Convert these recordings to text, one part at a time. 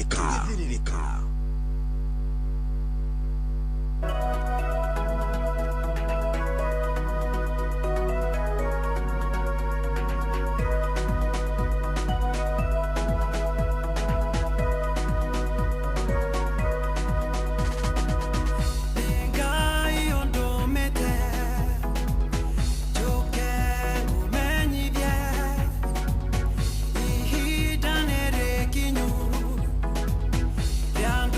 Tũgĩthĩrĩrĩka. Ngai ũndũmĩte njũke ngũmenyithie ihinda nĩ rĩkinyu rĩa andũ.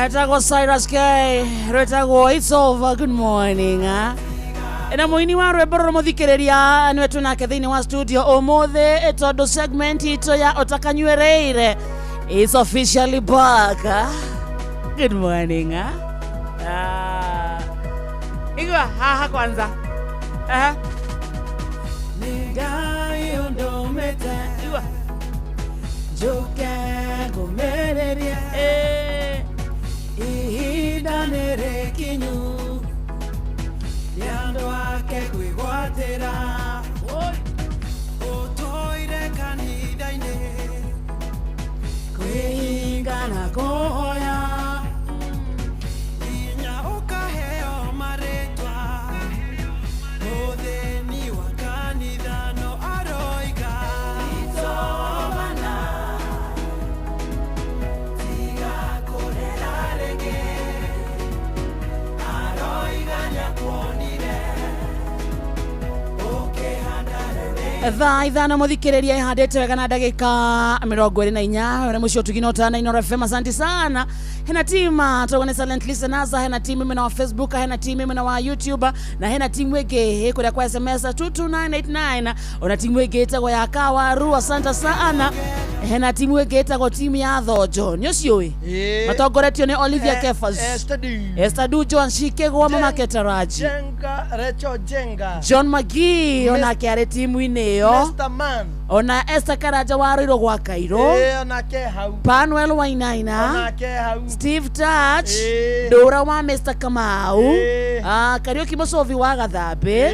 Etagwo Cyrus K, rwetagwo It's Over. Good morning. Ah. Na mũini wa rwĩmbo rũrũ mũthikĩrĩria nĩwe twĩ nake thĩinĩ wa studio ũmũthĩ, tondũ segment itũ ya ũtakanyuĩrĩire is officially back. Ah. Good morning. Ah. Ah. Igua haha kwanza. Aha. Nĩ Ngai ũndũmĩte. Igua. Njũke ngũmĩrĩrie. Eh. Ihinda nĩ rĩkinyu rĩa andũ ake kwĩgwatĩra. Oi. Ũtũire kanitha-inĩ kwĩhinga na kũhoya nginya ũkaheo marĩtwa. Mũthĩni wa kanitha no aroiga itobana, tiga kũrĩra rĩngĩ. Aroiga nĩakuonire ũkĩhanda rĩu. Thaa 5, mũthikĩrĩria, ihandĩte wega na ndagĩka 24. Wena mũcio ũtugi na ũtana Inoro FM. Asante sana. Hena team togwo nĩ silent listeners, hena team mwena wa Facebook, hena team mwena wa YouTube, na hena team ĩngĩ kũrĩa kwa SMS 22989, ona timu ĩngĩ ĩtagwo ya Kawaru. Asante sana. Hena timu ĩngĩ ĩtagwo timu ya Thonjo, nĩ ũcio ĩ matongoretio nĩ Olivia Kefas. Esther Du. Esther Du, John Shikegwa, Mama Ketaraji. Jenga, Rachel Jenga. John Magii onake arĩ timu-inĩ ĩyo. Mr. Man. Ona Esther Karanja wa Rũirũ gwa Kairũ. Onake hau. Panuel Wainaina. Onake hau. Steve Touch. Ndũra wa Mr Kamau. Ah, Kariuki Mũcovi wa Gathambĩ.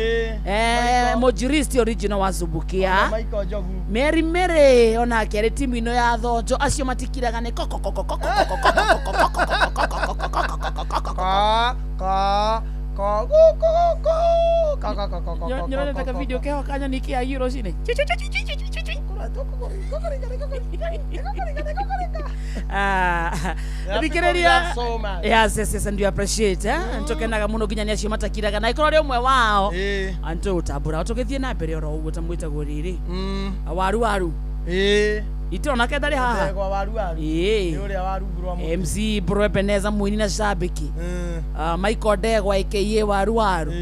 Mũnjiristi original wa Zumbukia. Ona Michael Njogu. Mary Mary onake arĩ timu ino ya Thonjo. Acio matikiraga nĩ Ka ka ka go go go ka ka ka ka ka ka. Nyonete ka video keho kanyoni kia rũcinĩ. Ah, thikĩrĩria. So much. Yes, and we appreciate, eh? Nĩtũkenaga mũno nginya nĩ acio matakiraga, na ikorwo rĩ ũmwe wao antũgũtambũra tũgĩthiĩ na mbere oro ũguo ta mwĩtagwo rĩrĩ waru waru itonake ndarĩ haha. Ndegwa waru waru. Ĩĩ. Nĩ ũrĩa wa rungu rwa mũtĩ. MC Bro Ebeneza, mũini na cambĩki. Michael Ndegwa aka waru waru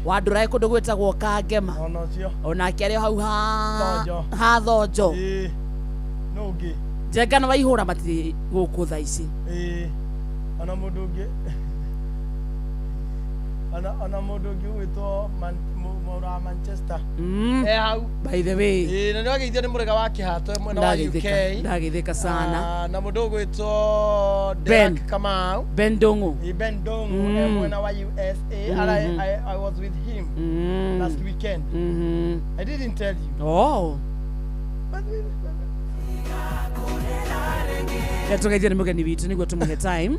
wandũrae kũndũ gwĩtagwo Kangema. Ona ũcio. Onake arĩ o hau ha Thonjo. Ha Thonjo. Nũ ũngĩ? Njenga na Waihũra matirĩ gũkũ thaa ici. Ona mũndũ ũngĩ, ona mũndũ ũngĩ ũgwĩtwo mũrũ wa Manchester e hau. By the way, Na nĩ wageithio nĩ mũrega wa kĩhato mwena wa ndageithĩka UK. Ndageithĩka sana. Ah, na mũndũ ũgwĩtwo Ben. Derek Kamau. Ben Ndung'u. Ben Ndung'u e mwena wa USA. And I was with him last weekend. I didn't tell you. Oh. But Tũgeithio nĩ mũgeni witũ nĩguo tũmũhe time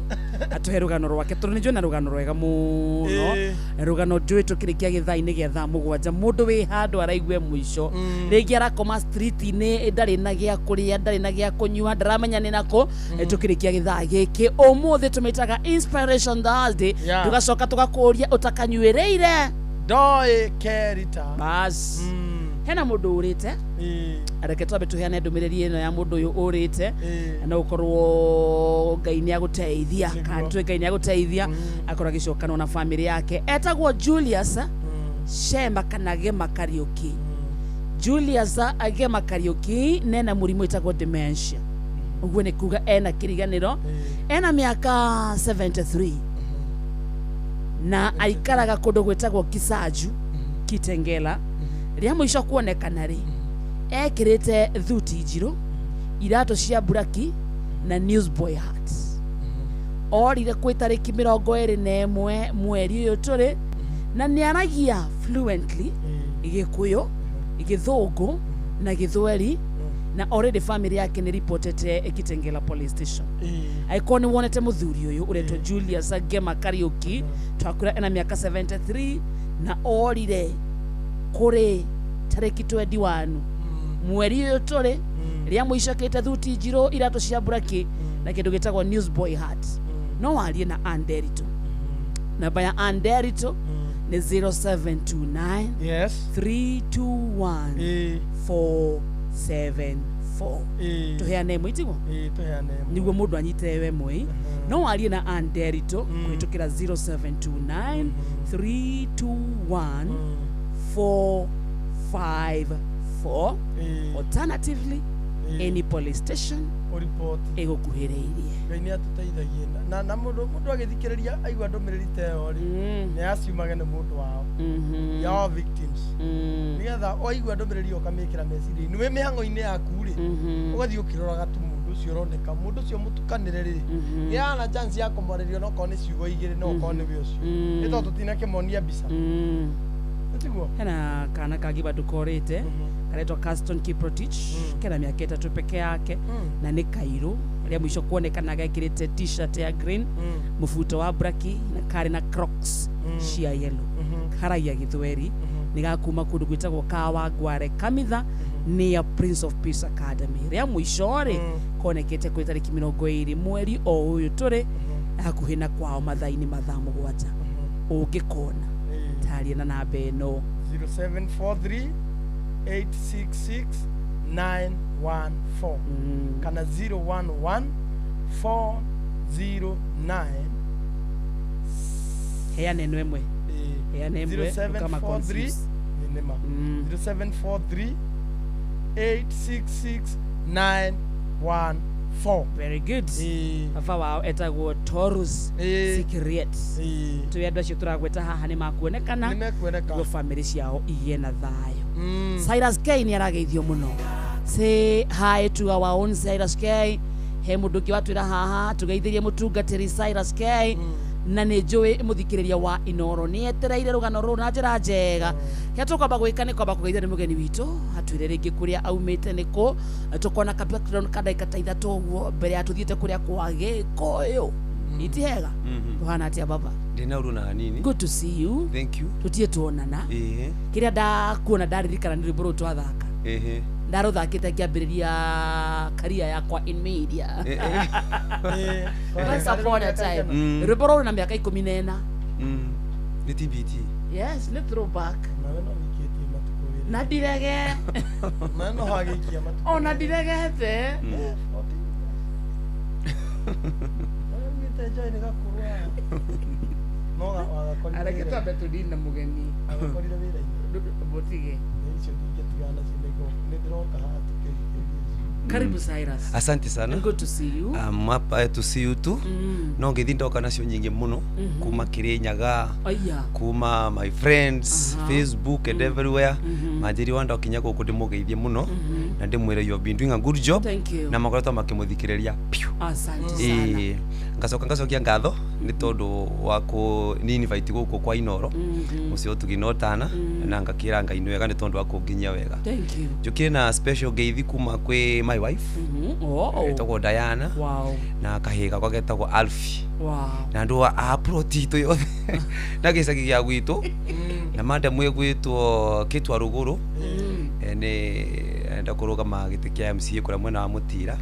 atũhe rũgano rwake, tondũ nĩ njũĩ na rũgano rwega mũno. Rũgano njũĩ tũkĩrĩkia gĩthaa-inĩ gĩa thaa 7, mũndũ wĩ handũ araigue mũico, rĩngĩ arakoma street-inĩ, ndarĩ na gĩa kũrĩa, ndarĩ na gĩa kũnyua, ndaramenya nĩ nakũ. Tũkĩrĩkia gĩthaa gĩkĩ ũmũthĩ tũmĩtaga Inspiration Thursday. Tũgacoka tũgakũria ũtakanyuĩrĩire. Ndoĩ Kerita. Bas, hena mũndũ ũrĩte. Reke twambe tũheane ndũmĩrĩri ĩno ya mũndũ ũyũ ũrĩte, na ũkorwo Ngai nĩ agũteithia. Kana tũĩ Ngai nĩ agũteithia akorwo agĩcokanwo na bamĩrĩ yake. Etagwo Julius Shema kana Gema Kariũki. Julius Gema Kariũki nena mũrimũ ĩtagwo dementia, ũguo nĩ kuga ena kĩriganĩro. Ena mĩaka 73 na aikaraga kũndũ gwĩtagwo Kisaju, Kitengela. Rĩa mũico kuonekana rĩ, ekĩrĩte thuti njirũ, iratũ cia buraki na newsboy hat. Orire kwĩ tarĩki 21 mweri ũyũ tũrĩ, na nĩ aragia fluently Gĩkũyũ, Gĩthũngũ na Gĩthweri, na already family yake nĩ reportete Kitengela police station. Angĩkorwo nĩ wonete mũthuri ũyũ ũretwo Julius Ngema Kariũki, twakwĩra ena mĩaka 73 na orire kũrĩ tarĩki 21 mweri ũyũ tũrĩ. Rĩa mũico ekĩrĩte thuti njirũ, iratũ cia buraki na kĩndũ gĩtagwo newsboy hat. No warie na Anderito. Namba ya Anderito nĩ 0729 321 474. 4. Tũheane ĩmwe, itiguo? Ĩĩ, tũheane ĩmwe. Niguo mũndũ anyite ewe ĩmwe. No warie na Ann Nderitu kũhĩtũkĩra 0729 321 454. Alternatively, any police station Ũriboti ĩgũkuhĩrĩirie. Ngai nĩ atũteithagie na mũndũ agĩthikĩrĩria aigua ndũmĩrĩri ta ĩyo rĩ, nĩ aciumage nĩ mũndũ wao, ya victims, nĩgetha waigua ndũmĩrĩri ĩyo ũkamĩkĩra meciria-inĩ wĩ mĩhang'o-inĩ yaku rĩ, ũgathiĩ ũkĩroraga tu mũndũ ũcio ũroneka, mũndũ ũcio mũtukanĩre rĩ, gĩaga na chance ya kũmwarĩria onokorwo nĩ ciugo igĩrĩ, no ũkorwo nĩwe ũcio, nĩ tondũ tũtinakĩmonia mbica. Nĩtiguo? Hena kana kangĩ bado korĩte, karetwa Caston Kiprotich. Kena mĩaka 3 peke yake na nĩ kairũ. Rĩa mũico kuonekana gekĩrĩte T-shirt ya green, mũbuto wa braki, na karĩ na Crocs cia yellow. Karagia gĩthweri. Nĩ gakuma kũndũ gwĩtagwo Kawangware Kamitha, near Prince of Peace Academy. Rĩa mũico rĩ, konekete kwĩ tarĩki 20 mweri o ũyũ tũrĩ, hakuhĩ na kwao, mathaa-inĩ mathaa 7. Ũngĩkona, taria na namba ĩno. 0743 866 914 kana 011 409. Heana ĩno ĩmwe. Heana ĩmwe, ndũkama 0743 confuse. Nĩma. 0743 866 914. Very good. Baba wao etagwo Torus Sikiriet. Tũrĩ andũ acio tũragweta haha nĩ makuonekana. Nĩ mekuoneka. Nĩguo famĩlĩ ciao igĩe na thayũ. Cyrus K nĩ arageithio mũno. Say hi to our own Cyrus K. He mũndũ ũngĩ watwĩra haha tũgeithĩrie mũtungatĩri Cyrus K. Na nĩ njũĩ mũthikĩrĩria wa Inoro nĩ etereire rũgano rũrũ na njĩra njega. Kĩrĩa tũkwamba gwĩka nĩ kwamba kũgeithia nĩ mũgeni witũ, atwĩre rĩngĩ kũrĩa aumĩte nĩkũ. Tũkona ka background ka ndagĩka ta 3 ũguo mbere ya tũthiĩte kũrĩa kwa Gĩkũyũ. Iti hega? Tũhana atĩa, baba? Ndina uru na hanini. Good to see you. Thank you. Tũtirĩ tuonana. Kĩrĩa ndakuona ndaririkana nĩ rwĩmbo rũrũ twathaka. Ndarũthakĩte ngĩambĩrĩria career yakwa in media. Once upon a time. Rwĩmbo rũrũ na mĩaka 14. Nĩ TBT. Yes, nĩ throwback. Nawe no wĩikĩtie matukũ wĩrĩ. Na ndirege. Nawe no wagĩikia matukũ. Ona ndiregete. Nawe ugĩte Joy nĩ gakũrũ aya. No wagakorire Areke wĩra-inĩ. twambe tũnini na mũgeni. Wagakorire wĩra-inĩ. Mũtige. Nĩ icio ndingĩtigana nacio, nĩ ndĩroka haha tũkĩrikĩrie. Karibu, Cyrus. Asante sana. Good to see you. I'm up to see you too. No ngĩthi ndoka nacio nyingĩ mũno kuma Kĩrĩnyaga, Aya. kuma my friends, Facebook and everywhere. Manjĩri wa ndokinya gũkũ ndĩmũgeithie mũno na ndĩmwĩre you have been doing a good job. Thank you. Na makoretwo makĩmũthikĩrĩria piũ. Asante sana. Ĩĩ, ngacoka ngacokia ngatho nĩ tondũ wa kũ ni invite gũkũ kwa Inoro mũciĩ ũtugi na ũtana, na ngakĩra Ngai nĩ wega nĩ tondũ wa kũnginyia wega. Thank you. Njũkire na special ngeithi kuma kwĩ my wife, Oh. etagwo Diana, na kahĩĩ gakwa getagwo Alfie, na andũ a plot itũ yothe na gĩcagi gĩa gwitũ na madam ĩgwĩtwo Kĩtwa Rũgũrũ. Nĩ enda kũrũgama gĩtĩ kĩa MCA kũrĩa mwena wa Mũtira,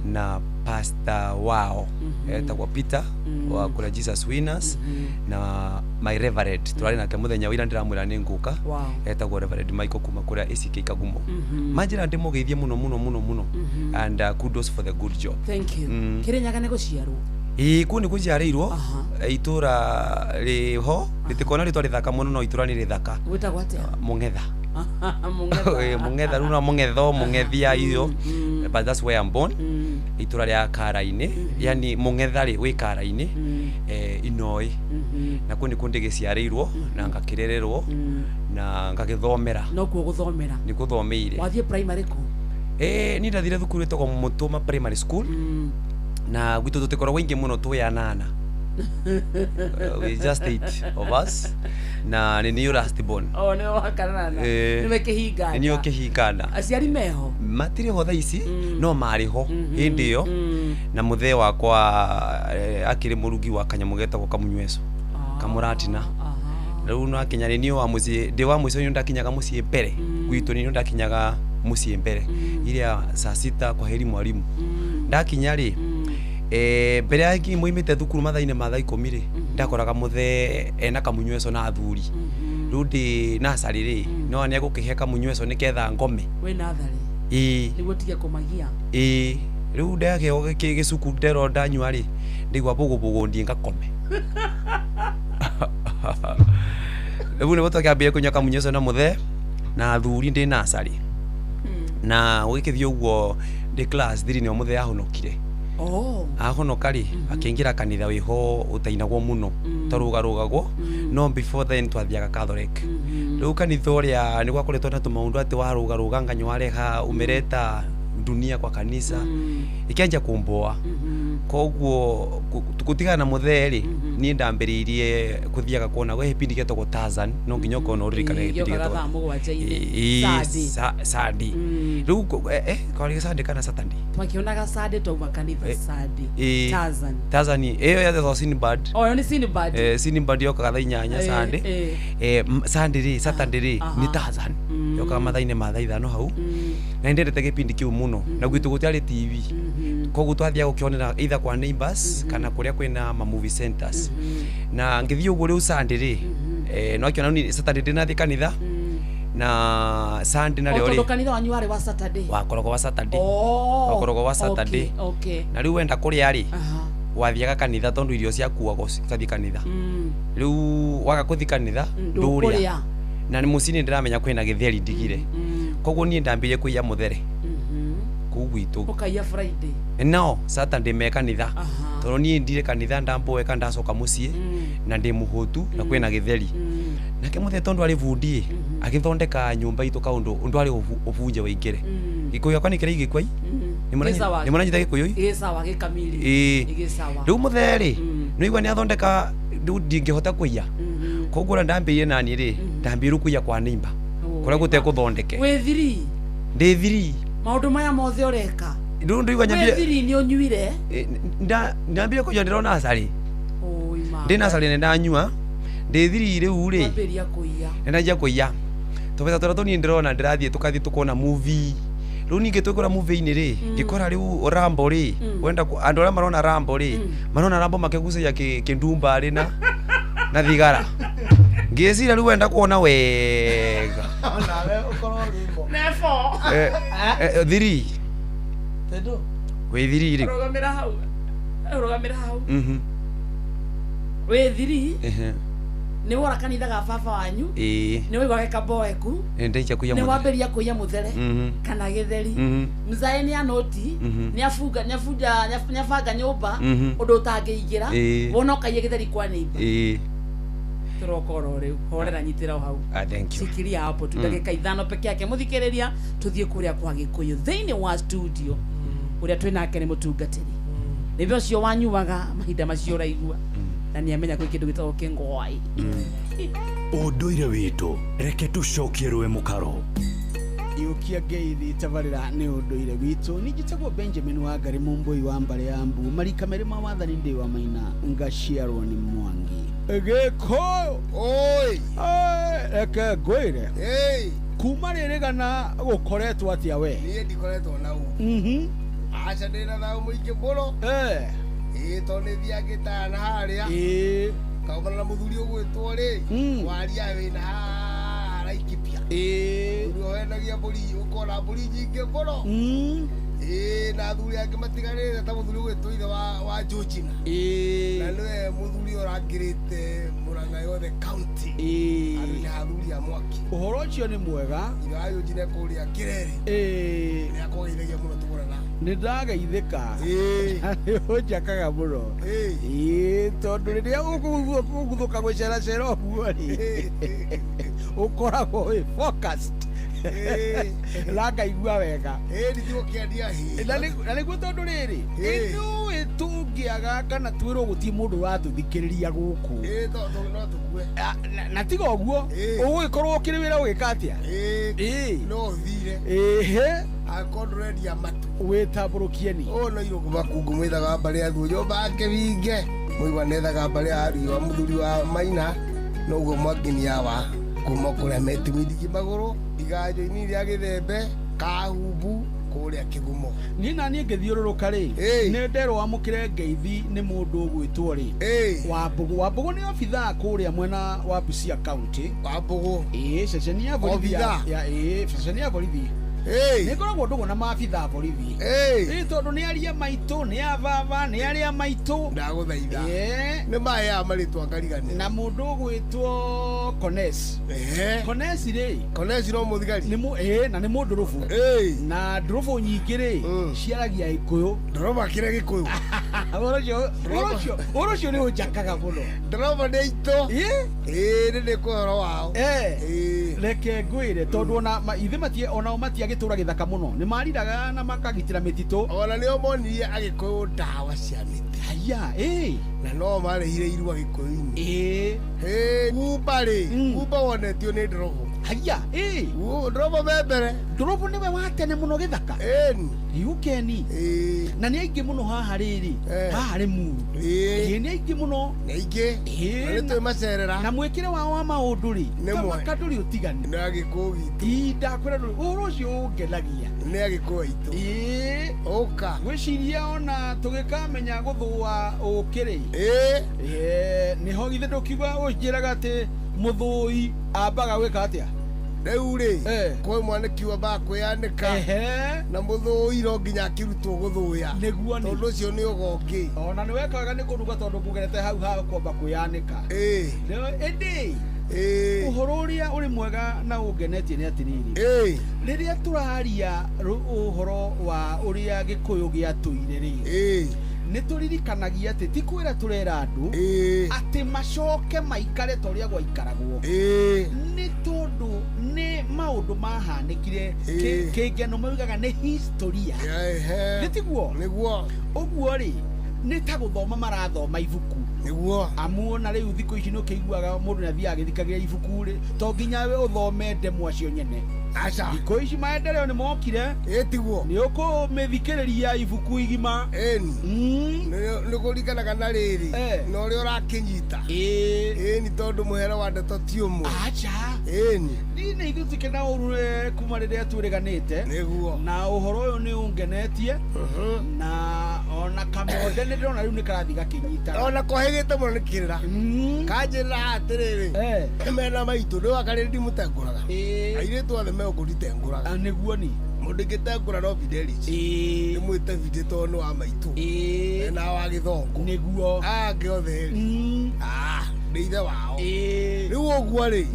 na pastor wao etagwo Peter wa kũrĩa Jesus Winners, na my reverend tũrarĩ nake mũthenya wa ira, ndĩramwĩra nĩ ngũka, etagwo Reverend Michael kuma kũrĩa ACK Kagumo. Manjĩra ndĩmũgeithie mũno mũno mũno mũno, and kudos for the good job. Thank you. Kĩrĩnyaga nĩ gũciarwo? Ĩĩ, kũu nĩ kũnjiarĩirwo. Itũra rĩho rĩtĩkona rĩtwa rĩthaka mũno, no itũra nĩ rĩthaka. Gwĩtagwo atĩa? Mũng'etha. Mũng'etha. Mũng'etha rĩu na Mũng'etho, Mũng'ethia iyo, but that's where I'm born. Itũra rĩa Kara-inĩ, yani Mũng'etha rĩ wĩ Kara-inĩ, Inoi, na kũu nĩkuo ndĩgĩciarĩirwo na ngakĩrererwo na ngagĩthomera. No kuo gũthomera? Nĩ gũthomeire. Wathiĩ primary kũ? Niĩ ndathire thukuru ĩtagwo Mũtũma Primary School, na gwitũ tũtikoragwo aingĩ mũno, twĩ anana. We just eight of us, na nĩ niĩ last born. Oh, nĩwe wa kanana? Nĩwe kĩhinga? Nĩ niĩ kĩhinganda. Aciari meho? Matirĩ ho thaa ici, no marĩ ho hĩndĩ ĩyo, na mũthee wakwa akĩrĩ mũrugi wa kanyamũ getagwo kamunyweco kamũratina. Rĩu nakinya nĩ niĩ wa mũciĩ, ndĩ wa mũico, nĩ ndakinyaga mũciĩ mbere gwitũ, nĩ ndakinyaga mũciĩ mbere iria saa sita, kwa heri mwalimu. Ndakinya rĩ, mbere ya moimĩte thukuru mathaa-inĩ ma thaa 10 rĩ, ndakoraga mũthee ena kamunyweco na athuri. Rĩu ndĩ nacarĩ rĩ, no nĩ egũkĩhe kamunyweco nĩgetha ngome. Wĩ natharĩ? Ĩĩ. Nĩguo tige kũmagia. Ĩĩ, rĩu ndageo gĩcuku nderwo ndanyua rĩ, ndaigua bũgũbũgũ ndiĩ ngakome. Rĩu nĩguo twakĩambire kũnyua kamunye ũcio na mũthee na athuri ndĩ nursery. Na gũgĩkĩthiĩ ũguo ndĩ class 3 nĩo mũthee ahonokire. Oh. Ahonoka rĩ, akĩingĩra kanitha wĩho ũtainagwo mũno, twarũgarũgagwo, no before then twathiaga Catholic. Rĩu kanitha ũrĩa nĩ gwakoretwo na tũmaũndũ atĩ warũgarũga nganya wareha umeleta dunia kwa kanisa, ĩkĩanjia kũmboa. Koguo gũtigana na mũthee rĩ, niĩ ndambĩrĩirie kũthiaga kuona gwĩ gĩbindi gĩetagwo Tarzan, no nginya ũkorwo no ũririkane Ĩĩ, gĩbindi gĩokaga gĩetagwo thaa mũgwanja-inĩ. Ĩĩ, Sunday. Sunday. Rĩu kwarĩ Sunday kana Saturday? Twakĩonaga Sunday twauma kanitha. Sunday. Ĩĩ. Tarzan. Tarzan ĩyo yetagwo Sinbad. Oh, ĩyo nĩ Sinbad. Sinbad yokaga thaa 8 Sunday. Sunday rĩ, Saturday rĩ nĩ Tarzan. Yokaga mathaa-inĩ ma thaa 5 hau. Na nĩ ndendete gĩbindi kĩu mũno. Na gwitũ gũtiarĩ TV. Koguo twathiaga gũkĩonera either kwa neighbors kana kũrĩa kwĩna ma movie centers. Na ngĩthiĩ ũguo rĩu Sunday rĩ, no akĩona niĩ Saturday ndĩnathiĩ kanitha na Sunday O narĩo tondũ rĩ kanitha wanyu warĩ wa Saturday. Wakoragwo wa Saturday. Oh. Wakoragwo wa Saturday. Okay. Na rĩu wenda kũrĩa rĩ, Aha. wathiaga kanitha tondũ irio ciakuagwo cikathiĩ kanitha. Rĩu waga kũthiĩ kanitha ndũrĩa. Ndũkũrĩa. Na nĩ mũciĩ nĩ ndĩramenya kwĩna gĩtheri ndigire. Koguo niĩ ndambĩrĩrie kũiya mũthere kũu gwitũ. Ũkaiya Friday. No Saturday me kanitha. Aha. Tondũ niĩ ndire kanitha ndamboeka ndacoka mũciĩ na ndĩ mũhũtu na kwĩna gĩtheri. Nake mũthee tondũ arĩ bundi agĩthondeka nyũmba itũ kaũndũ ũndũ arĩ ũbunje waingĩre. Gĩkũyũ gĩakwa nĩ kĩrĩa gĩkwai? Gĩ sawa. Nĩ mũranyita Gĩkũyũ? Gĩ sawa gĩkamiri. Ĩĩ. Gĩ sawa. Rĩu mũthee rĩ, nĩwaigua nĩ athondeka rĩu ndingĩhota kũiya. Koguo ũrĩa ndambĩrĩirie naniĩ rĩ, ndambĩrĩirie kũiya kwa neighbor. Kũrĩa gũtekũthondeke. Wĩ thiri. Ndĩ thiri. Maũndũ maya mothe ũreka. Rĩu ndĩigua Wĩ nyambire thiri nĩ ũnyuire. Ndambire kũnyua ndĩrona nursery. Oi ma. Ndĩ nursery nĩ ndanyua. Ndĩ thiri rĩu rĩ. Wambĩrĩria kũiya. Nĩ ndanjia kũiya. Tũbeca tũrĩa tũnini ndĩrona ndĩrathiĩ tũkathiĩ tũkona movie. Rĩu ningĩ twĩkũra movie-inĩ rĩ, ngĩkora rĩu Rambo rĩ, wenda andũ arĩa marona Rambo rĩ, marona Rambo makĩgucagia kĩndumba rĩ na thigara. Ngĩciria rĩu wenda kuona wega. Nawe ũkorwo rwĩmbo. Nefo. Thiri. Tendo. Wĩ thiri rĩ. Rũgamĩra hau. Rũgamĩra hau. Wĩ thiri. Nĩ wora kanitha ga baba wanyu. Ĩĩ. Nĩ waigua gĩkamboeku. Nĩ ndaikia kũiya Nĩ mũthere. wambĩrĩria kũiya mũthere. Kana gĩtheri. Mzae nĩ anoti, nĩ abunga, nĩ abunja, nĩ abanga nyũmba ũndũ ũtangĩingĩra. Wona ũkaiya gĩtheri kwa neighbor. Ĩĩ. Tũroka oro rĩu. Horera nyitĩra o hau. Ah, thank you. Shikilia hapo tu ndagĩka 5 peke yake mũthikĩrĩria tũthiĩ kũrĩa kwa Gĩkũyũ thĩinĩ wa studio ũrĩa twĩ nake nĩ mũtungatĩri nĩwe ũcio wanyuaga mahinda macio ũraigua na nĩ amenya kwĩ kĩndũ gĩtagwo kĩngwai. Ũndũire witũ reke tũcokie rũĩ mũkaro. Iũkia ngeithi tabarĩra nĩ ũndũire witũ. Niĩ njĩtagwo Benjamin Wangari Mũmbũi wa mbarĩ ya Mbu marika merĩ ma wathani ndĩ wa Maina ngaciarwo nĩ Mwangi Gĩkũyũ. Oi. Reke ngwĩre. Hey. Kuma rĩrĩ gana gũkoretwo atĩa we? Niĩ ndikoretwo na ũru. Aca ndĩna thayũ mũingĩ mũno. Ĩĩ tondũ nĩ thiaga ngĩtara na harĩa. Kaumana na mũthuri ũgwĩtwo rĩ, waria wĩna haha Laikipia. Mũthuri ũyũ wendagia mbũri, ũkona mbũri nyingĩ mũno. Ĩĩ na athuri angĩ matiganĩte ta mũthuri ũgwĩtwo ithe wa Georgina. Na nĩwe mũthuri ũrangĩrĩte Murang'a yothe county. Andũ nĩ athuri a mwaki. Ũhoro ũcio nĩ mwega. Ithe wa Georgina kũrĩa Kĩrere. Nĩ akũgeithagia mũno tũgũrana. Nĩ ndageithĩka. Nĩ ũnjakaga mũno. Ĩĩ tondũ rĩrĩa ũgũguthũka gũceracera ũguo rĩ, ũkoragwo wĩ focused. Na ngaigua wega. Ĩĩ nditigũkĩendia hĩ. Na nĩguo tondũ rĩrĩ, ithuĩ tũngĩaga kana twĩrwo gũtirĩ mũndũ ũratũthikĩrĩria gũkũ. Ĩĩ no tũkue. Na tiga ũguo, ũgũgĩkorwo ũkĩrĩ wĩra ũgĩka atĩa? Ĩĩ. No ũthire. Ĩhĩ. Angĩkorwo ndũrendia matu. Wĩtambũrũkie ni. Ũyũ no irũngũ makungu mwĩthaga mbarĩ ya thuo nyũmba yake winge. Mũigua nethaga mbarĩ ya riũa mũthuri wa Maina noguo Mwangi wa kuma kũrĩa metimindiki magũrũ iganjo-inĩ rĩa gĩthembe kahumbu kũrĩa kĩgumo. Niĩ na niĩ ngĩthiũrũrũka rĩ, nĩ nderwo amũkĩre ngeithi nĩ mũndũ ũgwĩtwo rĩ, Wambũgũ. Wambũgũ nĩ obithaa kũrĩa mwena wa Busia County. Wambũgũ. Ĩĩ ceceni ya borithi Obithaa? ĩĩ ceceni ya borithi Nĩ ngoragwo ndũgũ na maabitha a borithi. Ĩ tondũ nĩ aria maitũ, nĩ a baba, nĩ arĩa maitũ. Ndagũthaitha. Ĩ. Nĩ maĩ aya marĩtwa ngariganĩra. Na mũndũ ũgwĩtwo Kones. Kones rĩ. Kones no mũthigari. Nĩ mũ ĩ na nĩ mũndũrũbũ. Na ndũrũbũ nyingĩ rĩ ciaragia Gĩkũyũ. Ndũrũbũ akĩrĩ Gĩkũyũ. Ũhoro ũcio ũhoro ũcio nĩ ũnjakaga mũno. Ndũrũbũ nĩ aitũ. Ĩ nĩ ndĩ ũhoro wao. Reke ngwĩre tondũ ona ithe matie onao matiagĩtũra gĩthaka mũno nĩ mariraga na makagitĩra mĩtitũ. Ona nĩo monirie Agĩkũyũ ndawa cia mĩtĩ. Haya ĩ. Na no marehire irua Gĩkũyũ-inĩ. Ĩ. Kumba rĩ, kumba wonetio nĩ ndũrũbũ. Haya ĩ. Ndũrũbũ me mbere. Ndũrũbũ nĩwe wa tene mũno gĩthaka. Ĩni. Riũkeni. Na nĩ aingĩ mũno haha rĩrĩ. Haha Rĩmuru. Ĩ nĩ aingĩ mũno. Nĩ aingĩ. Ĩ. Na nĩ twĩmacerera. Na mwĩkĩre wao wa maũndũ rĩ. Nĩ Ta mwe. maka ndũrĩ ũtiganu. Nĩ Agĩkũyũ gitũ. Ĩ ndakwĩra ndũrĩ ũhoro ũcio ũngenagia. Nĩ Agĩkũyũ aitũ. Ĩ. Ũka. Ngwĩciria ona tũgĩkamenya gũthũa ũkĩ rĩ. Ĩ. Nĩho githĩ ndũkiuga ũnjĩraga atĩ mũthũi ambaga gwĩka atĩa? Rĩu rĩ, kwĩ mwanĩki wambaga kwĩyanĩka na mũthũi no nginya akĩrutwo gũthũya. Nĩguo nĩ. Tondũ ũcio nĩ ũgo ũngĩ. Ona nĩ wekaga nĩ kũruga tondũ ngugerete hau ha kwamba kwĩyanĩka. Ĩndĩ ũhoro ũrĩa ũrĩ mwega na ũngenetie nĩ atĩrĩrĩ, rĩrĩa tũraria ũhoro wa ũrĩa Gĩkũyũ gĩatũire rĩ, nĩ tũririkanagia atĩ ti kwĩra tũrera andũ atĩ macoke maikare ta ũrĩa gwaikaragwo, nĩ tondũ nĩ maũndũ mahanĩkire kĩngeno maugaga nĩ historia. Nĩ tiguo? Nĩguo. Ũguo rĩ, nĩ ta gũthoma marathoma ibuku. Nĩguo. Amu ona rĩu thikũ ici nĩ ũkĩiguaga mũndũ nĩ athiaga agĩthikagĩra ibuku rĩ, to nginya we ũthome ndemwa cio nyene. Aca. Thikũ ici maendeleo nĩ mokire. Ĩ tiguo. Nĩ ũkũmĩthikĩrĩria ibuku igima. Ĩni. Nĩ kũringanaga na rĩrĩ na ũrĩa ũrakĩnyita. Ĩni tondũ mũhere wa ndeto ti ũmwe. Aca. Ĩni. Niĩ nĩ ithuĩ tikĩna ũru kuma rĩrĩa twĩrĩganĩte. Nĩguo. Na ũhoro ũyũ nĩ ũngenetie. Na ona kamonde nĩ ndĩrona rĩu nĩ karathiĩ gakĩnyitaga. Ona kohĩgĩte mũno nĩ kĩrĩra. Kanjĩrĩra atĩrĩrĩ. Mena maitũ nĩ wakarĩrĩ ndimũtengũraga. Airĩtu othe megũkũnditengũraga. Nĩguo ni. Mũndũ ingĩtengũra no Fidelis. Nĩ mwĩte Fide tondũ nĩ wa maitũ. Mena wa Gĩthongo. Nĩguo. Angĩ othe rĩ. Nĩ ithe wao. Rĩu ũguo rĩ.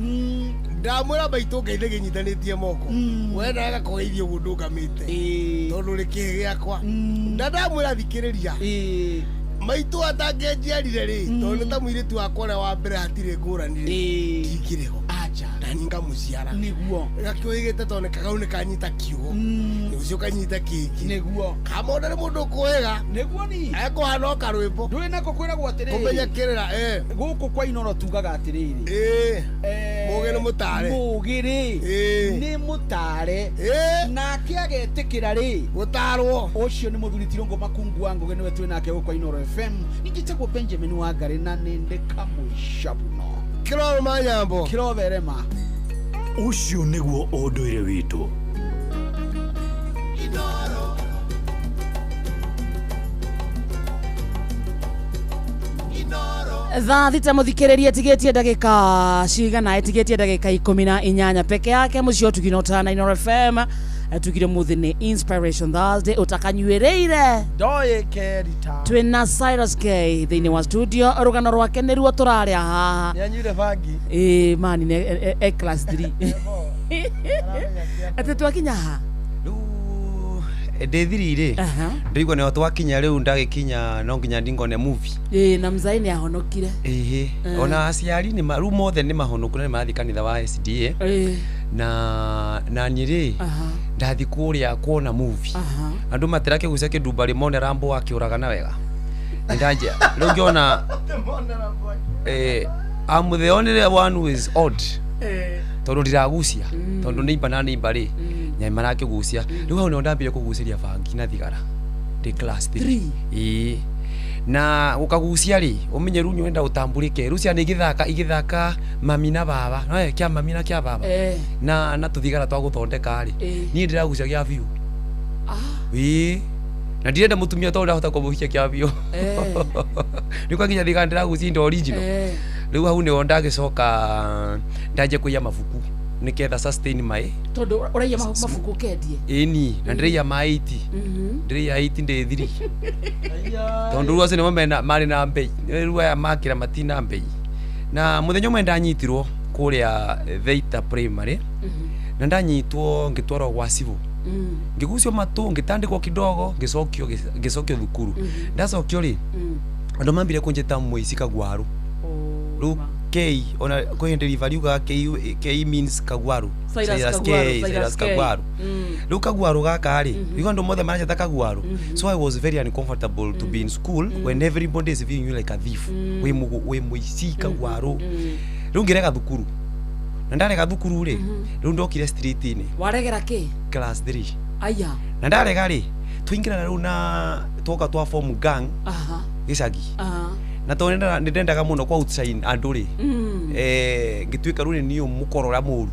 Ndamwĩra maitũ Ngai ndĩkĩnyitanĩtie moko. We nawe gakũgeithia ũguo ndũngamĩte. Tondũ rĩ kĩhĩ gĩakwa. Na ndamwĩra thikĩrĩria. Maitũ atangĩnjiarire rĩ, tondũ nĩ ta mũirĩtu wakwa ũrĩa wa mbere hatirĩ ngũrani rĩ, ndingĩrĩ ho. Aca. Na niĩ ngamuciara. Nĩguo. Gakĩũhĩgĩte tondũ nĩ kagau nĩ kanyita kiugo. Nĩ ũcio kanyita kĩngĩ. Nĩguo. Kamonda nĩ mũndũ ũkũhĩga. Nĩguo ni. Ekũhana o karwĩmbo. Ndũĩ nako kwĩragwo atĩrĩrĩ. Kũmenya kĩrĩra. Gũkũ kwa Inooro tugaga atĩrĩrĩ. Mũũgĩ nĩ mũtare. Mũũgĩ rĩ. Nĩ mũtare. Nake agetĩkĩra rĩ. Gũtarwo. Ũcio nĩ mũthuri Tirũngũ Makungu wa Ngũgĩ nĩwe twĩ nake gũkũ kwa Inooro FM. Ningĩ Benjamin Wangari na nĩ ndĩ kamũica mũno. Kĩrorũma nyambo. Kĩrotherema. Ũcio nĩguo ũndũire witũ. Thaa thita mũthikĩrĩria ĩtigĩtie ndagĩka cigana ĩtigĩtie ndagĩka 18 peke yake mũciĩ ũtugino tana Inooro FM tugire mũthĩ nĩ Inspiration Thursday ũtakanyuĩrĩire Ndoĩ kerita. twĩna Cyrus K thĩinĩ wa studio rũgano rwake nĩruo tũrarĩa haha. Nĩ anyuire bangi. Ĩ mani nĩ e class 3. Atĩ twakinya ha? Ndĩ thiri rĩ. Ndĩigua nĩho twakinya rĩu ndagĩkinya no nginya ndingone movie. Ĩ na mzai nĩ ahonokire. Ĩhĩ. Ona aciari nĩ rĩu mothe nĩ mahonoku na nĩ marathiĩ kanitha wa SDA. Na niĩ rĩ ndathi kũrĩa kuona movie. Andũ matirakĩgucia kĩndumbarĩ mone Rambo akĩũragana wega. Ndanjia rĩu ngĩona I'm the only one who is odd. Tondũ ndiragucia. Tondũ nĩimba na nĩimba rĩ. Nyai marakĩgucia. Rĩu hau nĩho ndambire kũgucĩria bangi na thigara. Ndĩ class 3. Ĩĩ. Na ũkagucia rĩ, ũmenye rĩu nĩũrenda ũtambũrĩke. Rĩu ciana igĩthaka mami na baba. No kĩa mami na kĩa baba. Na tũthigara twa gũthondeka rĩ. Niĩ ndĩragucia gĩa biũ. Ĩĩ. Na ndirenda mũtumia tondũ ndahota kũmũhikia kĩa biũ. Rĩu kwa nginya thigara ndĩragucia indo original. Rĩu hau nĩho ndagĩcoka ndanjia kũiya mabuku. Niketha sustain my Tondu uraiya mabuku kendie. Ĩni, na ndĩraiya ma 80. Ndĩraiya 80 ndĩ 3. Tondu rĩu acio nĩmo mena marĩ na mbei. Rĩu aya makĩra matina mbei. Na mũthenya ũmwe ndanyitirwo kũrĩa Thĩita Primary. Na ndanyitwo ngĩtwarwo gwa civil. Ngĩgucio matũ, ngĩtandĩkwo kidogo, ngĩcokio thukuru. Ndacokio rĩ, andũ mambire kũnjĩta mũici kagwaru. Rĩu K ona kwĩ hĩndĩ riba riugaga K, K means kagwaru. Cyrus K, Kagwaru, Cyrus Cyrus K. Kagwaru. Rĩu kagwaru gaka rĩ, rĩu andũ mothe maranjĩta kagwaru. So I was very uncomfortable to be in school when everybody is viewing you like a thief. Wĩ mũgũ, wĩ mũici kagwaru. Rĩu ngĩrega thukuru. Na ndarega thukuru rĩ, rĩu ndokire street-inĩ. Waregera kĩ? Class 3. Aya. Na ndarega rĩ, twaingĩrana rĩu na twoka twa form gang gĩcagi. Na tondũ nĩ ndendaga mũno kwa outshine andũ rĩ, ngĩtuĩka rĩu nĩ niĩ mũkoro ũrĩa mũru.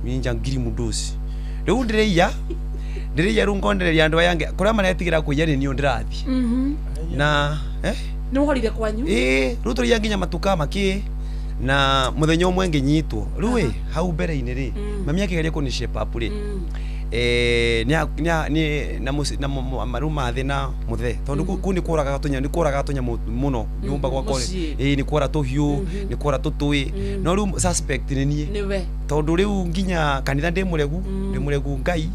Ninja ngiri mũndũ ũcio. Rĩu ndĩrĩiya rĩu ngondereria andũ aya angĩ kũrĩa maretigĩra kũiya nĩ niĩ ndĩrathiĩ. Na Nĩ wohorire kwanyu? Ĩĩ, rĩu tũrĩia nginya matuka makĩ na mũthenya ũmwe ngĩnyitwo. Rĩu ĩ hau mbere-inĩ rĩ, mami akĩgeria kũni shape up rĩ, nĩ na mũci na rĩu mathĩ na mũthe tondũ kũu nĩ kũragaga tũnyamũ, nĩ kũragaga tũnyamũ mũno nyũmba gwakwa rĩ. Mũciĩ. Ĩĩ, nĩ kũra tũhiũ, nĩ kũra tũtũĩ, no rĩu suspect nĩ niĩ. Nĩwe. Tondũ rĩu nginya kanitha ndĩ mũregu, ndĩ mũregu Ngai,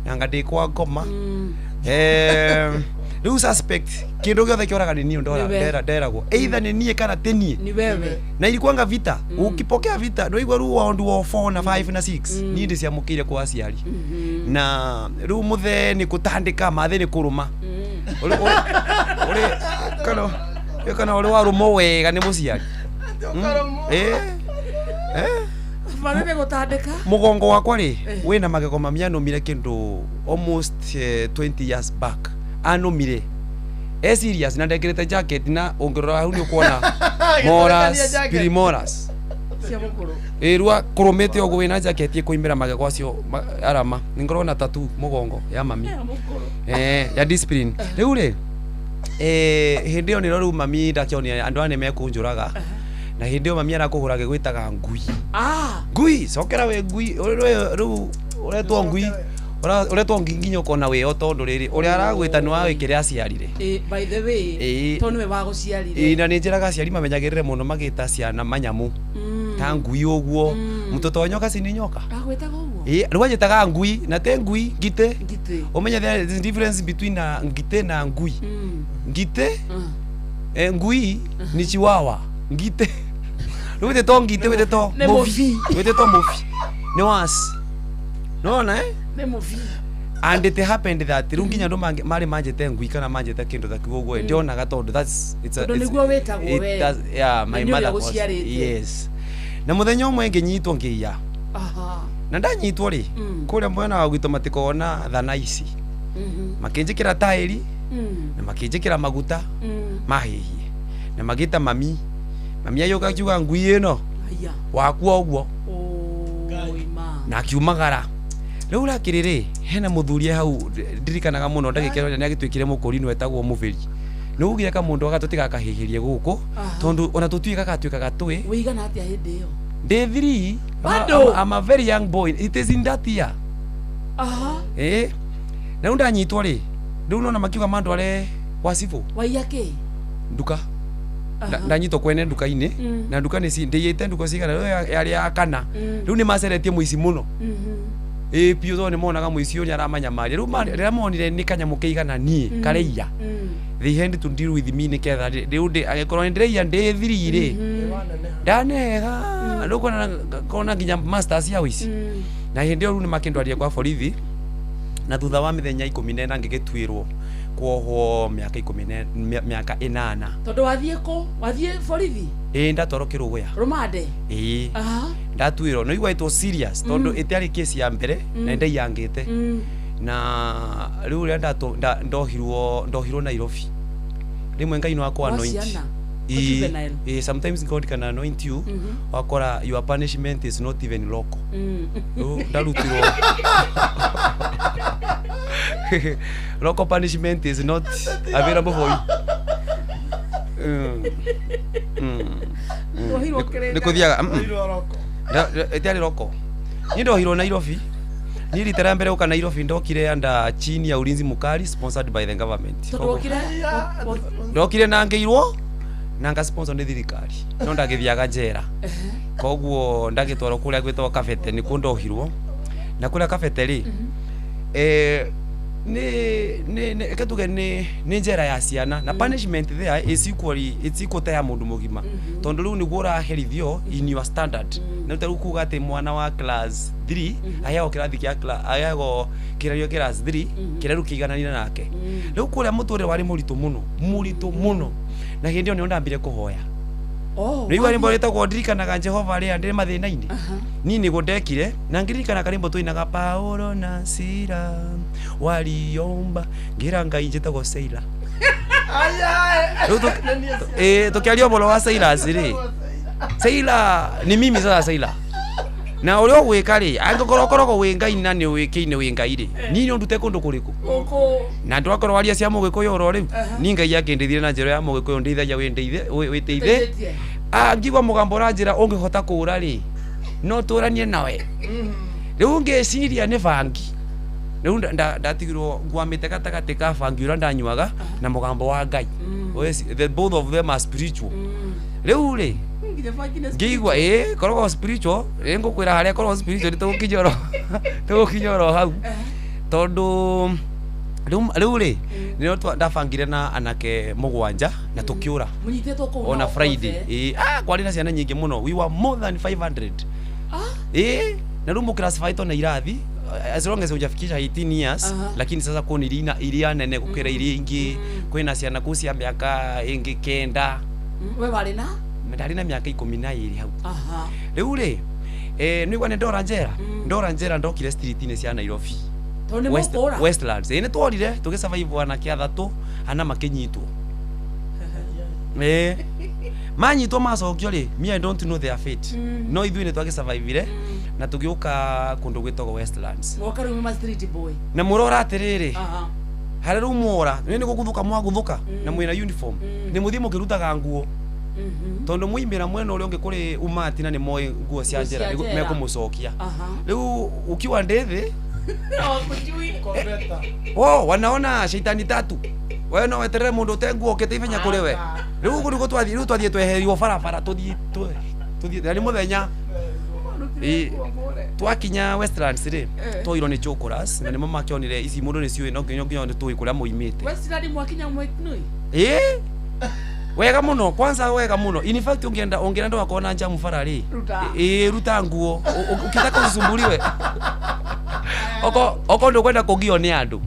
nanga ndĩ kwa ngoma. Rĩu suspect kĩndũ gĩothe kĩoraga nĩ niĩ ndora. Nĩwe. Nderagwo either nĩ niĩ kana ti niĩ. Ni wewe. Na ilikuwanga vita, ukipokea vita ndoigua rĩu waundu wa 4 na 5 na 6 niĩ ndĩciamũkĩire kwa aciari. Na rĩu mũthe nĩ kũtandĩka, mathĩ nĩ kũrũma. Ũrĩ kana ũrĩ warũmwo wega nĩ mũciari. Eh. Marebe gũtandĩka. Mũgongo wakwa rĩ, wĩna magego mami anũmire kĩndũ almost 20 years back. Anũmire e serious na ndekĩrĩte jacket, na ũngĩrora hau nĩ ũkuona moras, primoras Cia mũkũrũ. Ĩ rua kũrũmĩte ũguo wĩna jacket ĩkũimĩra magego acio arama. Nĩngorwo na tattoo mũgongo ya mami. Ya mũkũrũ. Ya discipline. Rĩu rĩ, hĩndĩ ĩyo nĩrĩo rĩu mami ndakĩonire andũ aya nĩ mekũnjũraga. Na hĩndĩ ĩyo mami arakũhũra agĩgwĩtaga ngui. Ngui, cokera we ngui. Rĩu ũretwo ngui. Ũretwo ngui nginya ũkona wĩo tondũ rĩrĩ ũrĩa aragwĩta nĩ wa kĩrĩa aciarire. By the way, tondũ nĩwe wagũciarire. Ĩĩ, na nĩ njĩraga aciari mamenyagĩrĩre mũno magĩta ciana manyamũ ta ngui ũguo. Mtoto wa nyoka si ni nyoka. Agwĩtaga ũguo? Ĩĩ, rĩu anjĩtaga ngui na te ngui, ngitĩ. Ngitĩ. Ũmenye there is a difference between a ngitĩ na ngui. Ngitĩ, ngui ni chihuahua. Ngitĩ. Rĩu wĩtĩtwo ngitĩ, wĩtĩtwo Nĩ mũbi. mũbi. Wĩtĩtwo mũbi. Nĩ was. Nĩwona eh? Nĩ mũbi. And it happened that rĩu nginya andũ marĩ manjĩte ngui kana manjĩte kĩndũ ta kĩu ũguo, ndionaga tondũ that's it's a, Tondũ nĩguo wĩtagwo it we. does, yeah, my Na nĩ ũrĩa mother was, ũgũciarĩte. yes. Na mũthenya ũmwe ngĩnyitwo ngĩiya. Na ndanyitwo rĩ, kũrĩa mwena wa gwitũ matikoragwo na thana ici. Makĩnjĩkĩra taĩri na makĩnjĩkĩra maguta mahĩhie na magĩta mami. Mami agĩũka akiuga ngui ĩno Aya. wakua ũguo. Oi ma. Na akiumagara. Rĩu rakĩrĩ rĩ, hena mũthuri e hau ndirikanaga mũno ndagĩka ĩrĩa nĩ agĩtuĩkire mũkũrinũ etagwo mũbĩri. Nĩ ugire kamũndũ gaka tũtigakahĩhĩrie gũkũ tondũ ona tũtiũĩ gagatuĩka gatũĩ. Wĩigana atĩa hĩndĩ ĩyo? Ndĩ 3. Bado? I'm a very young boy. It is in that year. Na rĩu ndanyitwo rĩ, rĩu nona makiuga mandware gwa cibũ. Waiya kĩ? Nduka. Ndanyitwo kwene nduka-inĩ. Na nduka nĩ ndĩiyĩte nduka cigana, rĩu yarĩ ya kana. Rĩu nĩ maceretie mũici mũno. Ĩĩ biũ, tondũ nĩ monaga mũici ũyũ nĩ aramanyamaria. Rĩu rĩrĩa monire nĩ kanyamũ keigana niĩ karaiya, they had to deal with me nĩgetha rĩu angĩkorwo nĩ ndĩraiya ndĩ 3 rĩ, ndanega rĩu kona nginya masters ya ũici. Na hĩndĩ ĩyo rĩu nĩ makĩndwarire kwa borithi, na thutha wa mĩthenya 14 ngĩgĩtuĩrwo kuohwo mĩaka 8. Tondũ wathiĩ kũ? Wathiĩ borithi? Ĩĩ, ndatwarwo Kĩrũgũya. Rũmande? Ĩĩ. Ndatuĩrwo no igua it was serious tondũ ĩtiarĩ kesi ya mbere na nĩndaiyangĩte. Na rĩu rĩrĩa ndohirwo Nairobi, rĩmwe Ngai no akũ anoint. Ciana? Ĩĩ, Juvenile. ĩĩ, sometimes God can anoint you. Wakora your punishment is not even local. Rĩu ndarutirwo local punishment is not available for you. Wohirwo Kĩrĩnyaga. Nĩ kũthiaga ĩtiarĩ local. Niĩ ndohirwo Nairobi. Niĩ rita rĩa mbere gũka Nairobi ndokire under chini ya ulinzi mukali sponsored by the government. Tondũ wokire Ndokire nangĩirwo na nga sponsor nĩ thirikari no ndagĩthiaga njera koguo ndagĩtwarwo kũrĩa gwĩtagwo Kabete nĩkuo ndohirwo na kũrĩa Kabete rĩ nĩ reke tuge nĩ njera ya ciana na punishment there is equally it's equal ta ya mũndũ mũgima tondũ rĩu nĩguo ũraherithio in your standard na rĩu kuga atĩ mwana wa class 3 aheagwo kĩrathi kĩa aheagwo kĩgerio class 3 kĩrĩa rĩu kĩigananire nake rĩu kũrĩa mũtũrĩre warĩ mũritũ mũno mũritũ mũno na hĩndĩ ĩyo nĩyo ndambire kũhoya. Rĩu rwĩmbo rwĩtagwo ndirikanaga Jehova rĩrĩa ndĩ mathĩna-inĩ niĩ nĩguo ndekire na ngĩririkana karĩmbo tũinaga Paulo na Sila waliomba ngĩra Ngai njĩtagwo Seila. Rĩu tũkĩaria ũhoro wa Silas rĩ Seila ni mimi sasa Seila na ũrĩa ũgwĩka rĩ angĩkorwo ũkoragwo wĩ Ngai na nĩ ũĩkaine wĩ Ngai rĩ niĩ no ndute kũndũ kũrĩkũ na ndwakorwo waria cia mũgĩkũyũ oro rĩu niĩ Ngai akĩndeithire na njĩra ya mũgĩkũyũ ndeithagia wĩndeithe ngigua mũgambo ũranjĩra ũngĩhota kũũra rĩ no tũranie nawe rĩu ngĩciria nĩ bangi rĩu ndatigirwo ngwamĩte gatagatĩ ka bangi ũrĩa ndanyuaga na mũgambo wa Ngai. The both of them are spiritual. Rĩu rĩ ngĩigua koragwo spiritual rĩ ngũkwĩra harĩa koragwo spiritual nĩ tũgũkinya oro hau tondũ rĩu rĩ nĩrĩo ndabangire na anake mũgwanja na tũkĩũra ona Friday kwarĩ na ciana nyingĩ mũno we were more than 500 na rĩu mũclassify na irathi as long as hujafikisha 18 years lakini sasa kuni iria nene gũkĩra iria ingĩ kwĩna ciana kũu cia mĩaka ĩngĩ 9 we warĩ na ndarĩ na mĩaka 12 hau. Rĩu rĩ nĩigua nĩ ndora njera ndora njera ndokire street-inĩ cia Nairobi Westlands nĩ tworire tũgĩsurvive anake athatũ ana makĩnyitwo manyitwo macokio rĩ me I don't know their fate no ithuĩ nĩ twagĩsurvivire na tũgĩũka kũndũ gwĩtagwo Westlands mwoka rĩu ma street boy na mũrora atĩrĩrĩ harĩa rĩu mwora nĩ gũguthũka mwaguthũka na mwĩna uniform nĩ mũthiĩ mũkĩrutaga nguo tondũ mũimĩra mwena ũrĩa ũngĩ kũrĩ umati na nĩ moĩ nguo cia njera mekũmũcokia rĩu ukiwa ndĩthĩ wanaona shaitani tatu wewe no weterere mũndũ ũte nguo ũkĩte ihenya kũrĩ we rĩu ũguo nĩguo twathiĩ rĩu twathiĩ tweherirwo barabara tũthiĩ na nĩ mũthenya twakinya Westlands rĩ twoirwo nĩ chokoras na nĩmo makĩonire ici mũndũ nĩ ciũĩ no nginya nĩ tũĩ kũrĩa moimĩte Westlands mwakinya mweknui wega mũno kwanza wega mũno in fact ũngĩenda ndũgakorwo na njamu bara rĩ ruta nguo ukitaka usumbuliwe oko ndũkwenda kũgio nĩ andũ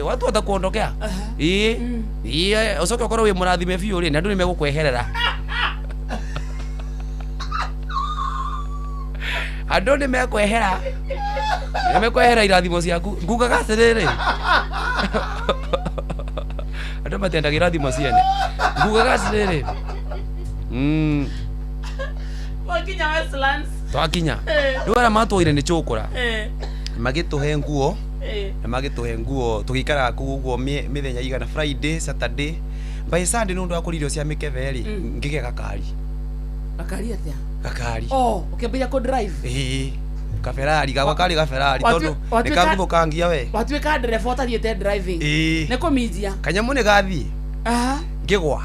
watu watakuondokea ũcoke ũkorwo wĩ mũrathime biũ rĩ na andũ nĩ megũkweherera andũ nĩ mekwehera nĩ mekwehera irathimo ciaku ngugaga atĩrĩrĩ andũ matendaga irathimo ciene ngugaga atĩrĩrĩ wakinya Westlands twakinya rĩu arĩa matwoire nĩ chokora magĩtũhe nguo na magĩtũhe nguo tũgĩikaraga kũu ũguo mĩthenya igana Friday Saturday by Sunday nĩ ũndũ wa kũrĩa irio cia mĩkebe rĩ ngĩgĩa gakari gakari atĩa gakari ũkĩambĩrĩria kũ drive kaferari gakwa karĩ gaferari tondũ nĩ kaguthũkangia we watuĩka ndereba ũtathiĩte driving nĩ kũminjia kanyamũ nĩ gathiĩ ngĩgwa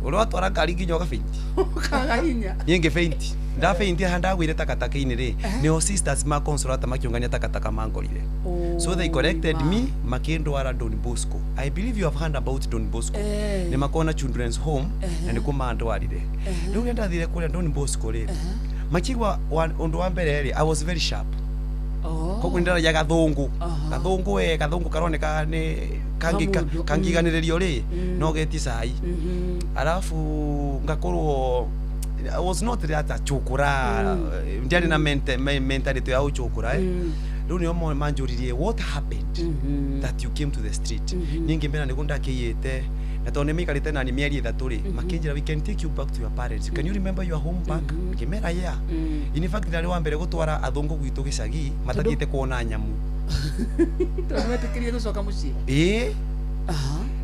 ũrĩa watwara ngari nginya ũgabeinti ũkaga hinya niĩ ngĩbeinti ndabeinti haha ndagwire takataka-inĩ rĩ nĩo sisters ma Consolata makĩũngania takataka mangorire so they collected me makĩndwara Don Bosco. I believe you have heard about Don Bosco. Nĩ makona children's home na nĩkuo mandwarire rĩu rĩrĩa ndathire kũrĩa Don Bosco rĩ makĩigua ũndũ wa mbere rĩ I was very sharp koguo nĩndaragia gathũngũ gathũngũ we gathũngũ karoneka nĩ kangiganĩrĩrio rĩ no getie cai alafu ngakorwo I was not that achokora ndiarĩ na mentality ya ũchokora rĩu nĩo manjũririe what happened that you came to the street niĩ ngĩmera nĩguo ndakĩiyĩte na tondũ nĩmaikarĩte nani mĩeri 3 rĩ makĩnjĩra we can take you back to your parents can you remember your home back ngĩmera yeah in fact ndarĩ wa mbere gũtwara athũngũ gwitũ gĩcagi matathiĩte kuona nyamũ tondũ nĩmetĩkĩrire gũcoka mũciĩ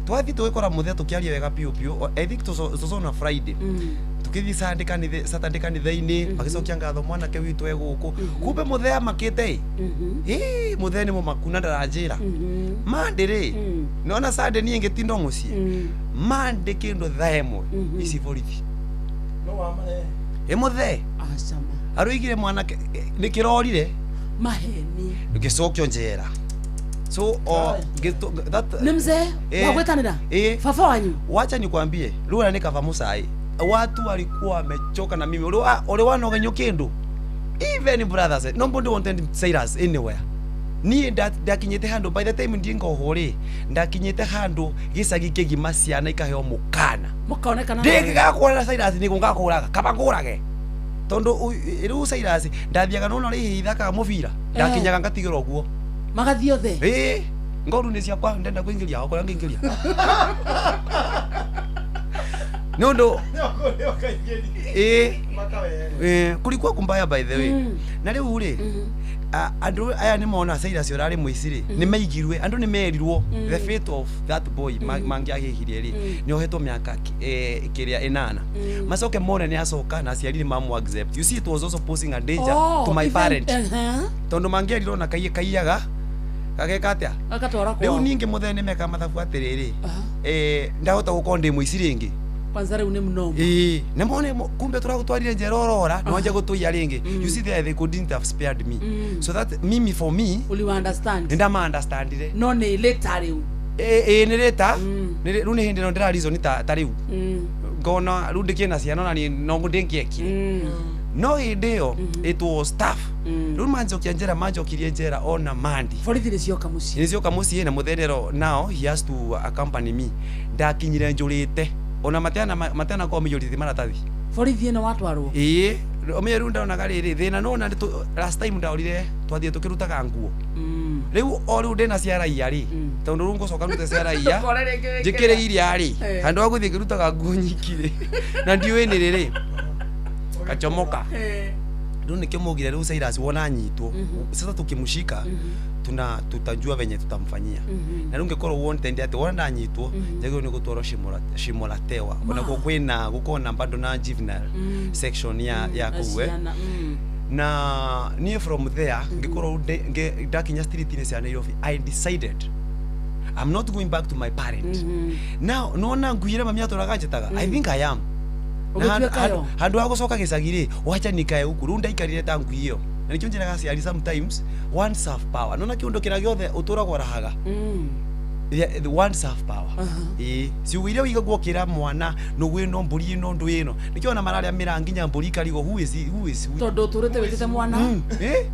twathiĩ tũgĩkora mũthenya tũkĩaria wega biũ biũ I think it was on a Friday. Tukithii Sunday kanitha, Saturday kanitha-inĩ, magĩcokia ngatho mwanake witũ e gũkũ. Kumbe mũthee amakĩte ĩ. Ĩ, mũthee nĩ mũmaku na ndaranjĩra. Monday rĩ, nona Sunday niĩ ngĩtinda o mũciĩ. Monday kĩndũ thaa ĩmwe ici borithi. No wamarehe. Ĩ mũthee Acama. aroigire mwanake nĩ kĩrorire Maheni. ngĩcokio njera. So o ngĩtũ- that Nĩ mzee Eh. wa gwĩtanĩra? Eh. Baba wanyu? Wacha nikwambie, rĩu nĩ kaba mũcai. Watu walikuwa wamechoka na mimi. Uri wanogenyo kindu. Even brothers, nobody wanted Cyrus anywhere. Niĩ ndakinyĩte handũ by the time ndiĩ ngohwo rĩ, ndakinyĩte handũ gĩcagi kĩgima ciana ikaheo mũkana. Mũkonekana. Ndĩngĩgakuona Cyrus nĩguo ngakũraga, kaba ngũrage. Tondũ rĩu Cyrus ndathiaga nona rĩ ithakaga mũbira, ndakinyaga ngatigĩrwo guo. Magathiĩ othe. Ĩĩ, ngoru nĩ ciakwa ndenda kũingĩria okorwo ngĩingĩria. Nĩ ũndũ ĩĩ kulikuwa kumbaya by the way. Na rĩu rĩ, andũ aya nĩ mona Cyrus ũrarĩ mũici rĩ, nĩ maigirwe, andũ nĩ merirwo the fate of that boy mangĩahĩhirie rĩ, nĩ ohetwo mĩaka kĩrĩa ĩnana. Macoke mone nĩ acoka na aciari nĩ mamu accept. You see, it was also posing a danger to my even- parent. Tondũ mangĩerirwo na kaiye kaiyaga gageka atĩa? Agatwara Rĩu kwao. ningĩ mũthee nĩ meka mathabu atĩrĩrĩ, ndahota gũkorwo ndĩ mũici rĩngĩ. Kwanza rĩu nĩ mnoma. Ĩĩ, nĩ mone kumbe tũragũtwarire njera ũrora nĩ wanjia gũtũiya rĩngĩ. You see there, they couldn't have spared me. So that mimi, for me, Uliwa understand. nĩ ndama understandire. No nĩ later rĩu. Ĩĩ, nĩ rĩta rĩu nĩ hĩndĩ ĩno ndĩra reason ta rĩu ngona rĩu ndĩkĩna ciana ona niĩ no ndĩngĩekire, no hĩndĩ ĩyo it was tough. Rĩu manjokia njera, manjokirie njera ona Monday. Borithi nĩ cioka mũciĩ. Nĩ cioka mũciĩ na mũthenero, now he has to accompany me. Ndakinyire njũrĩte ona mateana mateana korwo maiyũrĩtie maratathi. Borithi ĩno watwarwo. Ĩĩ, ũmenye rĩu ndaonaga rĩrĩ thĩna nona last time ndaorire twathiĩ tũkĩrutaga nguo. Rĩu o rĩu ndĩna cia raia rĩ, tondũ rĩu ngũcoka ndute cia raia Ũkore rĩngĩ wĩkĩre. njĩkĩre iria rĩ, handũ ha gũthiĩ ngĩrutaga nguo nyiki rĩ, na ndiũĩ nĩ rĩ rĩ kachomoka. Rĩu nĩkĩo maugire rĩu Cyrus wona anyitwo sasa tukimshika tuna tutajua venye tutamfanyia. Na rĩu ngĩkorwo wanted atĩ wona ndanyitwo njagĩrĩirwo nĩ gũtwarwo Shimo la Tewa, ona kwĩna gũkorwo na bado na juvenile section ya kũu eh. Ciana. Na niĩ from there ngĩkorwo ndakinya street-inĩ cia Nairobi, I decided I'm not going back to my parent now. Nona ngui ĩrĩa mami atũraga njĩtaga, I think I am. Na Ũgĩtuĩka yo. Handũ ha gũcoka gĩcagi rĩ, wacha nikae huku. Rĩu ndaikarire ta ngui ĩyo, na nĩkĩo njĩraga aciari sometimes once have power, nona kĩũndũ kĩrĩa gĩothe ũtũraga ũrahaga. Yeah, the ones have power. Ĩĩ, ciugo iria ũigagwo ũkĩra mwana nũgũ ĩno, mbũri ĩno, ndũ ĩno, nĩkĩo ona mararĩa mĩraa nginya mbũri ikarigwo who is he, who is who. Tondũ ũtũrĩte wĩtĩte mwana. Eh?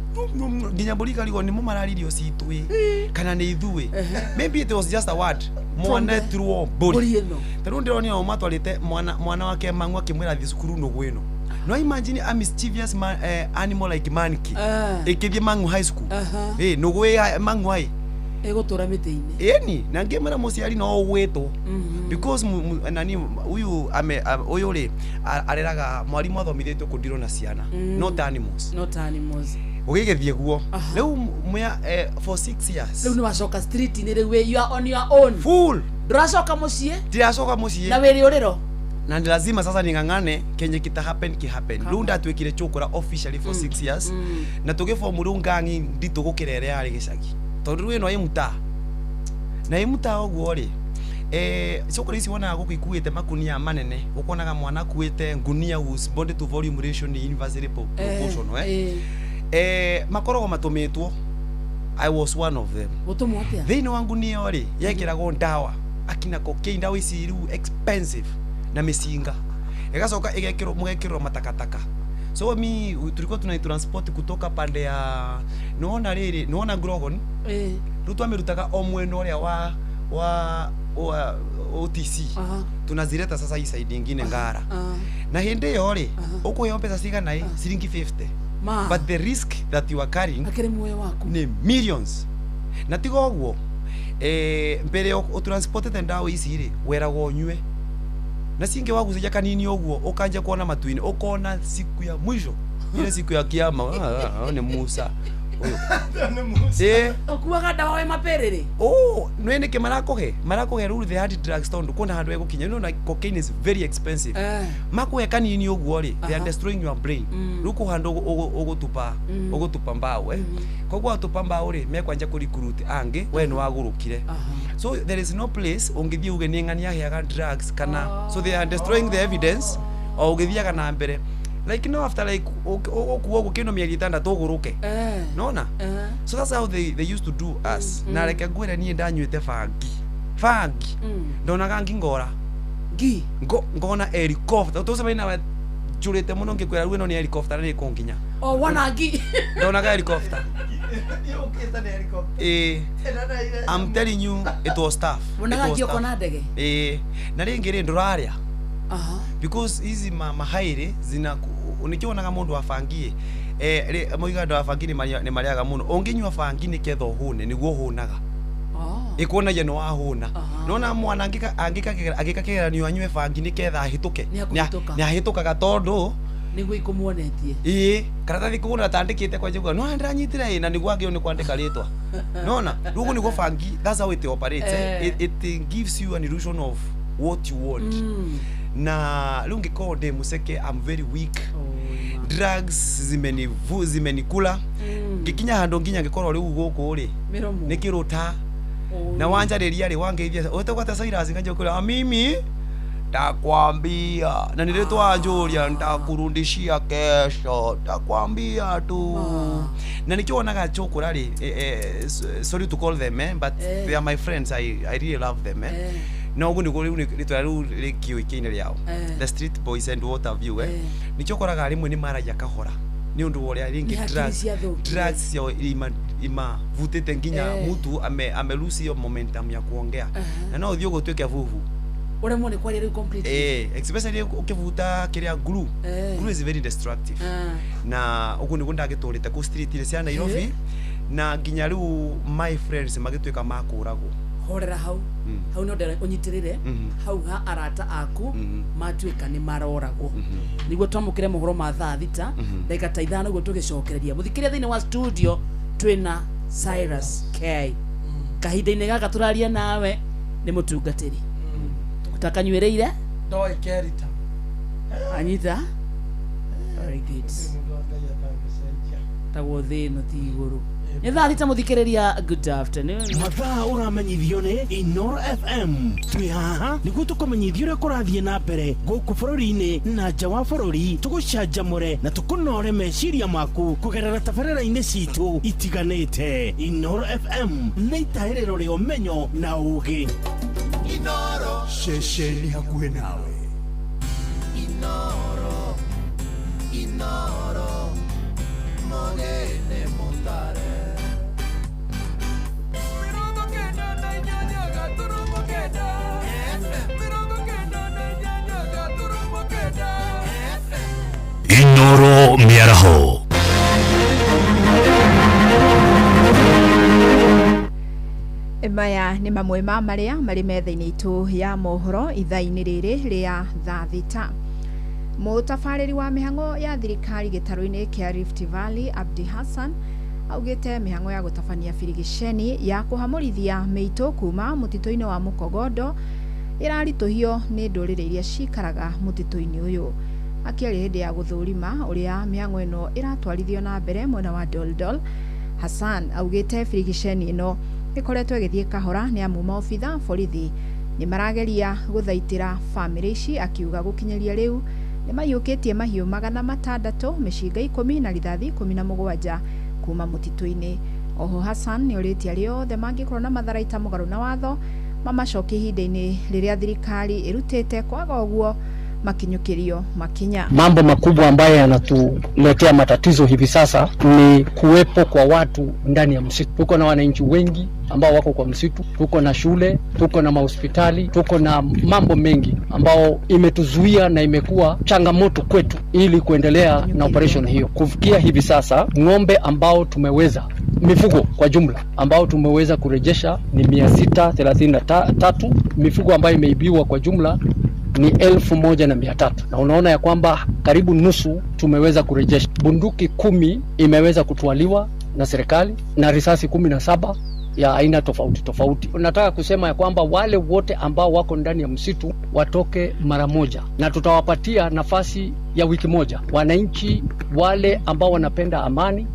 Nginya mbũri ikarigwo nĩmo mararirio citũ ĩ kana nĩ ithuĩ. Maybe it was just a word mwana etirwo mbũri. Mbũri ĩno. Ta rĩu ndĩronire o matwarĩte mwana wake mang'u akĩmwĩra thiĩ cukuru nũgũ ĩno. No imagine a mischievous man, animal like monkey ĩkĩthiĩ Mang'u High School. Ĩ nũgũ ĩ Mang'u High. Ĩgũtũra mĩtĩ-inĩ. Ĩni na ngĩmwĩra mũciari no ũgwĩtwo because nani huyu ame ũyũ rĩ areraga mwarimũ athomithĩtio kũndirwo na ciana, not animals. Not animals. Ũgĩgĩthiĩ guo rĩu mwea for 6 years. Rĩu nĩ wacoka street-inĩ rĩu you are on your own. Full. Ndũracoka mũciĩ. Ndiracoka mũciĩ. Na wĩrĩ ũrĩro. Na ni lazima sasa ning'ang'ane kenye kita happen ki happen. Rĩu ndatuĩkire chokora officially for 6 years na tũgĩbomu rĩu ngangi nditũ gũkĩra ĩrĩa yarĩ gĩcagi, tondũ rĩu ĩno ĩ mũtaa na ĩ mũtaa ũguo rĩ, cokora ici wonaga gũkũ ikuĩte makunia manene, ũkonaga mwana akuĩte ngunia whose body to volume ratio nĩ inversely proportional, eh? Makoragwo matũmĩtwo. I was one of them. Gũtũmwo atĩa? Thĩinĩ wa ngunia ĩyo rĩ, yekĩragwo ndawa akina cocaine, ndawa ici rĩu expensive, na mĩcinga ĩgacoka ĩgekĩrwo, mũgekĩrwo matakataka. So mi tulikuwa tunaitransport kutoka pande ya nĩwona rĩrĩ, nĩwona Grogon. Rĩu twamĩrutaga o mwena ũrĩa wa OTC, tunazileta sasa hii side ingine Ngara. Na hĩndĩ ĩyo rĩ, ũkũheo mbeca cigana ĩ? Ciringi 50. Ma. But the risk that you are carrying Akĩrĩ muoyo waku. Nĩ millions. Na tiga ũguo, mbere ũtransportete ndawa ici rĩ, weragwo ũnyue na cingĩ wagucagia kanini ũguo ũkanja kuona matu-inĩ, ũkona siku ya mwisho, ile siku ya kiama. Ah, ah, nĩ Musa Ũyũ. Ĩĩ. Ũkuaga ndawa wĩ mapĩrĩrĩ. Oh, nĩ nĩkĩ marakũhe? Marakũhe rĩu the hard drugs tondũ kwĩna handũ egũkinya. You know, like cocaine is very expensive. Makũhe kanini ũguo rĩ, they are destroying your brain. Rĩu kũ handũ ũgũtupa ũgũtupa mbao, eh. Koguo watupa mbao rĩ, mekwanja kũ recruit angĩ, we nĩ wagũrũkire. So there is no place ũngĩthiĩ uge nĩ ng'ania aheaga drugs kana, so they are destroying the evidence o ũgĩthiaga na mbere. Like no after like ũkuo ũguo kĩndũ mĩeri 6 ũgũrũke. Nona? So that's how they used to do us. Na reke ngwĩre niĩ ndanyuĩte bangi. Bangi. Ndonaga ngi ngora. Ngi. Ngona helicopter. Tũcemania nawe njũrĩte mũno ngĩkwĩra rĩu ĩno nĩ helicopter na nĩ ĩkũnginya. O wona ngi. Ndonaga helicopter. Yũkĩte nĩ helicopter. Ĩĩ. I'm telling you it was tough. It Wonaga was ngi tough. ũkona ndege. Ĩĩ. Na rĩngĩ rĩ ndũrarĩa. Because hizi mahairĩ zina nikĩonaga mũndũ wa bangi ĩ moiga andũ a bangi nĩ marĩaga mũno. Ũngĩnyua bangi nĩketha ũhũne nĩguo ũhũnaga. Ĩkuonagia nĩ wahũna. Nona mwana angĩka kĩgeranio anyue bangi nĩketha ahĩtũke. Nĩ Nĩ ahĩtũkaga tondũ nĩguo ikũmuonetie. Ĩĩ, karatathi kũgũra atandĩkĩte kwanja kuga no ndĩranyitire ĩ na nĩguo agĩrĩirwo nĩ kwandĩka rĩtwa. Nona, rĩu ũguo nĩguo bangi, that's how it operates. It gives you an illusion of what you want. Na rĩu ngĩkorwo ndĩ mũceke, I'm very weak. Drugs zimenikula. Ngĩkinya handũ nginya ngĩkorwo rĩu gũkũ rĩ nĩ kĩrũta. Na wanjarĩria rĩ wangeithia ũtagwata Cyrus nganja kwĩra mimi takwambia na nĩ rĩtwa njũria nitakurudishia kesho takwambia tu. Na nikĩo wonaga chokora rĩ, sorry to call them, but they are my friends, I really love them, no ũguo nĩguo rĩu rĩtwa rĩu rĩkĩũĩkaine rĩao, the street boys and what have you, nikĩo ũkoraga rĩmwe nĩ maragia kahora nĩ ũndũ wa ũrĩa rĩngĩ drugs ciao imavutĩte nginya mtu amelose hiyo momentum ya kuongea na no ũthiĩ ũgũtuĩke vuvu Ũremwo nĩ kwaria rĩu completely. Especially ũkĩvuta kĩrĩa glue. Glue is very destructive. Na ũguo nĩguo ndagĩtũrĩte kũ street-inĩ cia Nairobi na nginya rĩu my friends magĩtuĩka ma kũragwo. Horera hau. Hau no ndĩrenda ũnyitĩrĩre hau ha arata aku matuĩka nĩ maroragwo. Nĩguo twamũkĩre mohoro ma thaa 6 ndagĩka ta 5 ũguo tũgĩcokereria. Mũthikĩrĩria thĩinĩ wa studio twĩna Cyrus K. Kahinda-inĩ gaka tũraria nawe nĩ mũtungatĩri. Utakanyuĩrĩire? Ndoĩ kerita. Anyita? Very good. Tagwo thĩ ĩno ti igũrũ. Nĩ thaa 6 mũthikĩrĩria, good afternoon. Mathaa ũramenyithio nĩ Inoro FM. Twĩ haha nĩguo tũkũmenyithie ũrĩa kũrathiĩ na mbere gũkũ bũrũri-inĩ na nja wa bũrũri, tũgũcanjamũre na tũkũnore meciria maku kũgerera tabarĩra-inĩ citũ itiganĩte. Inoro FM nĩ itahĩrĩro rĩa ũmenyo na ũũgĩ. Inoro ceceni hakuhĩ nawe. Inoro Inoro Mogene Montare. Inoro mĩaraho. Maya nĩ mamwe ma marĩa marĩ metha-inĩ itũ ya mohoro ithaa-inĩ rĩrĩ rĩa thaa 6. Mũtabarĩri wa mĩhang'o ya thirikari gĩtarũ-inĩ kĩa Rift Valley Abdi Hassan augĩte mĩhang'o ya gũtabania birigiceni ya kũhamũrithia mĩitũ kuma mũtitũ-inĩ wa Mũkogondo ĩraritũhio nĩ ndũrĩrĩ iria cikaraga mũtitũ-inĩ ũyũ. Akĩaria hĩndĩ ya gũthũrima ũrĩa mĩhang'o ĩno ĩratwarithio na mbere mwena wa Doldol, Hassan augĩte birigiceni ĩno ĩkoretwo ĩgĩthiĩ kahora nĩ amu maobitha borithi nĩ marageria gũthaitĩra bamĩrĩ ici, akiuga gũkinyĩria rĩu nĩ maiyũkĩtie mahiũ 600, mĩcinga 10 na rithathi 17 kuma mũtitũ-inĩ. Oho Hassan nĩ orĩtie arĩa othe mangĩkorwo na matharaita mũgarũ na watho mamacokie ihinda-inĩ rĩrĩa thirikari ĩrutĩte, kwaga ũguo makinyũkĩrio makinya. Mambo makubwa ambayo yanatuletea matatizo hivi sasa ni kuwepo kwa watu ndani ya msitu. Tuko na wananchi wengi ambao wako kwa msitu, tuko na shule, tuko na mahospitali, tuko na mambo mengi ambao imetuzuia na imekuwa changamoto kwetu ili kuendelea na operation hiyo. Kufikia hivi sasa ng'ombe ambao tumeweza, mifugo kwa jumla ambao tumeweza kurejesha ni 633, mifugo ambayo imeibiwa kwa jumla ni 1300, na unaona ya kwamba karibu nusu tumeweza kurejesha. Bunduki 10 imeweza kutwaliwa na serikali na risasi 17 ya aina tofauti tofauti. Nataka kusema ya kwamba wale wote ambao wako ndani ya msitu watoke mara moja, na tutawapatia nafasi ya wiki moja. Wananchi wale ambao wanapenda amani,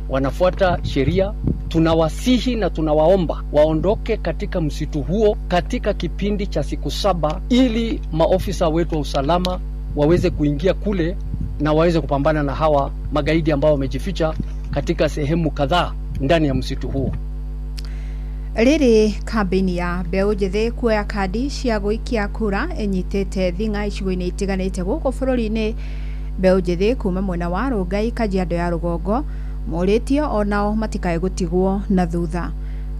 wanafuata sheria, tunawasihi na tunawaomba waondoke katika msitu huo katika kipindi cha siku 7 ili maofisa wetu wa usalama waweze kuingia kule na waweze kupambana na hawa magaidi ambao wamejificha katika sehemu kadhaa ndani ya msitu huo. Rĩrĩ kambĩini ya mbeũ njĩthĩ kuoya kandi cia gũikia kura ĩnyitĩte thing'a icigo-inĩ itiganĩte gũkũ bũrũri-inĩ. Mbeũ njĩthĩ kuma mwena wa Rongai, Kajiado ya rũgongo morĩtio onao matikae gũtigwo na thutha.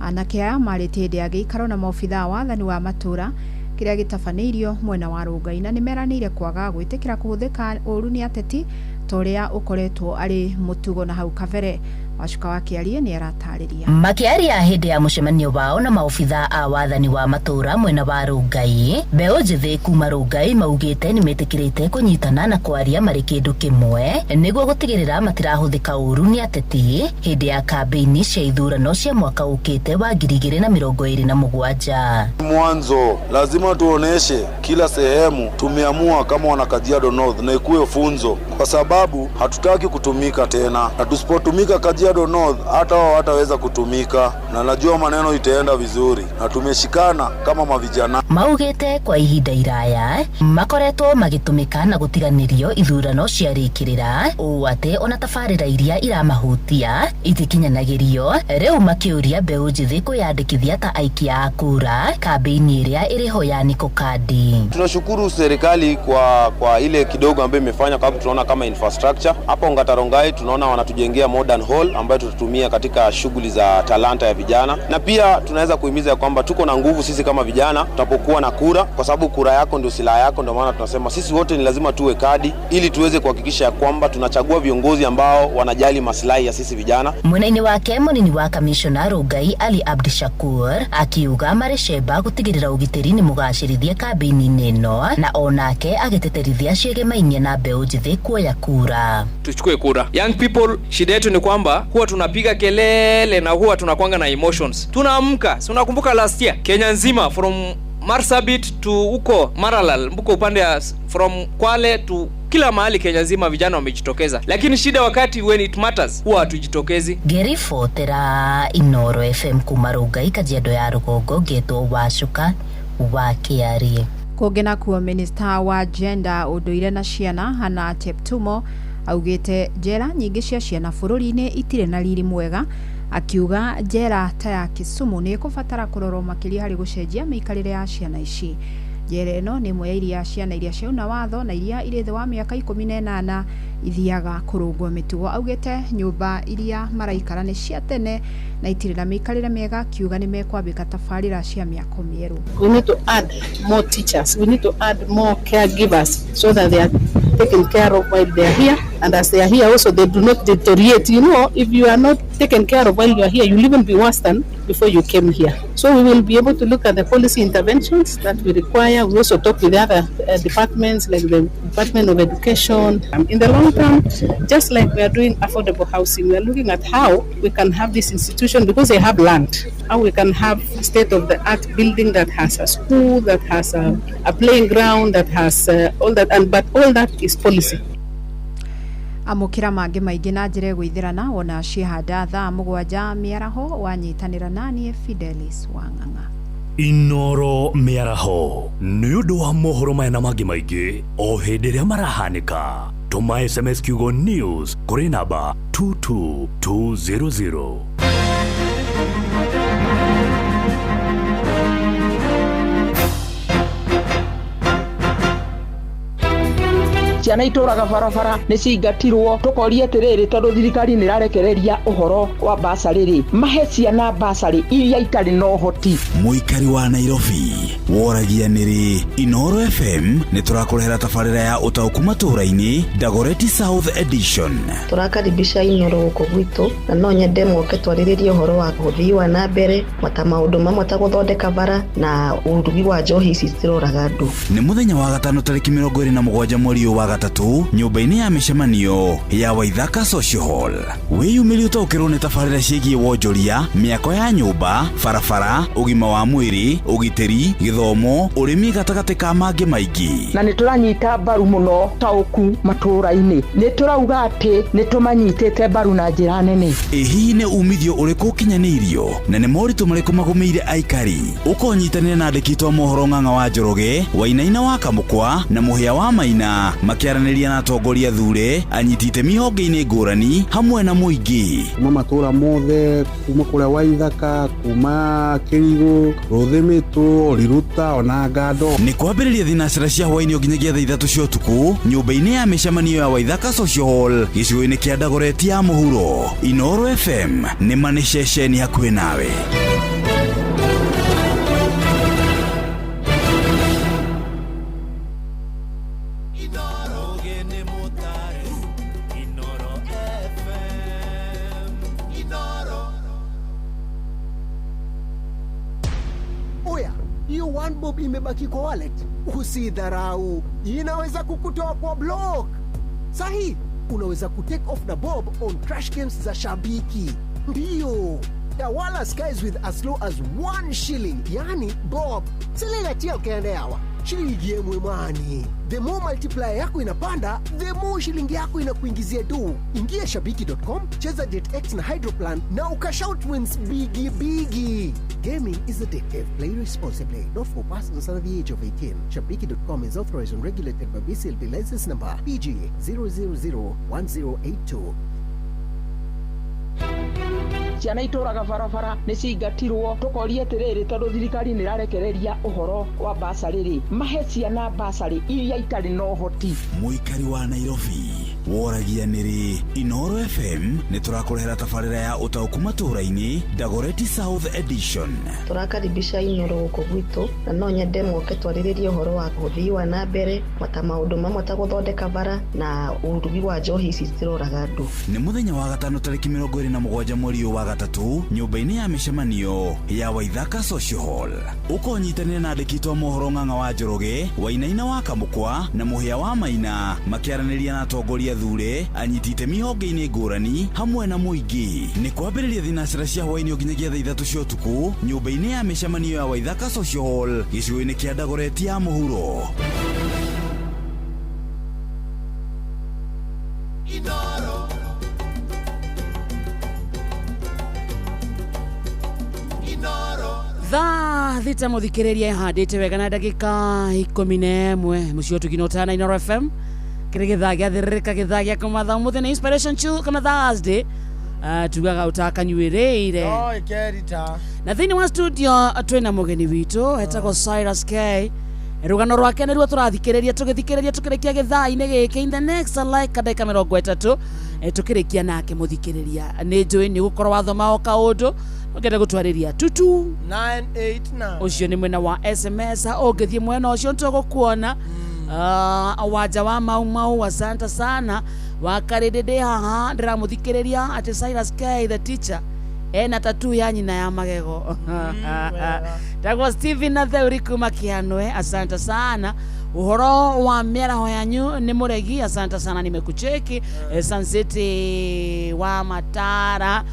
Anake aya marĩtie hĩndĩ ya gĩikaro na maobithaa wathani wa matũra kĩrĩa gĩtabanĩirio mwena wa Rongai, na nĩmeranĩire kwaga gwĩtĩkĩra kũhũthĩka ũru nĩ ateti ta ũrĩa ũkoretwo arĩ mũtugo na hau kabere. Wacuka wa Kĩarie nĩ aratarĩria. Makĩaria hĩndĩ ya mũcemanio wao na maobithaa a wathani wa matũra mwena wa Rongai, mbeũ njĩthĩ kuma Rongai maugĩte nĩ metĩkĩrĩte kũnyitana na kwaria marĩ kĩndũ kĩmwe nĩguo gũtigĩrĩra matirahũthĩka ũru nĩ ateti hĩndĩ ya kambĩini cia ithurano cia mwaka ũkĩte wa 2027. Mwanzo lazima tuoneshe kila sehemu tumeamua kama wana Kajiado North, na ikuwe funzo, kwa sababu hatutaki kutumika tena, na tusipotumika Kajiado North hata wao hataweza kutumika, na najua maneno itaenda vizuri na tumeshikana kama mavijana. Maugite kwa ihinda iraya makoretwo magitumika na gutiganirio ithurano ciarikirira uu ati ona tabarira iria iramahutia itikinyanagirio. Riu makiuria mbeu njithi kwiyandikithia ta aikia a kura kambĩini iria iriho ya Niko Kadi. Tunashukuru serikali kwa ile kidogo ambayo imefanya, kwa sababu tunaona kama infrastructure hapo Ongata Rongai tunaona wanatujengea modern hall ambayo tutatumia katika shughuli za talanta ya vijana, na pia tunaweza kuhimiza kwamba tuko na nguvu sisi kama vijana tutapokuwa na kura, kwa sababu kura yako ndio silaha yako. Ndio maana tunasema sisi wote ni lazima tuwe kadi ili tuweze kuhakikisha kwamba tunachagua viongozi ambao wanajali maslahi ya sisi vijana. Mwena-inĩ wake munini wa kamishona Rongai Ali Abdishakur akiuga marĩ gutigirira ugitiri ni mugacirithie kambĩini ĩno, na onake agĩtĩtĩrithia ciĩgemainie na mbeũ njĩthĩ kuoya kura. Tuchukue kura. Young people, shida yetu ni kwamba huwa tunapiga kelele na huwa tunakwanga na emotions. Tunaamka. Si unakumbuka last year Kenya nzima from Marsabit to huko Maralal, mbuko upande ya from Kwale to kila mahali Kenya nzima vijana wamejitokeza. Lakini shida wakati when it matters huwa hatujitokezi. Ngĩribotera Inoro FM kuma Rongai, Kajiado ya rũgongo, ngetwo Wacuka wa Kĩarie. Kũngĩ nakuo, minista wa gender ũndũire na ciana Hannah Cheptumo augĩte njera nyingĩ cia ciana bũrũri-inĩ itirĩ na riri mwega, akiuga njera ta ya Kisumu nĩ ĩkũbatara kũrorwo makĩria harĩ gũcenjia mĩikarĩre ya ciana ici. Njera ĩno nĩ ĩmwe ya iria ciana iria ciauna watho na iria irĩ thĩ wa mĩaka 18 ithiaga kũrũngwo mĩtugo. Augĩte nyũmba iria maraikara nĩ cia tene na itirĩ na mĩikarĩre mĩega, akiuga nĩ mekwambĩka tabarĩra cia mĩako mĩerũ. We need to add more teachers, we need to add more caregivers so that they are taken care of while they are here, and as they are here also they do not deteriorate. You know, if you are not taken care of while you are here, you'll even be worse than before you came here. So we will be able to look at the policy interventions that we require. We also talk with other departments like the Department of Education. In the long term, just like we are doing affordable housing, we are looking at how we can have this institution, because they have land, how we can have state-of-the-art building that has a school, that has a playing ground, that has all that, and but all that is policy. Amũkĩra mangĩ maingĩ na njĩra ĩgũithĩrana wona ciehanda thaa 7 mĩaraho wanyitanĩra naniĩ Fidelis Wang'ang'a. Inoro mĩaraho nĩ ũndũ wa mohoro maya na mangĩ maingĩ o hĩndĩ ĩrĩa marahanĩka. Tũma SMS kiugo news kũrĩ namba 22200. Ciana itũraga barabara nĩ ciingatirwo, tũkoria atĩrĩrĩ, tondũ thirikari nĩ ĩrarekereria ũhoro wa basarĩ rĩ, mahe ciana basarĩ iria itarĩ na ũhoti. Mũikari wa Nairobi woragia nĩrĩ Inoro FM nĩ tũrakũrehera tabarĩra ya ũtaũku matũũra-inĩ Dagoretti South Edition. Tũrakaribisha Inoro gũkũ gwitũ, na no nyende moke twarĩrĩrie ũhoro wa ũthii wa na mbere mata maũndũ mamwe ta gũthondeka bara na ũrugi wa njohi ici ciroraga andũ. Nĩ mũthenya wa gatano tarĩki 27 mweri ũyũ wa gatatũ nyũmba-inĩ ya mĩcemanio ya Waithaka Social Hall. Wĩyumĩrie ũtaũkĩrwo nĩ tabarĩra ciĩgiĩ wonjoria, mĩako ya nyũmba, barabara, ũgima wa mwĩrĩ, ũgitĩri, gĩthomo, ũrĩmi gatagatĩ ka mangĩ maingĩ. Na nĩ tũranyita mbaru mũno taũku matũũra-inĩ, nĩ tũrauga atĩ nĩ tũmanyitĩte mbaru na njĩra nene. Ĩ hihi nĩ umithio ũrĩkũ ũkinyanĩirio na nĩ moritũ marĩkũ magũmĩire aikari? Ũkonyitanĩra na andĩki a mohoro Ng'ang'a wa Njoroge, Wainaina wa Kamũkwa na Mũhĩa wa Maina makĩaranĩria na atongoria thure, anyiti itemi honge-inĩ ngũrani hamwe na mũingĩ. Kuma matũũra mothe, kuma kũrĩa Waithaka, kuma Kĩrigũ, Rũthĩmĩtũ, Riruta ona Ngando. Nĩ kwambĩrĩria thinacara cia hwaĩ-inĩ nginyagia thaa 3 cia ũtukũ nyũmba-inĩ ya mĩcemanio ya Waithaka Social Hall gĩcigo-inĩ kĩa Dagoretti ya Mũhuro. Inooro FM nĩ ma nĩ ceceni hakuhĩ nawe. Oya, hiyo one bob imebaki kwa wallet, usidharau, inaweza kukutoa kwa block. Sahi, unaweza kutake off na bob on crash games za Shabiki. Ndiyo, tawala skies with as low as 1 shilling, yani bob. Selela tia ukaenda yawa shilingi yemwe mwani. The more multiplier yako inapanda, the more shilingi yako inakuingizia do. Ingia shabiki.com, cheza JetX na Hydroplan na ukashout wins bigi bigi. Gaming is addictive. Play responsibly. Not for persons under the age of 18. Shabiki.com is authorized and regulated by BCLB license number PG 0001082. Ciana itũraga barabara nĩ ciingatirwo, tũkoria atĩrĩrĩ tondũ thirikari nĩ ĩrarekereria ũhoro wa basarĩ rĩ, mahe ciana basarĩ iria itarĩ na ũhoti. Mũikari wa Nairobi woragia nĩrĩ Inooro FM nĩ tũrakũrehera tabarĩra ya ũtaũku matũũra-inĩ Dagoretti South Edition. Tũrakaribisha Inooro gũkũ gwitũ na no nyende moke twarĩrĩrie ũhoro wa ũthii wa na mbere mata maũndũ mamwe ta gũthondeka bara na ũrugi wa njohi ici ciroraga andũ. Nĩ mũthenya wa gatano tarĩki 27 mweri wa gatatũ nyũmba-inĩ ya mĩcemanio ya Waithaka Social Hall. Ũkonyitanĩra na andĩki a mohoro Ng'ang'a wa Njoroge, Wainaina wa Kamũkwa na Mũhĩa wa Maina makĩaranĩria na atongoria thure, anyiti itemi honge-inĩ ngũrani hamwe na mũingĩ. Nĩ kwambĩrĩria thinacara cia hwaĩ-inĩ nginyagia thaa 3 cia ũtukũ nyũmba-inĩ ya mĩcemanio ya Waithaka Social Hall gĩcigo-inĩ kĩa Dagoretti ya Mũhuro. Thaa thita muthikiriria ihandite wega na ndagika 11 muciĩ ũtugino ũtana Inooro FM kĩrĩ gĩthaa gĩathĩrĩrĩka gĩthaa gĩa kũmatha ũmũthĩ nĩ inspiration Tuesday kana Thursday, tugaga ũtakanyuĩrĩire no ĩkerita. Na thĩinĩ wa studio twĩna mũgeni witũ etagwo Cyrus K. Rũgano rwake nĩruo tũrathikĩrĩria tũgĩthikĩrĩria tũkĩrĩkia gĩthaa-inĩ gĩkĩ in the next like ndagĩka 30 tũkĩrĩkia nake mũthikĩrĩria. Nĩ njũĩ nĩ gũkorwo wathoma o kaũndũ ũngĩenda gũtwarĩria tutu 989 ũcio nĩ mwena wa SMS, ũngĩthiĩ mwena ũcio nĩtũgũkuona. Wanja wa Mau Mau, asante sana. Wakarĩndĩ ndĩ haha ndĩramũthikĩrĩria atĩ Cyrus K the teacher ena tattoo ya nyina ya magego. Tagwo Steven na Theuri kuma Kianwe, asante sana. Uhoro wa mĩaraho yanyu nĩ mũregi, asante sana, nimekucheki. Sun City wa Matara,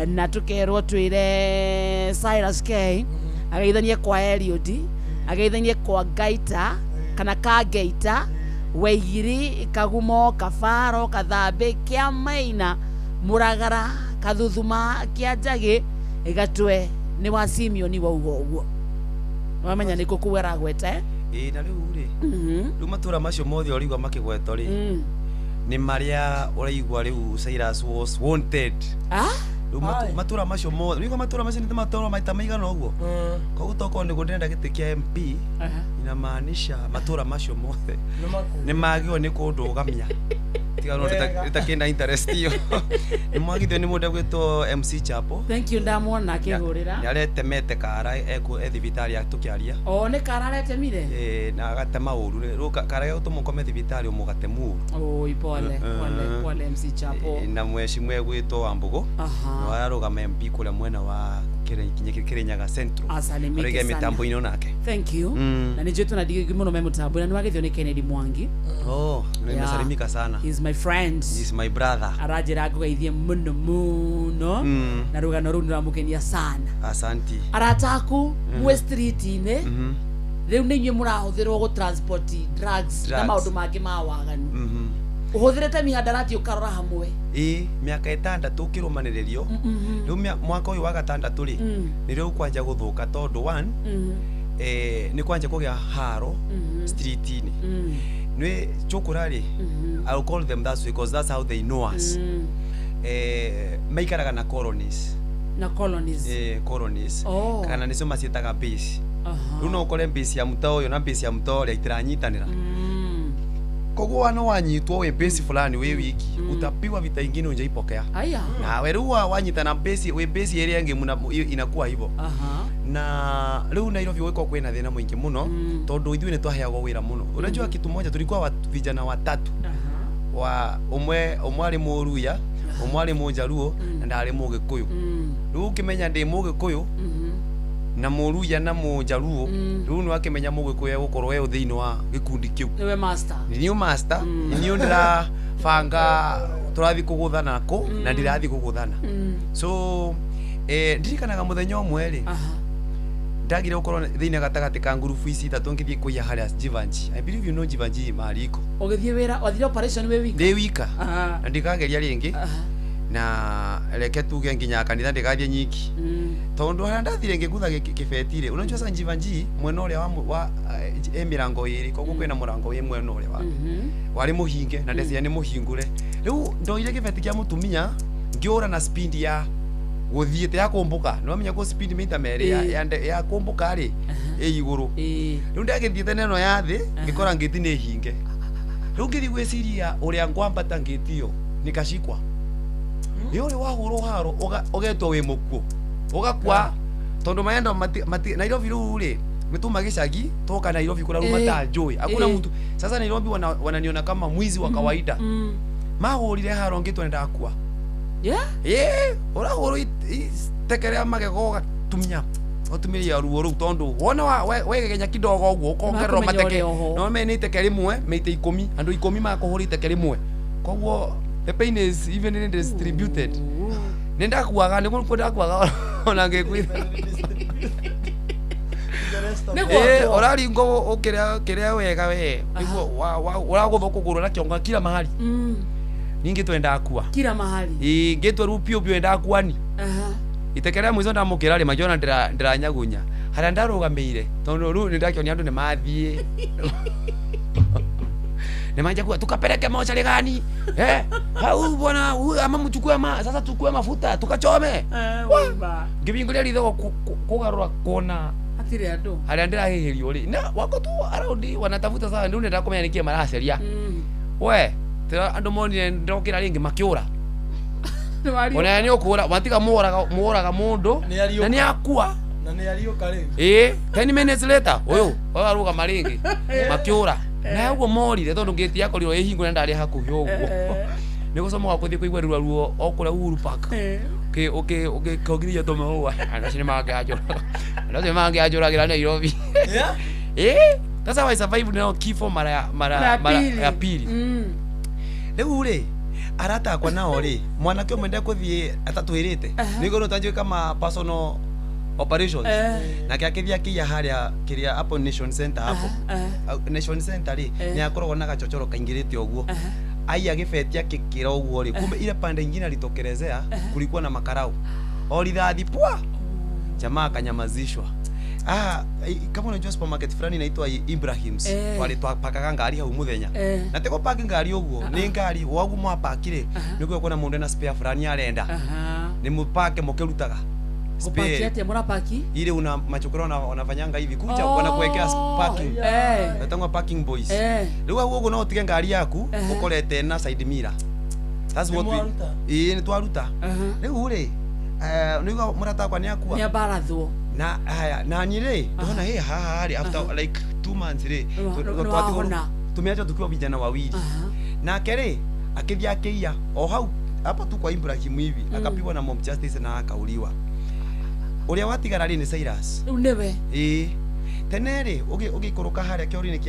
na tukerwo twire Cyrus K ageithanie kwa Eliud, ageithanie kwa Gaita kana Kageita, Waigiri, Kagumo, Kabaro, Kathambi, Kia Maina, Muragara, Kathuthuma, Kia Njagi, Gatwe nĩ wa Simeon wauga ũguo. Wamenya nĩ kũ kũu aragweta? Ĩĩ na rĩu rĩ, rĩu matũra macio mothe ũraigua makĩgwetwo rĩ, nĩ marĩa ũraigua rĩu Cyrus was wanted. Rĩu matũra macio mothe, rĩu matũra macio nĩ matũra maita maigana ũguo. Koguo tokorwo nĩguo ndĩrenda gĩtĩ kĩa MP, inamaanisha matũra macio mothe nĩ magĩrĩirwo nĩ kũndũgamia. Tiga no ndĩtakĩna interest ĩyo. Nĩ mwagithio nĩ mũndũ egwĩtwo MC Chapo. Thank you, ndamwona akĩhũrĩra. Nĩ aretemete kara e thibitarĩ tũkĩaria. O nĩ kara aretemire? Ĩĩ, na agatema ũru. Rĩu kara gagũtũma ũkome thibitarĩ ũmũgatemu ũru. Oi, pole, pole, pole MC Chapo. Na mwecimu egwĩtwo Wambũgũ. Nĩ ararũgama MP kũrĩa mwena wa Kirinyaga Central. Asalimike Orege sana. mitambo-inĩ onake. Thank you. Na nĩ njũĩ tũna ndigĩ mũno me mũtambo na nĩ wagethio nĩ Kennedy Mwangi. Oh, nimesalimika sana. He's my friend. He's my brother. Aranjĩra ngũgeithie mũno mũno. Na rũgano rũu nĩ rwamũkenia sana. Asanti. Arata aku mwĩ street-inĩ rĩu nĩ inyuĩ mũrahũthĩrwo gũ transport drugs na maũndũ mangĩ ma waganu. Ũhũthĩrĩte mihadarati ũkarora hamwe. Ĩ mĩaka 6 ũkĩrũmanĩrĩrio. Rĩu mwaka ũyũ wa gatandatũ rĩ nĩrĩo ũkwanja gũthũka tondũ one nĩ kwanja kũgĩa haro street-inĩ. Nĩ chokora rĩ I'll call them that way because that's how they know us. Maikaraga na colonies. Na colonies. Colonies. Kana nĩcio maciĩtaga base. Rĩu no ũkore base ya mũta ũyũ na base ya mũta ũrĩa itiranyitanĩra. Koguo wana wanyitwo wĩ base fulani wĩ wiki utapigwa vita ingine unjaipokea. Aya. Na we rĩu wanyita na base wĩ base ĩrĩa ĩngĩ inakuwa hivyo. Na rĩu Nairobi gwĩko kwĩna thĩna mũingĩ mũno tondũ ithuĩ nĩ twaheagwo wĩra mũno. Unajua kitu moja tulikuwa vijana watatu. Wa ũmwe arĩ Mũruya, ũmwe arĩ Mũnjaruo na ndarĩ Mũgĩkũyũ. Rĩu ũkĩmenya ndĩ Mũgĩkũyũ na Mũruya na Mũnjaruo rĩu nĩ wakĩmenya Mũgĩkũyũ egũkorwo e thĩinĩ wa gĩkundi kĩu. Nĩwe master. Nĩ master, niĩ ndĩrabanga tũrathiĩ kũgũthana kũ na ndirathiĩ kũgũthana. So ndirikanaga mũthenya ũmwe rĩ ndagire gũkorwo thĩinĩ gatagatĩ ka ngurubu ici ithatũ ngĩthiĩ kũiya harĩa Jivanji. I believe you know Jivanji mahali iko. Ũgĩthiĩ wĩra, wathire operation wĩ wika? Ndĩ wika. Na ndikageria rĩngĩ. Na reke tuge nginya kanitha ndigathiĩ nyiki. Tondu harĩa ndathire ngĩgutha kĩbeti rĩ, unajua sasa Jivanji mwena ũrĩa wa mĩrango ĩrĩ, koguo kwĩna mũrango wĩ mwena ũrĩa wa warĩ mũhinge na ndeciria nĩ mũhingũre. Rĩu ndoire kĩbeti kĩa mũtumia ngĩũra na speed ya gũthiĩte ya kũmbũka. Nĩ wamenya kũ speed mita merĩ ya kũmbũka rĩ ĩ igũrũ. Rĩu ndagĩthiĩte na ĩno ya thĩ ngĩkora ngĩti nĩ hinge. Rĩu ngĩthiĩ gwĩciria ũrĩa ngwambata ngĩti ĩyo nikashikwa. Nĩ ũrĩ wahũrwo haro ũgetwo wĩ mũkuũ ũgakua tondũ maenda Nairobi rĩu rĩ nĩtuma gĩcagi toka Nairobi kũraruma ta njũĩ hakuna mtu. Sasa Nairobi wananiona kama mwizi wa kawaida. Mahũrire haro ngĩtwo nĩndakua. Yeah? Ũrahũrwo itekerea magego ũgatumia ũtumiria ruo rũu tondũ wona wegegenya kidogo ũguo ũkongererwo mateke no me nĩ iteke rĩmwe meite 10 andũ 10 makũhũra iteke rĩmwe koguo the pain is evenly distributed. Nĩndakuaga nĩguo ndakuaga ona ngĩkwitha. Ũraringwo ũkĩrĩa wega we nĩguo ũragũthwo kũgũrũ na kĩongo kila mahali. Ningĩ twendakua kila mahali. Ĩ ngĩtwo rĩu piũ piũ endakua ni. Iteke rĩa mũico ndamũkĩra rĩ makĩona ndĩranyagunya harĩa ndarũgamĩire tondũ rĩu nĩndakĩonia andũ nĩmathiĩ nĩmanja kuwa tukapeleke mochari gani hau bwana ama mchukue ma sasa tukue mafuta tukachome. Ngĩbingũria ritho kũgarũra kuona hatirĩ andũ harĩa ndĩrahĩhĩrio rĩ na wako tu around wanatafuta sasa ndio ndĩra kũmenya nĩkĩĩ maraceria. We andũ monire ndokĩra rĩngĩ makĩũra. Ona nĩ ũkũra watiga mũraga mũndũ na nĩ akua na nĩ ariũka rĩu. Ĩ 10 minutes later ũyũ arũgama rĩngĩ makĩũra. Na ũguo morire tondũ ngĩti yakorirwo ĩhingũre na ndarĩ hakuhĩ ũguo. Nĩ gũcomoka gũthiĩ kũigua ruo ruo o kũrĩa Uhuru Park. Ũkĩongiria tũmahũa andũ acio nĩ mangĩanjũragĩra Nairobi. Sasa wa survive nao kifo mara ya pili. Rĩu rĩ arata akwa nao rĩ mwanake ũmwe ndekũthiĩ atatwĩrĩte nĩguo no tanjũĩ kama personal operations nake akĩthiĩ akĩiya harĩa kĩrĩa hapo Nation Center hapo Nation Center rĩ nĩ akoragwo na gachochoro kaingĩrĩte ũguo aiya gĩbeti akĩkĩra ũguo rĩ kumbe ile pande ingine alitokelezea kulikuwa na makarau o rithathi pwa jamaa akanyamazishwa. Kama unajua supermarket fulani inaitwa Ibrahims wale twapakaga ngari hau muthenya na tego park ngari uguo ni ngari wagu mwapakire niguo kuona mundu na spare fulani arenda ni mupake mukirutaga Kupaki ati murapaki ile una machokoro na wanafanyanga hivi kuja wanakuwekea parking natangwa parking boys riu hau uguo no utige ngari yaku ukorete na side mirror. That's what we ni twaruta riu ri niguo murata akwa ni akua ni abarathwo na haya na ni ri ndona he haha ri after like 2 months ri tumeacha tukiwa vijana wawili nake ri akithia akiia o hau hapo tu kwa Ibrahim hivi akapigwa na mob justice na akauliwa. Ũrĩa watigara rĩ nĩ Cyrus. Rĩu nĩwe. Ĩĩ. Tene rĩ ũgĩikũrũka harĩa kĩoro-inĩ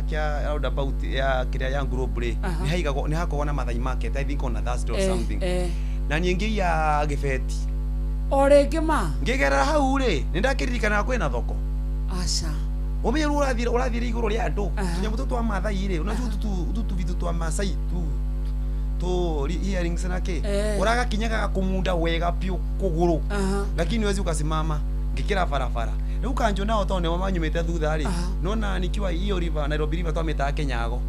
kĩa roundabout ya kĩrĩa ya Globe rĩ, nĩ haigagwo nĩ hakoragwo na Mathai Market, I think on a Thursday or something. Na niĩ ngĩiya gĩbeti. O rĩngĩ ma? Ngĩgerera hau rĩ, nĩ ndakĩririkanaga kwĩna thoko. Aca. Ũmenye rĩu ũrathiĩra igũrũ rĩa andũ. Tũnyamũ tũtũ twa Mathai rĩ, unajua tũtũ vitu twa Masai tu tu earrings na kĩ. Ũragakinyaga gakũmunda wega biũ kũgũrũ. Lakini huwezi ukasimama ngĩkĩra barabara. Rĩu kanjũ nao tondũ nĩo manyumĩte thutha rĩ, nona nikiwa hiyo river Nairobi river twamĩtaga Kenyago.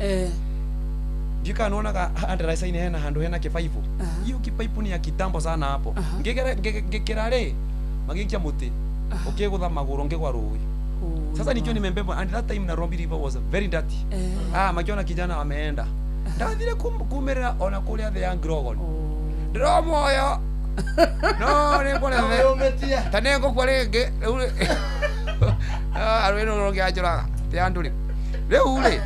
Ndiũĩ kana nĩwonaga ndaraca-inĩ hena handũ hena kĩbaibũ. Hiyo kĩbaibũ nĩ ya kitambo sana hapo. Ngĩkĩra rĩ, magĩikia mũtĩ. Ũkĩgũtha magũrũ ngĩgwa rũĩ. Sasa nikiwa nimembebwa, and that time Nairobi River was very dirty. Makiona kijana ameenda. Ndathire kumerera ona kũrĩa thĩ ya Grogon. Ndĩromoyo. No, nĩ ngũrethe. Ta nĩ ngũkua rĩngĩ. Rĩu rĩ. Arũĩ nĩ rũngĩanjũraga. Ti andũ rĩ. Rĩu rĩ.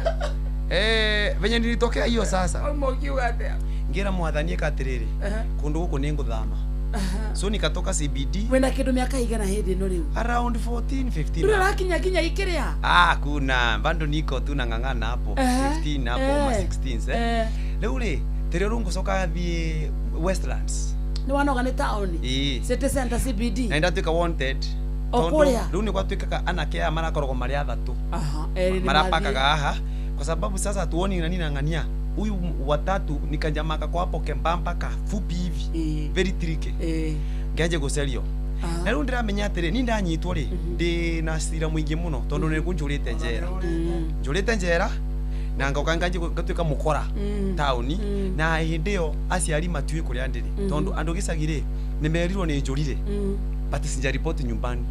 Venye nilitokea hiyo sasa. Ũkiuga atĩa? Ngĩra mwathani ĩka atĩrĩrĩ. Kũndũ gũkũ nĩ ngũthama. So nikatoka CBD. Wĩna kĩndũ mĩaka igana hĩndĩ ĩno rĩu? Around 14, 15. Ndũrĩ ũrakinya nginya ikĩrĩa? Kuna. Bado niko tu nang'ang'ana hapo. 15 hapo, ma 16, eh. Rĩu rĩ, tĩrĩ rĩu ngũcoka thiĩ Westlands. Nĩ wanoga nĩ taũni? Ĩĩ. City Center CBD. Na nĩndatuĩka wanted. O kũrĩa? Rĩu nĩ gwatuĩkaga anake aya marakoragwo marĩ athatũ. Erĩ nĩ Marapakaga mathiĩ. haha. Kwa sababu sasa tuoni nani nang'ania. Huyu watatu ni kajamaa kako hapo kembamba kafupi hivi. Very tricky. Ngianjia gũcerio. Na rĩu ndĩramenya atĩrĩ, ni ndanyitwo rĩ, ndĩ na cira mũingĩ mũno tondũ nĩ njũrĩte njera. Njũrĩte njera na ngoka nganjia ngatuĩka mũkora taũni na hĩndĩ ĩyo aciari matiũĩ kũrĩa ndĩrĩ tondũ andũ gĩcagi rĩ nĩ merirwo nĩ njũrire but sijaripoti nyumbani.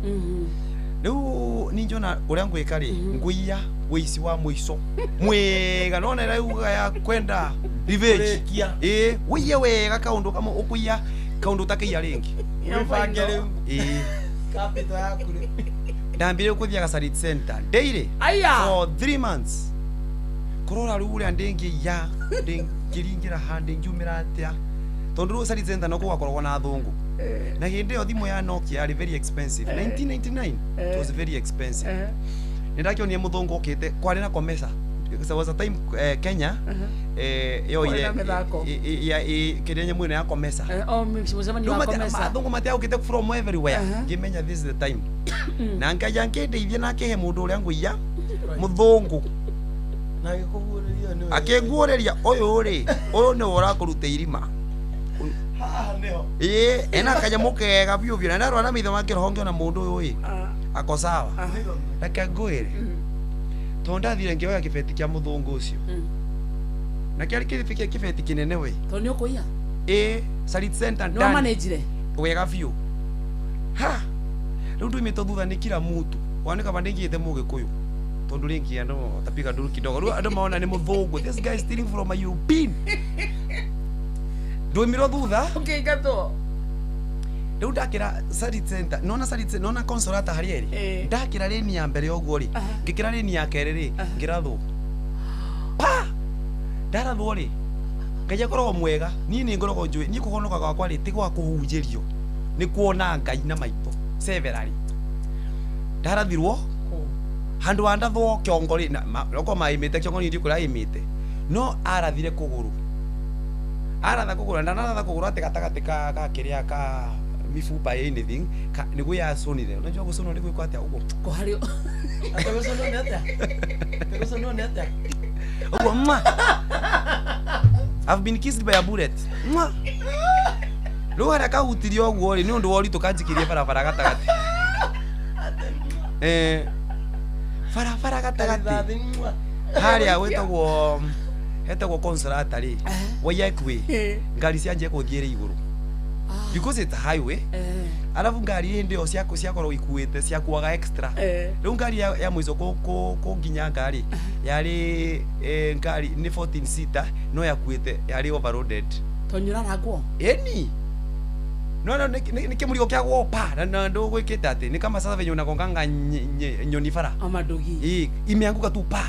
Rĩu niĩ njona ũrĩa ngwĩka rĩ, ngũiya ũici wa mũico mwega nona ĩrauga ya kwenda revenge. Ĩĩ, ũiye wega kaũndũ kamwe ũkũiya kaũndũ ũtakĩiya rĩngĩ. Wĩbange rĩu. Ĩĩ. Capital yaku rĩ. Ndambire kũthiaga Sarit Center daily for 3 months. Kũrora rĩu ũrĩa ndĩngĩiya, ndĩngĩringĩra ha, ndĩngiumĩra atĩa. Tondũ rĩu Sarit Center no gwakoragwo na athũngũ. Na hĩndĩ ĩyo thimũ ya Nokia yarĩ very expensive. 1999 it was very expensive. Nĩ ndakĩonire mũthũngũ okĩte kwarĩ na Comesa. There was a time Kenya yoire Kwarĩ na mĩthako. Kĩrĩa nyamũ ĩno ya Comesa. Mũcemanio wa Comesa. Athũngũ matiaũkĩte from everywhere. Ngĩmenya this is the time. Na Ngai angĩndeithia na akĩhe mũndũ ũrĩa ngũiya mũthũngũ. Na agĩkũguũrĩria nĩwe. Akĩnguũrĩria ũyũ rĩ, ũyũ nĩwe ũrakũruta irima. Haha nĩho. Ĩĩ, ena kanyamũ kega biũ biũ na ndarora na maitho make roho ngĩona mũndũ ũyũ ĩ ako sawa. Reke ngwĩre. Tondũ ndathire ngĩoya kĩbeti kĩa mũthũngũ ũcio. Na kĩarĩ kĩbeti kĩnene we. Tondũ nĩ ũkũiya? Ĩĩ, Sarit Center Nĩ ndani. wamanĩnjire? Wega biũ. Ha! Rĩu ndumĩtwo thutha nĩ kila mtu. Wanĩka kaba ndĩngĩte mũgĩkũyũ. Tondũ rĩngĩ andũ watapiga nduru kidogo. Rĩu andũ maona nĩ mũthũngũ. This guy is stealing from a European. Ndũmirwo thutha. Ũkĩingatwo. Rĩu ndakĩra Sarit Center, nona Sarit Center, nona Consolata harĩa ĩrĩ. Ndakĩra rĩni ya mbere ũguo rĩ, ngĩkĩra rĩni ya kerĩ rĩ, ngĩrathwo. Pa! Ndarathwo rĩ, Ngai akoragwo mwega, niĩ nĩ ngoragwo njũĩ, niĩ kũhonoka gwakwa rĩ, ti gwa kũhunjĩrio, nĩ kuona Ngai na maitho, severally. Ndarathirwo, handũ ha ndathwo kĩongo rĩ, okorwo maĩmĩte kĩongo niĩ ndiũĩ kũrĩa aĩmĩte, no arathire kũgũrũ. Aratha kũgũrũ, ndanaratha kũgũrũ atĩ gatagatĩ ka kĩrĩa ka mifupa anything, nĩguo yacũnire. Unajua gũcũnwo nĩ gwĩkwo atĩa ũguo? Kũharĩ Atĩ gũcũnwo nĩ atĩa? Atĩ gũcũnwo nĩ atĩa? Ũguo, mwa. I've been kissed by a bullet. Mwa. Rĩu harĩa kahutirie ũguo rĩ, nĩ ũndũ wa ũritũ kanjikirie barabara gatagatĩ. Barabara gatagatĩ. Harĩa hetagwo Consolata rĩ, Waiyaki ngari cianjia gũthiĩra igũrũ. Because it's a highway. Alafu ngari hĩndĩ ĩyo ciakoragwo ikuĩte, ciakuaga extra. Rĩu ngari ya mũico kũnginya ngari, yarĩ, ngari nĩ 14 seater, no yakuĩte, yarĩ overloaded. Tondũ nĩ ũrarangwo? Ĩni. No, no, nĩ kĩmũrigo kĩa gwopa, na ndũgwĩkĩte atĩ, nĩ kama sasa venye unagonganga nyoni bara. Ama ndugi. Ĩĩ, imeanguka tu pa.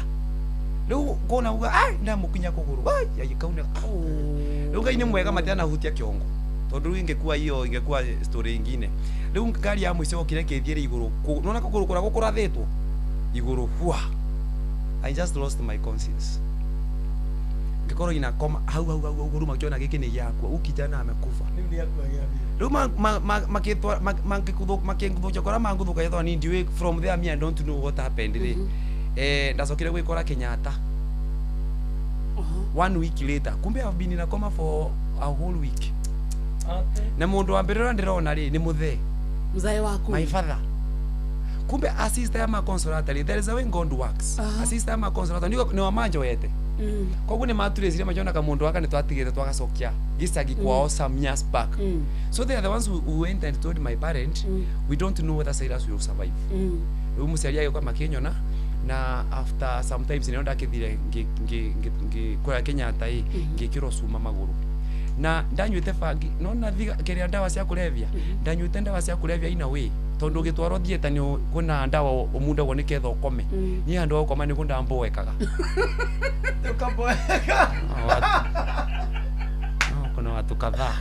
Rĩu kuona uga, ndamũkinya kũgũrũ. Ai, ai, kauna. Rĩu Ngai nĩ mwega matianahutia kĩongo. Tondu riu ingekuwa hiyo ingekuwa story ingine. Riu ngari ya mwico yokire ĩkĩthiĩra igũrũ. Nona kũgũrũ kũrĩa gũkũrathĩtwo igũrũ hua. I just lost my conscience. Ngikorwo ina koma hau hau hau hau makiona gĩkĩ nĩ gĩakua. Huyu kijana amekufa. Riu makĩtwara makĩngũthũkia kũrĩa mangũthũkagia tondũ niĩ ndiũĩ from there me I don't know what happened rĩ. Ndacokire gwĩkora Kenyatta. 1 week later. Kumbe I've been in a coma for a whole week. Na mundu wa mbere ũrĩa ndĩrona rĩ nĩ mũthee. Mzae waku. My father. Kumbe a sister ya Consolata rĩ, there is a way God works. A sister ya Consolata nĩ wa manjoete. Koguo nĩ maturĩcire makĩona kamundu gaka nĩ twatigĩte twagacokia gĩcagi kwao some years back. So they are the ones who went and told my parent, we don't know whether Cyrus will survive. Rĩu mũciari agĩũka makĩnyona na after sometimes nĩo ndakĩthire kũrĩa Kenyatta ĩ ngĩkĩrwo cuma magũrũ. Na ndanyuĩte bangi nona kĩrĩa ndawa cia kũrebia ndanyuĩte ndawa cia kũrebia in a way tondu ũgĩtwarwo theatre nĩ kwĩna ndawa ũmundagwo nĩketha ũkome. Niĩ handũ ha gũkoma nĩguo ndamboekaga. Ukaboeka. Kuna watu kadhaa.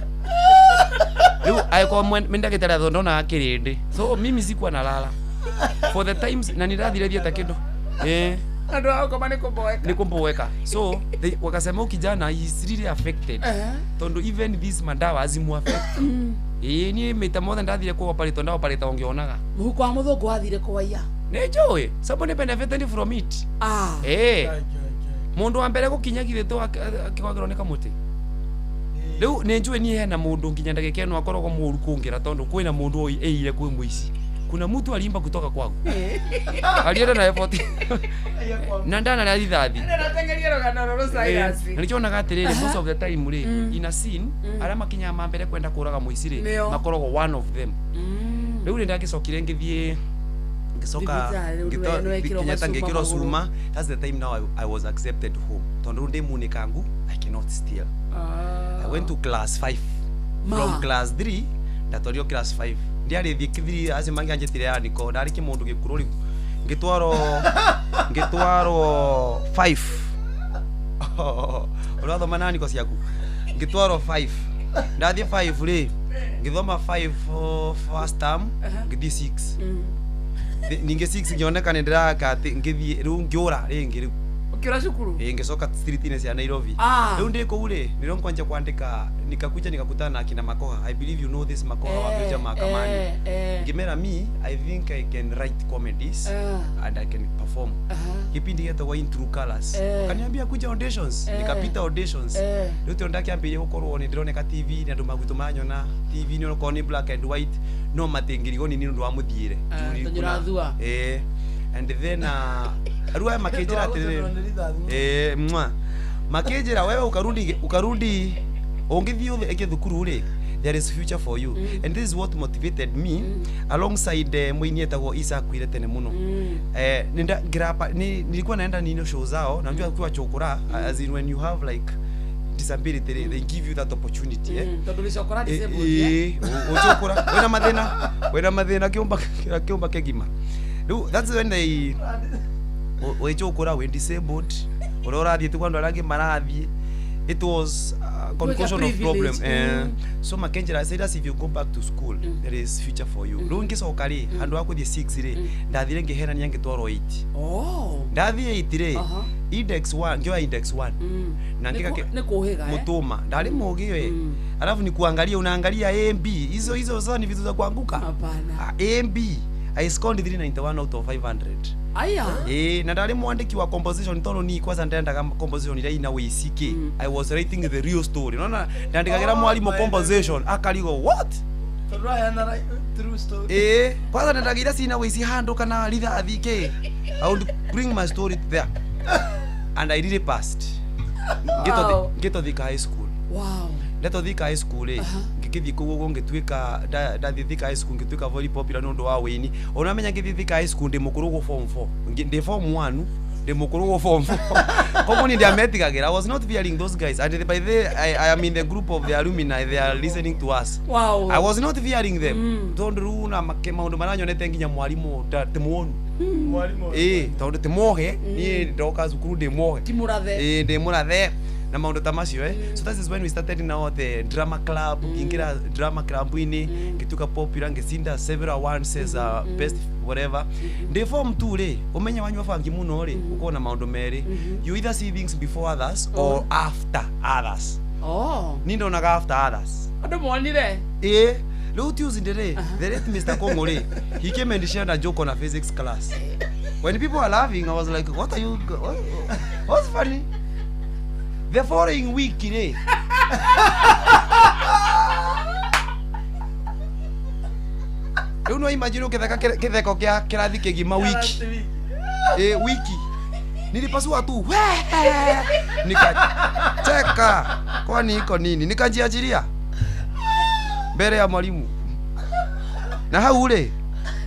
Rĩu angĩkorwo mwe ndagĩtarĩ atho ndonaga kĩrĩndĩ. So mimi sikuwa nalala for the times na nĩndathire theatre kĩndũ. Andũ a gũkoma nĩ kũboeka. Nĩ kũboeka. So they wakasema huyu kijana he is really affected. Tondu even this madawa azimu affect. Niĩ maita mothe ndathire kũ operate ndaoperate ũngĩonaga. Mũhuko wa mũthũngũ wathire kwaiya. Nĩ njũĩ. Somebody benefited from it. Mũndũ wa mbere gũkinya githĩ akĩgwagĩrwo nĩ kamũtĩ. Rĩu nĩ njũĩ niĩ hena mũndũ nginya ndagĩka ĩno akoragwo mũũru kũngĩra tondũ kwĩna mũndũ ĩire kwĩ mũici. Kuna mtu aliimba kutoka kwangu. Alienda na effort. Na ndana na rithathi. Ndatengeria rũgano rũrũ Cyrus. Na nikĩonaga atĩrĩrĩ most of the time rĩ in a scene arĩa makinyaga ma mbere kwenda kũraga mũici rĩ makoragwo one of them. Rĩu nĩ ndagĩcokire ngĩthiĩ ngĩcoka Kenyatta ngĩkĩrwo cuma. That's the time now I was accepted home. Tondũ rĩu ndĩ munĩkangu I cannot steal. I went to class 5. From class 3 ndatwarirwo class 5. Ndiarĩ thiĩ kithiri acio mangĩanjĩtire ya niko ndarĩ kĩmũndũ gĩkũrũ rĩu ngĩtwarwo 5. Ũrathoma na niko ciaku. Ngĩtwarwo 5. Ndathiĩ 5 rĩ ngĩthoma 5 first term ngĩthiĩ 6. Ningĩ 6 ngĩoneka nĩ ndĩraka atĩ ngĩthiĩ rĩu ngĩũra rĩngĩ rĩu. Ũkĩũra cukuru? Ngĩcoka street-inĩ cia Nairobi. Rĩu ndĩ kũu rĩ nĩrĩo ngwanja kwandĩka nikakuja nikakutana na akina Makoha. I believe you know this Makoha wa Future Mahakamani. Ngĩmera me I think I can write comedies and I can perform. Kipindi gĩetagwo In True Colors. Kaniambia kuja auditions. Nikapita auditions. Rĩu tondũ ndakĩambĩrĩria gũkorwo nĩ ndĩroneka TV na andũ magwitũ manyona TV nĩ onokorwo nĩ black and white no matingĩrigwo nĩ ũndũ wa mũthiĩre. And then rĩu aya makĩnjĩra atĩrĩrĩ makĩnjĩra wewe ukarudi ũngĩthiĩ ũthĩ thukuru rĩ there is future for you. And this is what motivated me alongside mũini etagwo Isa akuire tene mũno. Nilikuwa naenda nino show zao na unajua ukiwa chokora as in when you have like disability they give you that opportunity. Tondu nĩ cokora disabled. Uchokora wena mathĩna kĩũmba kĩgima. Rĩu that's when they wĩchokora wĩ disabled ũrĩa ũrathiĩ ti kwa andũ arĩa angĩ marathiĩ. It was a conclusion of problem. So makenjera said that if you go back to school there is future for you. Rĩu ngĩcoka rĩ handũ ha gũthiĩ 6 rĩ ndathire ngĩherania ngĩtwarwo 8. Ndathiĩ 8 rĩ index 1 ngĩoya index 1 na ngĩka nĩ kũhĩga mũtũma ndarĩ mũgĩ we. Alafu ni kuangalia unaangalia A B hizo hizo sasa ni vitu za kuanguka. Hapana. A B I scored 391 out of 500. Aya. Na ndari mwandiki wa composition tondu ni kwanza ndendaga composition ira ina wicike. I was writing the real story. Unaona ndandikagira mwalimu composition akarigo what? Tondu aheana true story. Kwanza ndendagira cina wici handu kana rithathi ke. I would bring my story there. And I really passed. Ngito Thika High School. Wow. Ndeto Thika High School ri ngĩgĩthiĩ kũu ũguo ngĩtuĩka ndathiĩ Thika High School ngĩtuĩka very popular nĩ ũndũ wa wĩini. Ona menya ngĩthiĩ Thika High School ndĩ mũkũrũ gũ form 4. Ndĩ form 1 ndĩ mũkũrũ gũ form 4. Koguo niĩ ndiametigagĩra. I was not fearing those guys. And by the I am in the group of the alumni, they are listening to us. Wow. I was not fearing them. Tondũ rĩu na maũndũ maranyonete nginya mwarimũ ndĩmuonu. Mwarimũ. Tondũ ti mwohe niĩ ndoka cukuru ndĩ mwohe. Ti mũrathe. Ndĩ mũrathe. Na maundu ta macio eh. So that is when we started now the drama club, ngingira drama club-inĩ, ngĩtuĩka popular, ngĩcinda several awards as a best whatever. Ndĩ form 2 rĩ, ũmenye wanyua bangi mũno rĩ, ũkorwo na maũndũ merĩ. You either see things before others or after others. Oh. Niĩ ndonaga after others. Andũ monire. Ĩĩ, rĩu Tuesday rĩ, the late Mr. Kongo rĩ, he came and shared a joke on a physics class. When people were laughing, I was like, what are you, what's funny? The following week rĩ, rĩu no imagine ũkĩtheka kĩtheko kĩa kĩrathi kĩgima wiki. Ĩ, wiki nilipasua tu. Wee! Nikacheka, kwani iko nini? Nikajiachilia mbere ya mwalimu. Na hau rĩ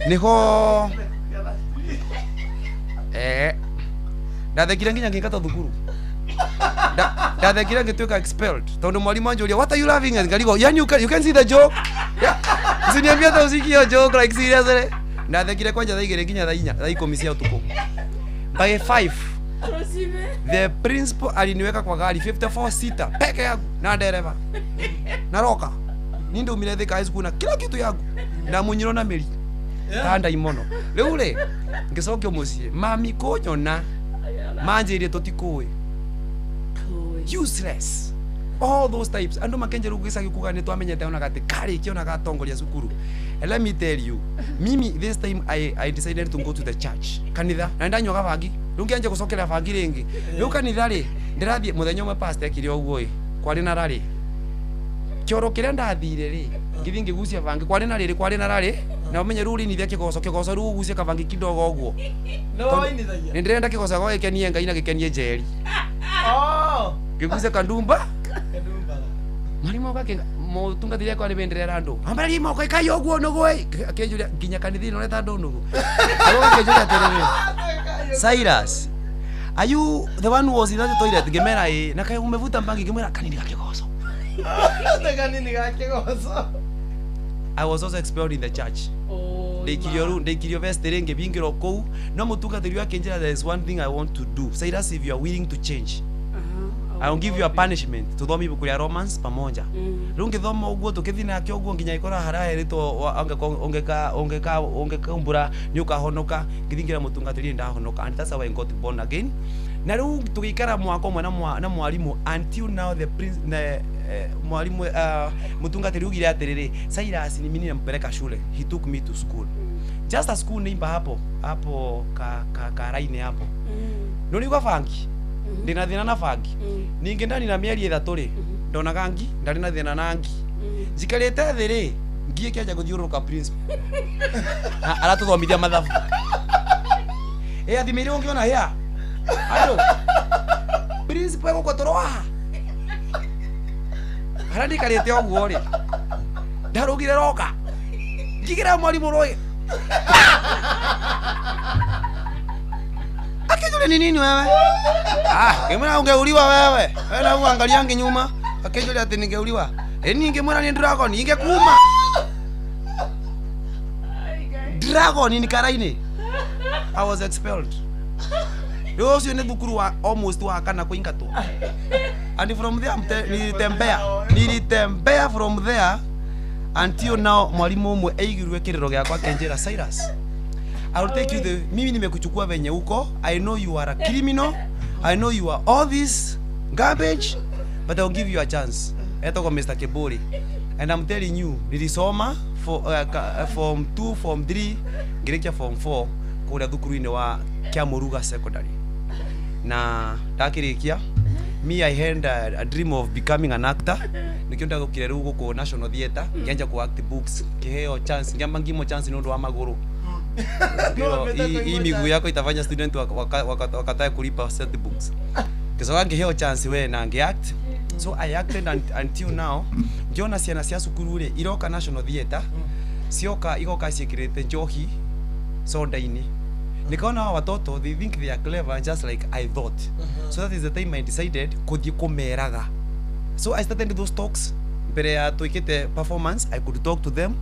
niho ndathekire nginya ngĩingata thukuru. Ndathekire ngĩtuĩka expelled tondu mwalimu anjũria, what are you laughing at? Ngarigwo, yani you can see the joke, yeah. Usiniambia hata usikii hiyo joke, like seriously. Ndathekire kwanja thaa 2 nginya thaa 4, thaa 10 cia ũtukũ. By 5 the principal aliniweka kwa gari 54 sita peke yangu na dereva na roka. Ni ndaumire Thika High School na kila kitu yangu na munyiro na mĩri ta ndaimono. Rĩu rĩ, ngĩcokio mũciĩ, mami kũnyona manjĩire tũtikũĩ, useless, all those types. Andu makenje rĩu gĩcagi kuga nĩ twamenyete ona gati karĩkia ona gatongoria cukuru. And let me tell you, mimi this time I decided to go to the church, kanitha, na ndanyuaga bangi rĩu ngĩanjia gũcokerera bangi rĩngĩ. Rĩu kanitha rĩ, ndĩrathiĩ mũthenya ũmwe, pastor ekire ũguo ĩ, kwarĩ na rarĩ kĩoro kĩrĩa ndathire rĩ, ngĩthiĩ ngĩgucia bangi, kwarĩ na rĩrĩ, kwarĩ na rarĩ, na ũmenye rĩu ũrinithia kĩgoco, kĩgoco rĩu ũgucie kabangi kidogo ũguo. No wainithagia. Nĩ ndĩrenda kĩgoco gĩakwa gĩkenie Ngai na gĩkenie Njeri. Oh. Ngĩgucia kandumba. Kandumba. Mwalimu oka, mũtungatĩri akwa nĩ bendera andũ ambararia moko ikai ũguo nũgũ ĩ, akĩnjũria nginya kanitha-inĩ ũreta andũ nũgũ. Agoka akĩnjũria atĩrĩrĩ, "Cyrus, are you the one who was in that toilet?" Ngĩmera ĩ. "Na kaĩ umevuta bangi?" Ngĩmwĩra kanini ga kĩgoco. Kanini ga kĩgoco. I was also expelled in the church. Ndaikirio rĩu, ndaikirio vestry, ngĩbingĩrwo kũu, no mũtungatĩri ũyũ akĩnjĩra, "There is one thing I want to do, Cyrus. If you are willing to change, I will give you a punishment. Tuthome ibuku rĩa Romans pamoja." Rĩu ngĩthoma ũguo, tũkĩthiĩ nake ũguo nginya ikora harĩa herĩtwo ũngĩkaumbũra nĩ ũkahonoka. Ngĩthiĩ ngĩra mũtungatĩri ndahonoka, and that's how I got born again. Na rĩu tũgĩikara mwaka ũmwe na mwarimũ until now the prince na, mwalimu, mũtungatĩri ugire atĩrĩrĩ, "Cyrus ni mimi nampeleka shule." He took me to school, just a school neighbor hapo hapo ka ka karaini hapo. No nĩigua bangi, ndĩna thĩna na bangi ningĩ. Ndani na mĩeri 3 rĩ, ndonaga ngi ndarĩ na thĩna na ngi njikarĩte thĩ rĩ, ngi ĩkĩanjia gũthiũrũrũka principal aratũthomithia mathabu. Ĩ athimĩire ũngĩona hĩa andũ principal egũkwo haha harĩa ndikarĩte ũguo rĩ, ndarũgire roka ngigĩra mwarimũ rũĩ akĩnjũria, "Ni nini wewe?" Ah, ngĩmwĩra, "Ungeuliwa wewe, wewe na uangaliangi nyuma." Akĩnjũria atĩ ningeuliwa ĩ, ningĩmwĩra ni dragon ingekuma dragon ni karaini. I was expelled. Rĩu ũcio nĩ thukuru wa almost wa kana kũingatwo. And from there nilitembea from there until now. Mwalimu ũmwe aigirwe kĩrĩro gĩakwa akĩnjĩra, "Cyrus, I will take you the mimi nimekuchukua venye uko. I know you are a criminal, I know you are all this garbage, but I will give you a chance." Etagwo Mr. Kiburi, and I'm telling you, nilisoma for, form 2, form 3, ngĩrĩkia form 4 kũrĩa thukuru-inĩ wa Kiamuruga Secondary. Na ndakĩrĩkia, me I had a dream of becoming an actor. Nikio ndagũkire rĩu gũkũ National Theatre, ngĩanjia ku act books, ngĩheo chance, ngĩamba ngimo chance nĩ ũndũ wa magũrũ. Ngĩrwo, "Hii miguu yako itafanya student wakatae kulipa set books." Ngĩcoka ngĩheo chance we na ngĩact. So I acted until now. Ngĩona ciana cia cukuru rĩ, iroka National Theatre, cioka igoka ciĩkĩrĩte njohi soda-inĩ. Nikaona hawa watoto, they think they are clever just like I thought. So that is the time I decided kũthiĩ kũmeraga. So I started those talks mbere ya twĩkĩte performance. I could talk to them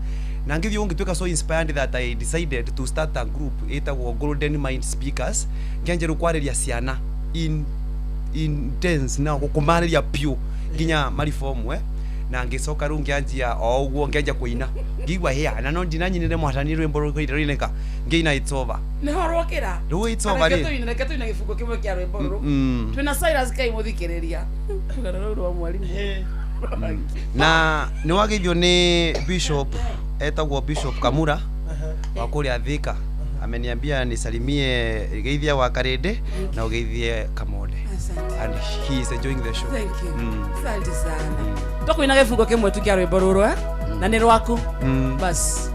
na ngĩthiĩ ngĩtuĩka so inspired that I decided to start a group ĩtagwo Golden Mind Speakers. Ngĩanjia rĩu kwarĩria ciana in intense na gukumarĩria piũ nginya mariform we na ngicoka rĩu ngĩanjia o ũguo ngĩanjia kũina ngĩigua hĩa na no ndinanyinire mwathani rwĩmbo rũinĩka ngĩina it's over nĩho rwokĩra rĩu it's over rĩ reke tũine gĩbungo kĩmwe kĩa rwĩmbo rũrũ twĩna Cyrus Kai mũthikĩrĩria rũgano rũu rwa mwarimũ na nĩ wageithio nĩ bishop etagwo Bishop Kamura wa kũrĩa Thika ameniambia nisalimie geithia wa Karede na ugeithie Kamonde and he is enjoying the show. Thank you. Asante sana. Tũkũina gĩbungo kĩmwe tu kĩa rwĩmbo rũrũ na nĩ rwaku bas.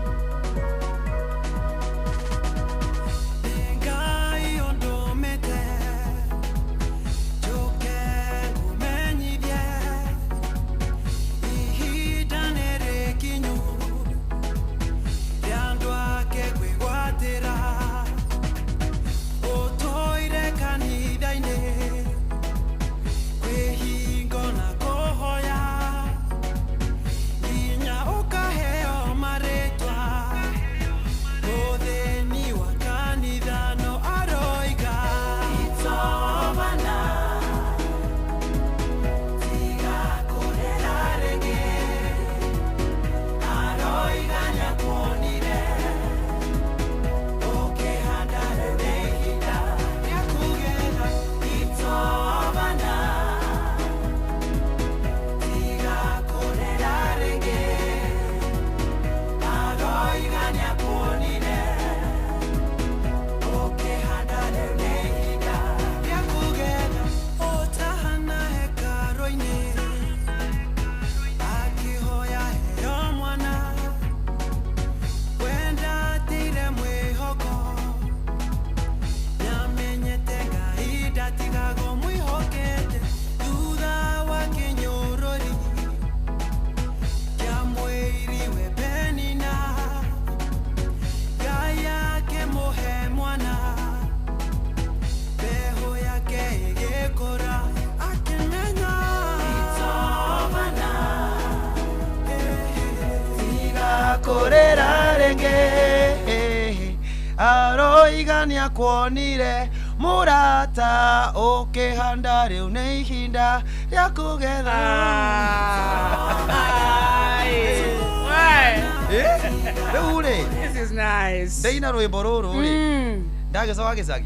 Kuonire murata ukihanda riu ni ihinda ria kugetha. Riu ri this is nice. Ndaina rwimbo ruru ri ndagicoka gicagi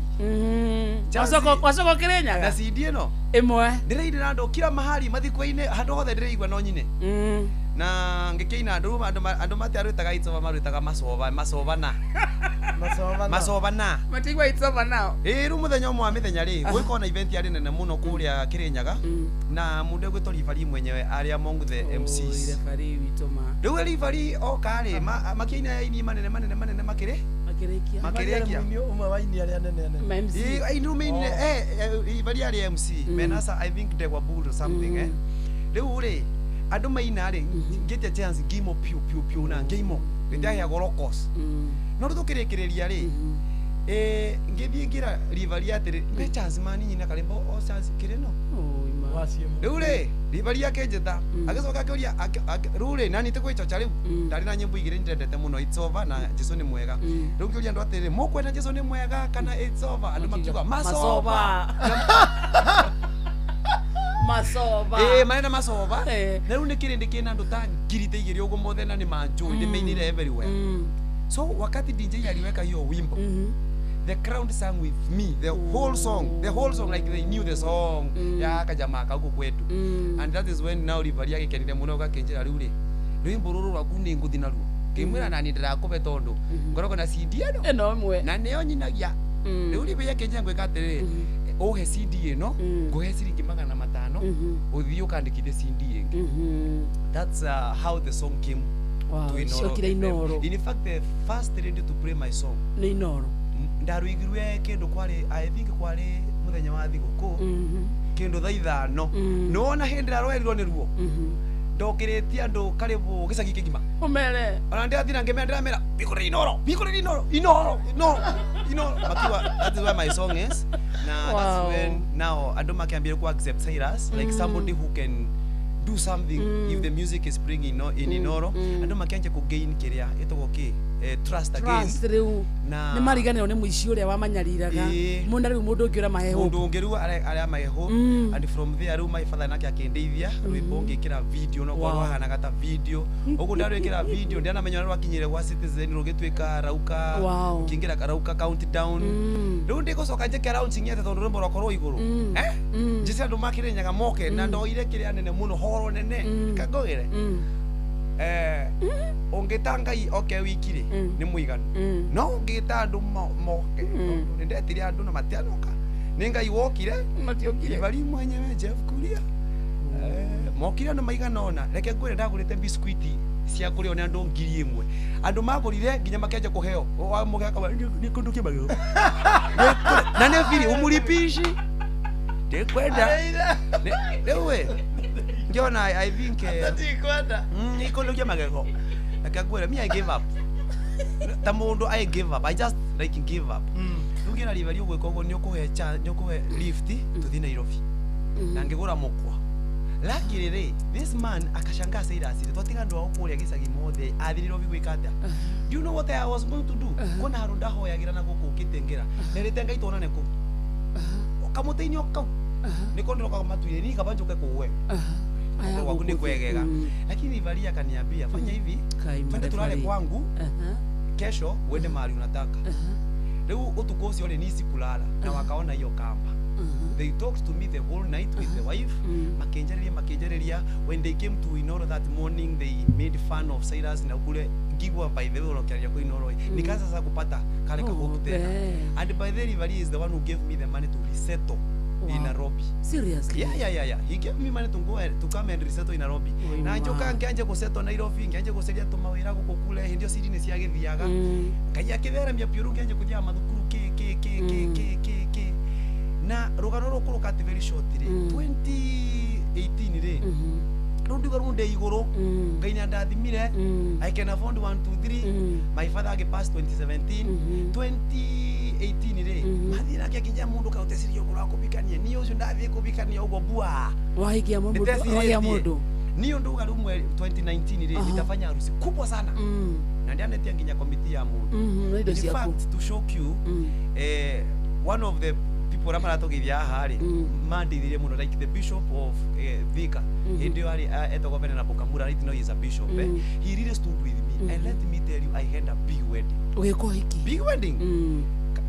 wacoka Kirinyaga na CD ino imwe ndirainira andu kila mahali mathiko-ini handu hothe ndiraigua no nyine na ngikĩina andũ andũ matiarwĩtaga it's over marwĩtaga macoba macobana macobana matigwa it's over now. Ĩĩ rĩu mũthenya ũmwe wa mĩthenya rĩ gwĩkorwo na event yarĩ nene mũno kũrĩa Kirinyaga na mũndũ ũgwĩtwo Ribari mwenyewe arĩ among the MCs. Ribari witũ ma rĩu Ribari oka rĩ makĩina aini manene manene manene makĩrĩ makĩrĩkia makĩrĩkia ũmwe wa aini arĩa nene nene ĩĩ aini rĩu Ribari arĩ MC menasa I think Ndegwa Bull or something rĩu rĩ andu maina rĩ ngĩtia chance ngĩimo piũ piũ piũ na ngĩimo ndĩaheagwo locos no rĩu tũkĩrĩkĩrĩria rĩ ngĩthiĩ ngĩra Ribari atĩrĩ mbe chance mani nyina karĩmbo o chance kĩrĩ no rĩu rĩ Ribari akĩnjĩta agĩcoka akĩũria rĩu rĩ nani tĩgwĩcoca rĩu ndarĩ na nyĩmbo igĩrĩ ndendete mũno it's over na Jesu nĩ mwega rĩu ngĩũria andũ atĩrĩ mũkwenda Jesu nĩ mwega kana it's over andũ makiuga macoba macoba marenda macoba na rĩu nĩ kĩrĩndĩ kĩna andũ ta ngiri ta igĩrĩ ũguo mothe na nĩ manjũĩ ndĩmeinire everywhere. So wakati DJ aliweka hiyo wimbo the crowd sang with me the whole song like they knew the song ya kajamaa ka huku kwetu and that is when now Ribari agĩkenire mũno gakĩnjĩra rĩu rĩ rwĩmbo rũrũ rwaku nĩ ngũthi naruo ngĩmwĩra nani ndĩrakũbe tondũ ngoragwo na CD ĩno ĩmwe na nĩyo nyinagia rĩu Ribari akĩnjĩra ngwĩka atĩrĩrĩ uhe CD ĩno nguhe ciringi 500 uthii ukandikithie CD ĩngĩ. That's how the song came to Inoro. In fact the first radio to play my song nĩ Inoro ndaruigirwe kindu kwari I think kwari muthenya wa thigũkũ kindu thaa ithano nĩwona hĩndĩ ĩrĩa rwerirwo nĩ ruo ndokĩrĩtie andũ karibu gĩcagi kĩgima umere ona ndĩrathiĩ na ngĩmera ndĩramera bikũrĩra Inoro bikũrĩra Inoro Inoro Inoro Inoro makiuga that is where my song is na wow. That's when now andũ makĩambia ku accept Cyrus like somebody who can do something if the music is bringing no in Inoro andũ makĩanjia ku gain kĩrĩa ĩtagwo kĩ trust again. Trust rĩu. Na Nĩ mariganĩrwo nĩ mũici ũrĩa wamanyariraga. Ĩĩ. Mũna rĩu mũndũ ũngĩ ũramahe hope. Mundu ungi riu aria mahe hope, and from there riu my father nake akindeithia rwimbo ngikira video no kwa rwahanaga ta video uguo ndarwikira video ndianamenya uria rwakinyire gwa Citizen rugituika rauka. Ngingira karauka countdown riu ndigucoka njike launching yete tondu rwimbo rwakorwo iguru njise andu makirinyaga moke na ndoire kiria nene muno horo nene kangogere ungita Ngai oke wiki ri ni muiganu no ungita andu moke tondu nindetire andu na matianoka ni Ngai wokire matiokire ibari mwenyewe Jeff Kuria mokire andu maigana ona reke ngwire ndagurite biscuiti cia kurio ni andu 1000 andu magurire nginya makianjia kuheo wa muge akaba ni kundu kimagego na ne firi umulipishi ndikwenda riu we ngiona I think Ndikwenda. Ikundukia magego akangwira me I give up ta mundu I give up I just like give up riu ngira rivari ugwika uguo ni ukuhe ni ukuhe lift tuthie Nairobi na ngigura mukwa lakini ri this man akashangaa Cyrus twatiga andu ao kuria gicagi mothe athire Nairobi gwika atia. Do you know what I was going to do? Kona haru ndahoyagira na guku ngitengera nerite Ngai tuonane kuu kamutini okau niko ndiroka matuire ni kaba njuke kuwe waku ni kwegega lakini Ivaria akaniambia fanya hivi twende tulale kwangu kesho uende mahali unataka. Riu utuku ucio ri ni sikulala na wakaona hiyo kamba. They talked to me the whole night with the wife. Makinjariria makinjariria when they came to Inoro that morning they made fun of Cyrus na kule ngigwa by the way urokiaria kwa Inoro nikaanza sasa kupata kale ka hope tena and by the way Ivaria is the one who gave me the money to resettle in Nairobi. Seriously? Yeah. He gave me money to go and to come and resettle in Nairobi. Na njoka ngianje kusettle Nairobi, ngianje guceria tumawira guku kule hindi city ni ciagithiaga. Ngai akitheremia piuru ngianje kuthia mathukuru ki ki ki ki ki ki ki. Na rugano ruku rukati very short ri 2018 ri. Riu ndiuga riu ndi iguru Ngai ni andathimire I can afford 1 2 3 my father agipass 2017 2018 ri mathira nake akinya mundu ka uteciria ugoro wa kubikania ni ucio ndathie kubikania uguo bua wahikia mundu wahikia mundu ni undu riu mweri 2019 ri nitafanya harusi kubwa sana na ndianetia nginya komiti ya mundu. In fact to shock you one of the people arĩa maratũgeithia haha rĩ mandeithirie mũno like the bishop of Thika hĩndĩ ĩyo arĩ etagwo Venerable Kamura right now he is a bishop he really stood with me and let me tell you I had a big wedding. Ũgĩka ũhiki big wedding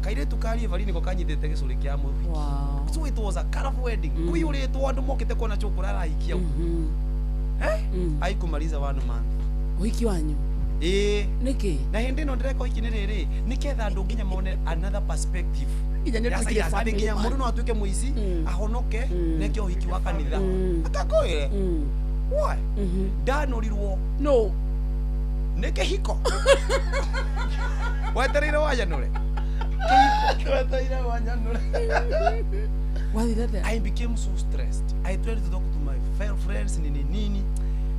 kairĩtu karie bari nĩko kanyitĩte gĩcũrĩ kĩa mũhiki so it was a colorful wedding kũiyũrĩtwo andũ mokĩte kuona cũkũra arahikia aikumaliza 1 month ũhiki wanyu ĩĩ nĩkĩ na hĩndĩ ĩno ndĩreka ũhiki nĩ rĩrĩ nĩketha andũ nginya mone another perspective nginya nĩ tuĩkire family nginya mũndũ no atuĩke mũici ahonoke neke ũhiki wa kanitha akakwĩre why ndanũrirwo no nĩ kĩhiko wetereire wanyanũre kĩhiko wetereire wanyanũre wathire atĩa I became so stressed. I tried to talk to my friends nini nini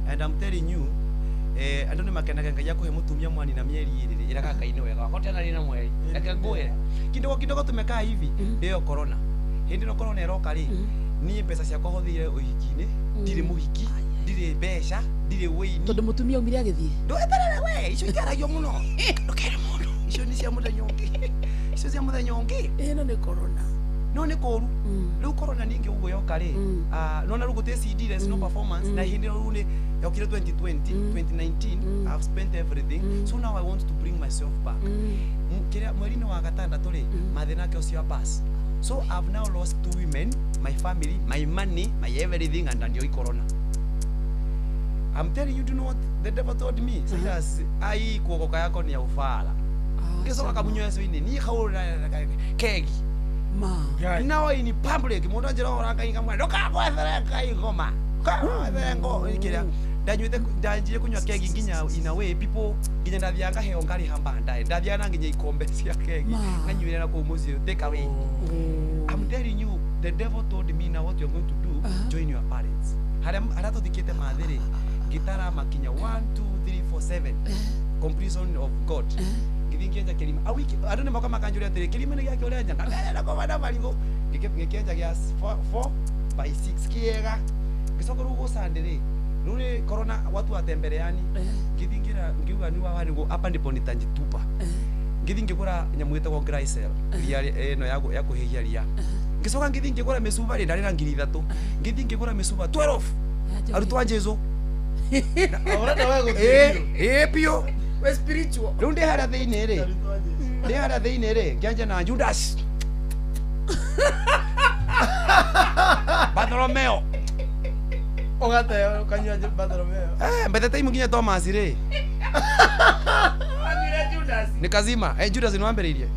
and I'm telling you andu ni makenaga Ngai akuhe mutumia mwani na mieri iri iraga Ngai ni wega wakwa tena na mweri reke ngwire kidogo kidogo tumekaa hivi iyo corona hindi no corona iroka ri ni mbeca ciakwa hothire uhiki-ini ndiri muhiki ndiri mbeca ndiri wĩini tondu mutumia umire agithie ndweterere we icio itiaragio muno ndukere mundu icio ni cia muthenya ungi icio cia muthenya ungi ino ni corona no ni kuru riu corona ningi uguo yoka ri nona riu guti CD there's no performance na hindi riu ni yokire 2020 2019 I've spent everything so now I want to bring myself back kiria mweri-ini wa gatandatu ri mathina ke ucio pass so I've now lost 2 women, my family, my money, my everything and ndio corona. I'm telling you, do you know what the devil told me? Cyrus, ai kuokoka yako ni ya ufala ngicoka kamunyweco-inĩ niĩ kaũra kegi ma now in public mundu anjira ora ngai ngamwe ndukagwethere ngai ngoma kagwethere ngo kiria ndanyuite ndanjire kunywa kegi nginya in a way people nginya ndathiaga ngaheo ngariha baadaye ndathiaga na nginya ikombe cia kegi nganyuire na kuu muciĩ take away. I'm telling you the devil told me now what you're going to do join your parents haria tuthikite mathiri ngitara makinya 1 2 3 4 7 completion of God ngithi ngienja kirima a wiki andu ni moka makanjuria atiri kirima ni giake urenja na kobana marigo ngikienja gia 4 by 6 kiega ngicoka riu gũcande rĩ Rĩu corona watu watembereani ngithingira ngiuga ni wawa niguo hapa ndipo nitajitupa. Ngithi ngigura nyamu ĩtagwo Glycel ria ĩno ya kũhĩhia ria. Ngicoka ngithi ngigura mĩcuba rĩ ndarĩ na 3,000. Ngithi ngigura mĩcuba 12 arutwo a Jesu. Ũrenda we gũthiĩ Ĩ biũ. We spiritual. Rĩu ndĩ harĩa thĩinĩ rĩ. Ndĩ harĩa thĩinĩ rĩ ngĩanjia na Judas. Bartolomeo. Ũgateo ũkanyua Bartolomeo. By the time nginya Thomas rĩ. Ni kazima. Judas ni wambĩrĩirie.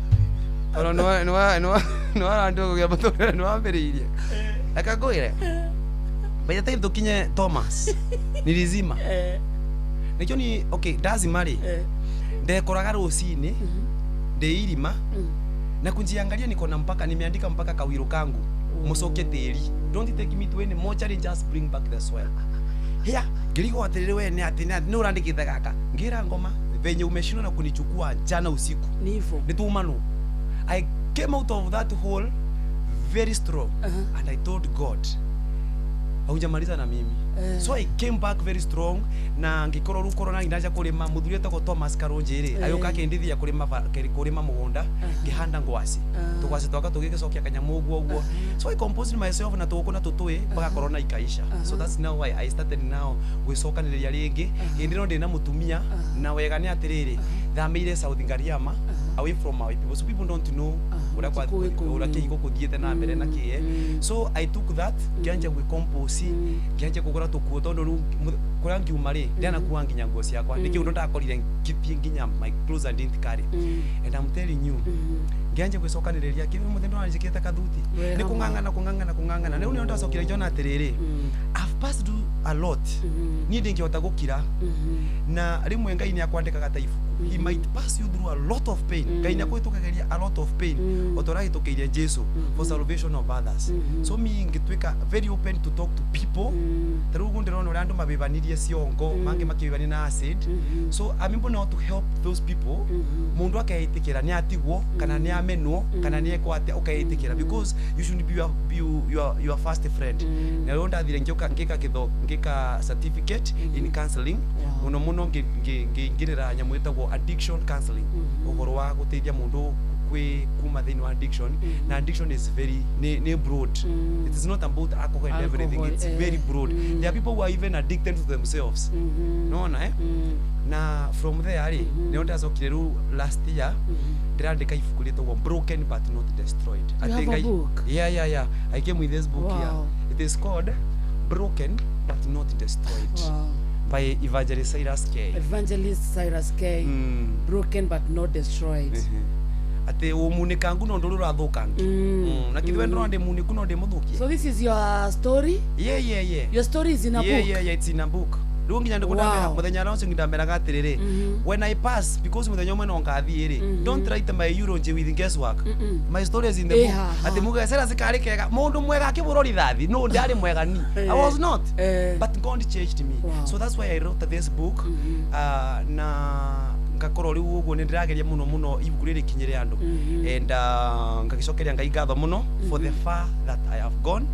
Ona no arandũ gũgĩa Bartolomeo ni wambĩrĩirie. Reke ngwĩre. By the time tukinye Thomas nilizima. Nikio ni okay ndazima rĩ. Ndekoraga rũcinĩ ndĩ irima na kujiangalia niko na mpaka nimeandika mpaka kawiro kangu mucoke tĩri. Don't take me to any mortuary, just bring back the soil. Here ngirigwo atĩrĩrĩ we nĩ atĩ nĩ ũrandĩkĩte gaka ngĩra ngoma venye umeshindwa na kunichukua jana usiku ni hivyo ni tumano. I came out of that hole very strong. And I told God haujamaliza na mimi. So I came back very strong na ngikorwo rĩu corona ndaja kũrĩma mũthuri etagwo Thomas Karũnjĩ rĩ agĩũka akĩndithia kũrĩma mũgũnda ngĩhanda ngwacĩ tũgwacĩ twaka tũgĩgĩcokia kanyamũ ũguo ũguo. So I composed myself na tũgũkũ na tũtũĩ mpaka corona ikaisha. So that's now why I started now gwĩcokanĩrĩria rĩngĩ hĩndĩ ĩno ndĩ na mũtumia na wega nĩ atĩrĩrĩ thamĩire South Ngariama away from our people so people don't know ũrĩa kĩhiko kũthiĩte na mbere na kĩĩ. So I took that ngĩanjia gwĩcompose ngĩanjia kũgũra tũkuo tondũ rĩu kũrĩa ngiuma rĩ ndianakua nginya nguo ciakwa nĩkĩo ũndũ ndakorire ngĩthiĩ nginya my clothes I didn't carry. And I'm telling you ngĩanjia gwĩcokanĩrĩria kĩrĩa mũthenya ndĩranjĩkĩte kathuti nĩ kũng'ang'ana kũng'ang'ana kũng'ang'ana rĩu nĩo ndacokire ngĩona atĩrĩrĩ I've passed through a lot niĩ ndingĩhota gũkira na rĩmwe Ngai nĩakwandĩkaga ta ibuku. He might pass you through a lot of pain. Ngai nĩakũhĩtũkagĩria a lot of pain o ta ũrĩa ahĩtũkĩire Jesu for salvation of others. So me ngĩtuĩka very open to talk to people. Ta rĩu ũguo ndĩrona ũrĩa andũ mabĩbanirie ciongo mangĩ makĩbĩbania na acid. So I'm able now to help those people. Mũndũ akeĩtĩkĩra nĩ atigwo kana nĩ amenwo kana nĩ ekwo atĩa ũkeĩtĩkĩra because you should be your first friend. Na rĩu ndathire ngĩũka ngĩka ngĩka certificate in counseling mũno mũno ngĩingĩrĩra nyamũ ĩtagwo addiction counseling ũhoro wa gũteithia mũndũ kwĩ kuma thĩinĩ wa addiction. Na addiction is very ni broad. It is not about alcohol and everything. It's very broad. There are people who are even addicted to themselves. Nona na from there rĩ nĩo ndacokire rĩu last year ndĩrandĩka ibuku rĩtagwo Broken But Not Destroyed. I think a book. Yeah. I came with this book here. It is called Broken But Not Destroyed. Wow. By Evangelist Cyrus K. Evangelist Cyrus K. Broken but not destroyed. Ate umunikangu no nduru rathukangi. Na kithiwe ndona ndi muniku no ndi muthukie. So this is your story? Yeah. Your story is in a book. Yeah, it's in a book. Riu nginya ndikundamera muthenya launch ngindameraga atiriri when I pass because muthenya umwe no ngathie ri don't write my eulogy with guesswork. My story is in the book. Ati mugecera cikari kega mundu mwega akiburo rithathi no ndari mwega ni I was not but God changed me. So that's why I wrote this book. Na ngakorwo riu uguo ni ndirageria muno muno ibuku riri kinyire andu and ngagicokeria Ngai ngatho muno for the far that I have gone.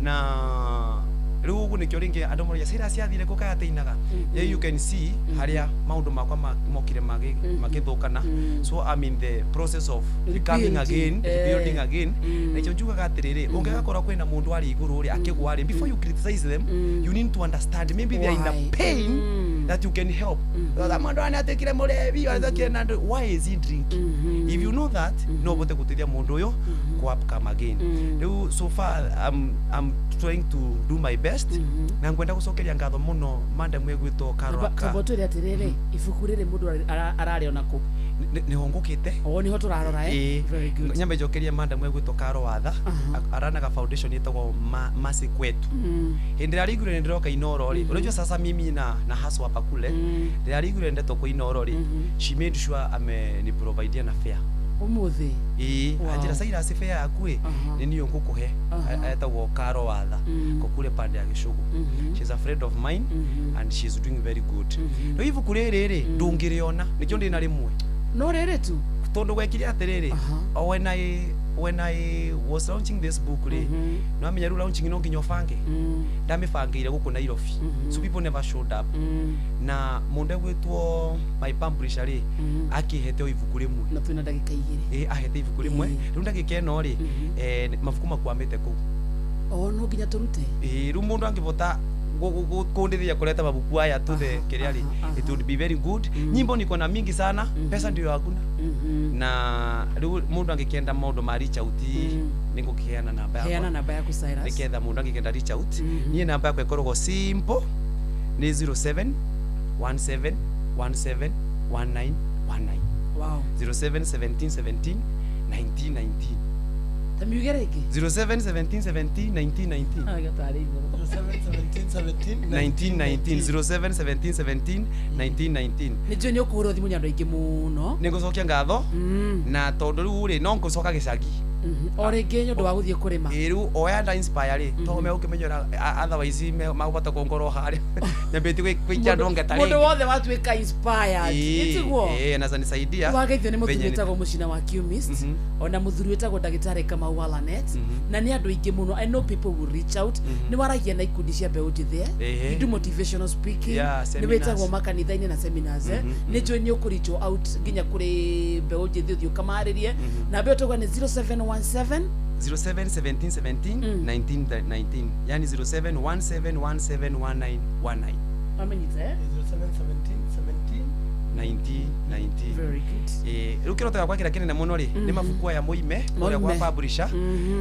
Na riu uguo nikio ringi andu moria Cyrus athire kũ kaya ateinaga. Yeah, you can see haria maundu makwa mokire magithukana. So I'm in the process of becoming again, rebuilding again. Na icio njugaga atiriri ungigakorwo kwina mundu ari iguru ri akigwa ri before you criticize them you need to understand maybe they are in a pain that you can help. Mundu anatekire murebi arathokire na andu why is he drinking? If you know that no bote guteithia mundu uyu ku upcome again. Riu so far I'm trying to do my best. Na ngwenda gucokeria ngatho muno madam egwitwo Karwaka. Kabo twire atiriri ibuku riri mundu arariona ku niho ngukite o niho turarora very good. Nyambe njokerie madam egwitwo Karo Watha aranaga foundation yetagwo Mercy Kwetu. Hindi arigure ndiroka Inoro ri unajua sasa mimi na haswa hapa kule ndi arigure ndeto kwa Inoro ri she made sure ame ni provide na fare umuthi anjira Cyrus fare yaku ni niyo ngukuhe etagwo Karo Watha kukule pande ya Gicugu. She's a friend of mine and she's doing very good. No ibuku riri ri ndungiriona nikio ndina rimwe no riri tu tondu gwekire atiriri when I When I was launching this book rĩ, no amenya rĩu launching no nginya ũbange. Ndamĩbangĩire gũkũ Nairobi, so people never showed up. Na mũndũ egwĩtwo my publisher rĩ, akĩhete o ibuku rĩmwe. Na twĩna ndagĩka 2. Ĩ, ahete ibuku rĩmwe. Rĩu ndagĩka ĩno rĩ, mabuku makwamĩte kũu. O no nginya tũrute. Ĩ, rĩu mũndũ angĩbota kundithia kuleta mabuku haya to the kiria ri, it would be very good. Nyimbo niko na mingi sana, pesa ndio hakuna. Na riu mundu angikienda maundu ma reach out, ningukiheana namba yakwa. Heana namba yaku, Cyrus. Niketha mundu angikenda reach out, nie namba yakwa ikoragwo simple, ni 07 17 17 19 19. Wow. 07 17 17 19 19. Ta miuge rĩngĩ. 07 17 17 19 19. Ah, gatarĩ igũrũ. 17 17 19 19, 07 17 17 19 19. Nĩ njũĩ nĩ ũkũhũrwo thimũ nĩ andũ aingĩ mũno. Nĩ ngũcokia ngatho, na tondũ rĩu rĩ, no ngũcoka gĩcagi. O rĩngĩ nĩ ũndũ wa gũthiĩ kũrĩma. Ĩ, rĩu oya nda inspire rĩ, to megũkĩmenyera, otherwise magũbata kũngorwo harĩa nyambĩtie gwĩikia ndonge ta Mũndũ rĩngĩ. Wothe watuĩka inspired. Ĩtiguo? Ĩ, anaweza nisaidia. Wageithio nĩ mũthuri Venye wĩtagwo Mũcina wa Qmist, ona mũthuri wĩtagwo ndagĩtarĩ Kamau wa Lanet, na nĩ andũ aingĩ mũno. I know people will reach out. Nĩ waragia na ikundi cia mbeũ njĩthĩ, eh? Ehe. You do motivational speaking. Yeah, Nĩ seminars. wĩtagwo makanitha-inĩ na seminars, eh? Nĩ njũĩ nĩ ũkũreach out nginya kũrĩ mbeũ njĩthĩ, ũthiĩ ũkamarĩrie. Na mbeũ tauga nĩ 0717 07 17 17 19 19, yani 07 17 17 19 19. Wamenyite, eh? 07 17 17 19 19. Very good. Eh, rĩu kĩroto gĩakwa kĩrĩa kĩnene mũno rĩ, nĩ mabuku aya moime kũrĩa kwa Moime. publisher.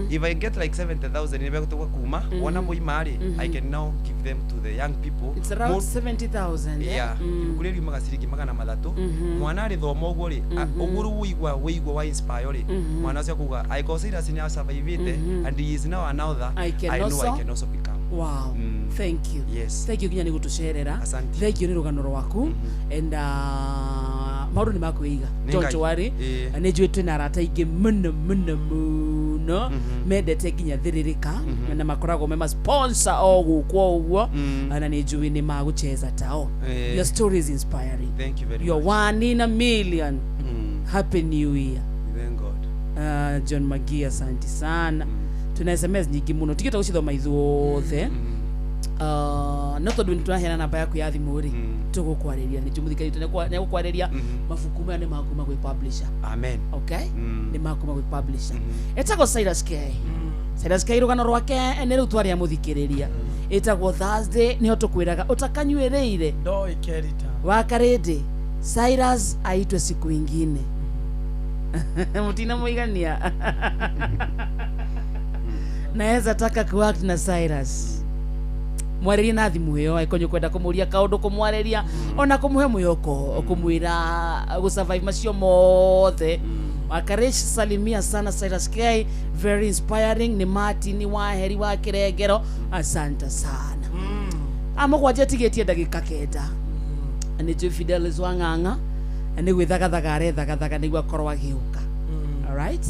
If I get like 70,000 nĩ begũtũgwa kuma wona moima rĩ, I can now give them to the young people. It's around 70,000, eh? Yeah, ibuku rĩrĩ riumaga ciringi 300. Mwana arĩthoma ũguo rĩ, ũguo rĩu ũigua wa inspire rĩ, mwana ũcio akuga I consider senior survived and he is now an author. I can I know also- I can also become. Wow. Thank you. Yes. Thank you nginya nĩ gũtũcerera. Asante. Thank you nĩ rũgano rwaku. And maũndũ nĩ makwĩiga. Nĩ Don't Ngai. worry. Ĩĩ. Nĩ njũĩ twĩna arata aingĩ mũno mũno mũno mendete nginya thĩrĩrĩka na makoragwo me ma sponsor o gũkũ o ũguo, na nĩ njũĩ nĩ magũcheza tao. Ĩĩ. Your story is inspiring. Thank you very You're much. one in a million. Happy New Year. Thank God. John Magi, asante sana. Tuna SMS nyingĩ mũno tigĩte gũcithoma ithuothe, no tondũ nĩ tũraheana namba yaku ya thimũ rĩ, tũgũkwarĩria nĩ njũmũthikĩrĩria nĩ egũkwarĩria. Mabuku maya nĩ makuma gwĩ publisher. Amen. Okay, nĩ makuma gwĩ publisher etagwo Cyrus K. Cyrus K, rũgano rwake nĩ rĩu twarĩa mũthikĩrĩria, ĩtagwo Thursday, nĩho tũkwĩraga ũtakanyuĩrĩire Ndo ikerita. Wakarĩndĩ Cyrus aitwe siku ingine mutina muigania. Naweza taka kuact na Cyrus, mwarĩrie na thimũ ĩyo angĩkorwo nĩ ũkwenda kũmũria kaũndũ, kũmwarĩria ona kũmũhe mwĩhoko, kũmwĩra gũsurvive macio mothe. Wakarish, salimia sana Cyrus K, very inspiring. Nĩ Martin wa Heri wa Kĩrengero, asante sana. A 7 tigĩtie ndagĩka 9, nĩ njũĩ Fidelis wa Ng'ang'a nĩ gwĩthagathaga arethagathaga nĩguo akorwo agĩũka. Alright,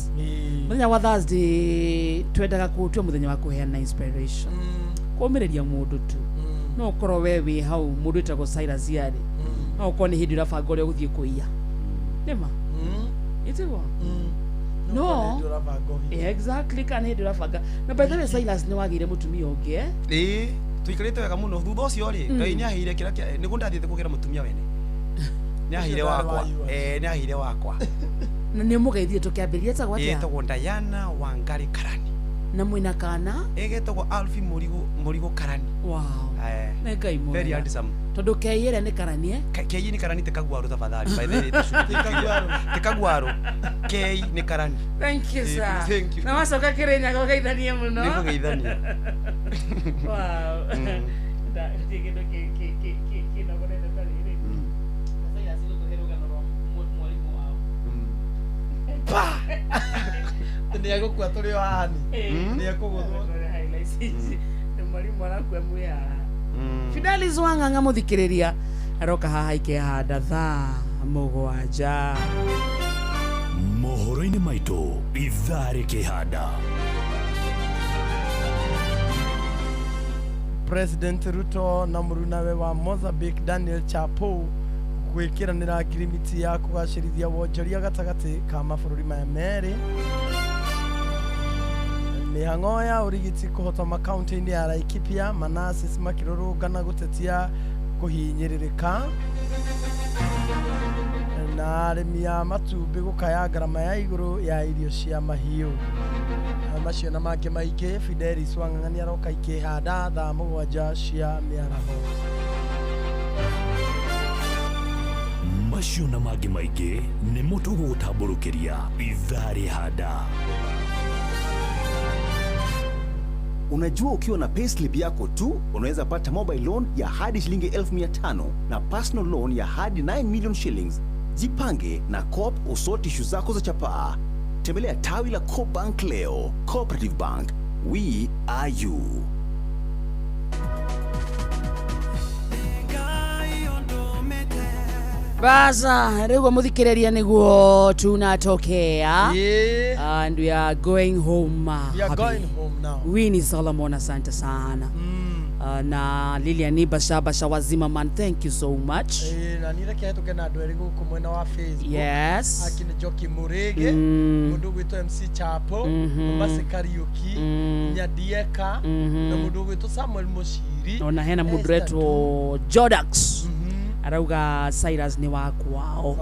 mũthenya wa Thursday twendaga kũũtua mũthenya wa kũheana inspiration, kũũmĩrĩria mũndũ tu. No ũkorwo we wĩ hau mũndũ wĩtagwo Cyrus yarĩ, no ũkorwo nĩ hĩndĩ ũrabanga ũrĩa ũgũthiĩ kũiya nĩma ĩtiguo no. Yeah, exactly, kana hĩndĩ ũrabanga. Na by the way, Cyrus, nĩ wagĩire mũtumia ũngĩ, eh? Ĩĩ, tuikarĩte wega mũno thutha ũcio rĩ. Ngai nĩ aheire kĩrĩa nĩguo ndathiĩte kũgĩra mũtumia wene, nĩ aheire Ũcio ndarĩ wakwa. wa US. Nĩ aheire wakwa. Na nĩ mũgeithie tũkĩambĩrĩria, etagwo atĩa? Ĩtagwo Diana Wangari Karani. Na mwĩna kana? Ĩgetagwo Alfie Mũrigo, Mũrigo Karani. Wow. Nĩ Ngai Very mwega. handsome. Tondũ kei ĩrĩa nĩ karani, eh? Kei nĩ karani, ti kaguarũ tafadhali. By the way, ti kaguarũ, kei nĩ karani. Thank you, sir. Thank you. Na wacoka Kĩrĩnyaga ũgeithanie mũno. Nĩ kũgeithania. Wow. Gũtirĩ kĩndũ kĩnogonete ta rĩrĩ. Na Cyrus gũtũhe rũgano rwa mwarimũ wao. Nĩ egũkua tũrĩ o haha nĩ nĩ ekũgũthwo. Highlights ici. Nĩ mwarimũ arakua mwĩ haha. Fidelis wa Ng'ang'a mũthikĩrĩria aroka haha ikehanda thaa 7. Mohoro-inĩ maitũ ithaa rĩkĩhanda. President Ruto na mũrunawe wa Mozambique Daniel Chapo gwĩkĩranĩra ngirimiti ya kũgacĩrithia wonjoria gatagatĩ ka mabũrũri maya merĩ. Mĩhang'o ya ũrigiti kũhotoma kaunti-inĩ ya Laikipia, manasis makĩrũrũngana gũtetia kũhinyĩrĩrĩka, na arĩmi a matumbĩ gũkaya ngarama ya igũrũ ya irio cia mahiũ. Na macio na mangĩ maingĩ, Fidelis Wang'ang'a nĩ aroka ikĩhanda thaa 7 cia mĩaraho. Macio na mangĩ maingĩ nĩmo tũgũgũtambũrũkĩria ithaa rĩhanda. Unajua ukiwa na payslip yako tu unaweza pata mobile loan ya hadi shilingi 500,000 na personal loan ya hadi 9 million shillings. Jipange na Coop usort issue zako za chapaa. Tembelea tawi la Coop Bank leo. Cooperative Bank, we are you. Baza, rĩu mũthikĩrĩria nĩguo tunatokea. And we are going home. We are going home now. Winnie Solomon, asante sana. Na Lilian Basha Basha wazima man, thank you so much. Na nĩ reke hetũke na andũ erĩ gũkũ mwena wa Facebook. Yes. Akina Njoki Mũrĩge, mũndũ ũgwĩtwo MC Chapo, Mombasa Kariuki, Nyadieka, na mũndũ ũgwĩtwo Samuel Mũciri. Ona hena mũndũ ũretwo Jodax. Arauga Cyrus ni wa kwao.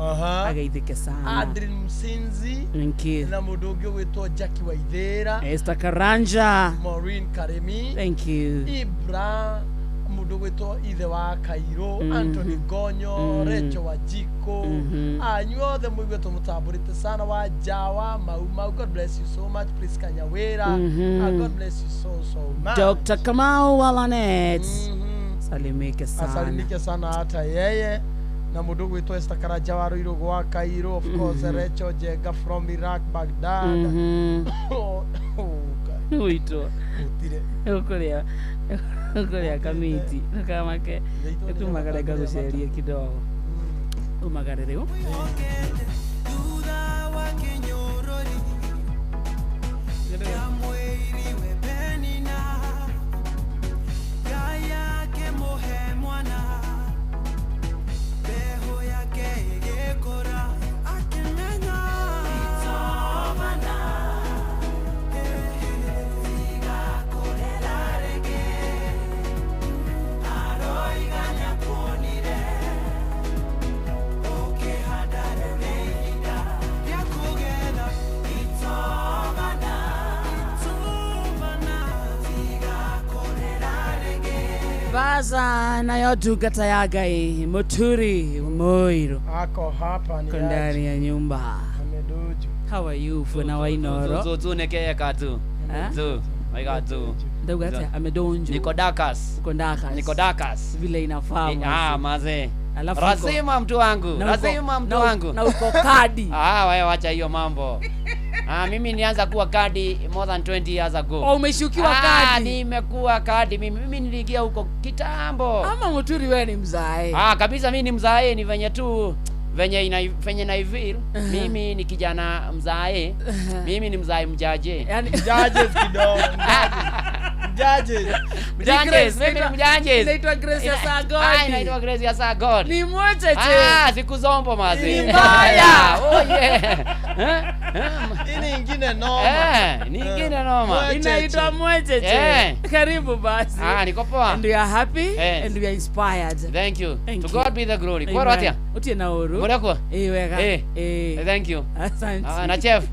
Ageithike sana. Adrian Msinzi. Thank you. Na mũndũ ũngĩ ũgwĩtwo Jackie Waithera. Esther Karanja. Maureen Karemi. Thank you. Ibra, mũndũ ũgwĩtwo Ithe wa Kairo, Anthony Gonyo, Rachel Wajiko. Inyuothe mũigue tũmũtambũrĩte sana wa Jawa Mau Mau. God bless you so much. Priska Nyawira. God bless you so so much. Dr. Kamau Walanet. Salimike sana. Asalimike sana hata yeye. Na mũndũ ũgwĩtwo Esther Karanja wa Ruiru gwa Cairo, of course, Rachel Jenga from Iraq, Baghdad. Wito. Ũkũrĩa ũkũrĩa kamiti nũkamake tumagare ngagũcerie kidogo umagare rĩu. Baza nayo ndungata ya Ngai Muturi Muiru ako hapa ni ndani ya nyumba. Amedojo. How are you funa wa Inoro? Zu nekeka tu. Zu maiga tu. Ndauga ati amedonjo. Niko Dakas. Uko Dakas. Niko Dakas. Vile inafaa. Maze. Lazima mtu wangu. Lazima mtu wangu. Na uko kadi. Wewe wacha hiyo mambo. Mimi nianza kuwa kadi more than 20 years ago. Oh, umeshukiwa kadi. Nimekuwa kadi mimi. Mimi niliingia huko kitambo. Ama Muturi wewe ni mzae. Kabisa mimi ni mzae, ni venye tu venye naivil. Mimi ni kijana mzae. Mimi ni mzae mjaje. Yaani mjaje kidogo. Mjaje. Mjaje, mimi ni mjaje. Inaitwa Grace ya Sir God. Inaitwa Grace ya Sir God. Ni mwecheche. Siku zombo mazi. Ni mbaya. Oh yeah. Ini ingine noma. Ni ingine noma. Inaitwa mwecheche. Karibu basi. Niko poa. And we are happy and we are inspired. Thank you. To God be the glory. Kwa atia? Utie na uru. Mureko? Wega. Thank you. Asante. Na chef.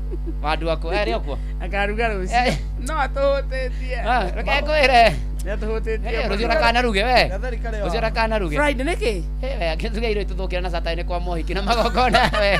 Wadu wako eri okuo. Akaruga rũciũ. No atũhũtĩtie. Reke ngwĩre. Nĩatũhũtĩtie. Rũciũ ndakanaruge we. Rũciũ ndakanaruge. Friday nĩkĩ? We, tuge irio itũthũkĩra na Saturday nĩ kwa mohiki na magongona we.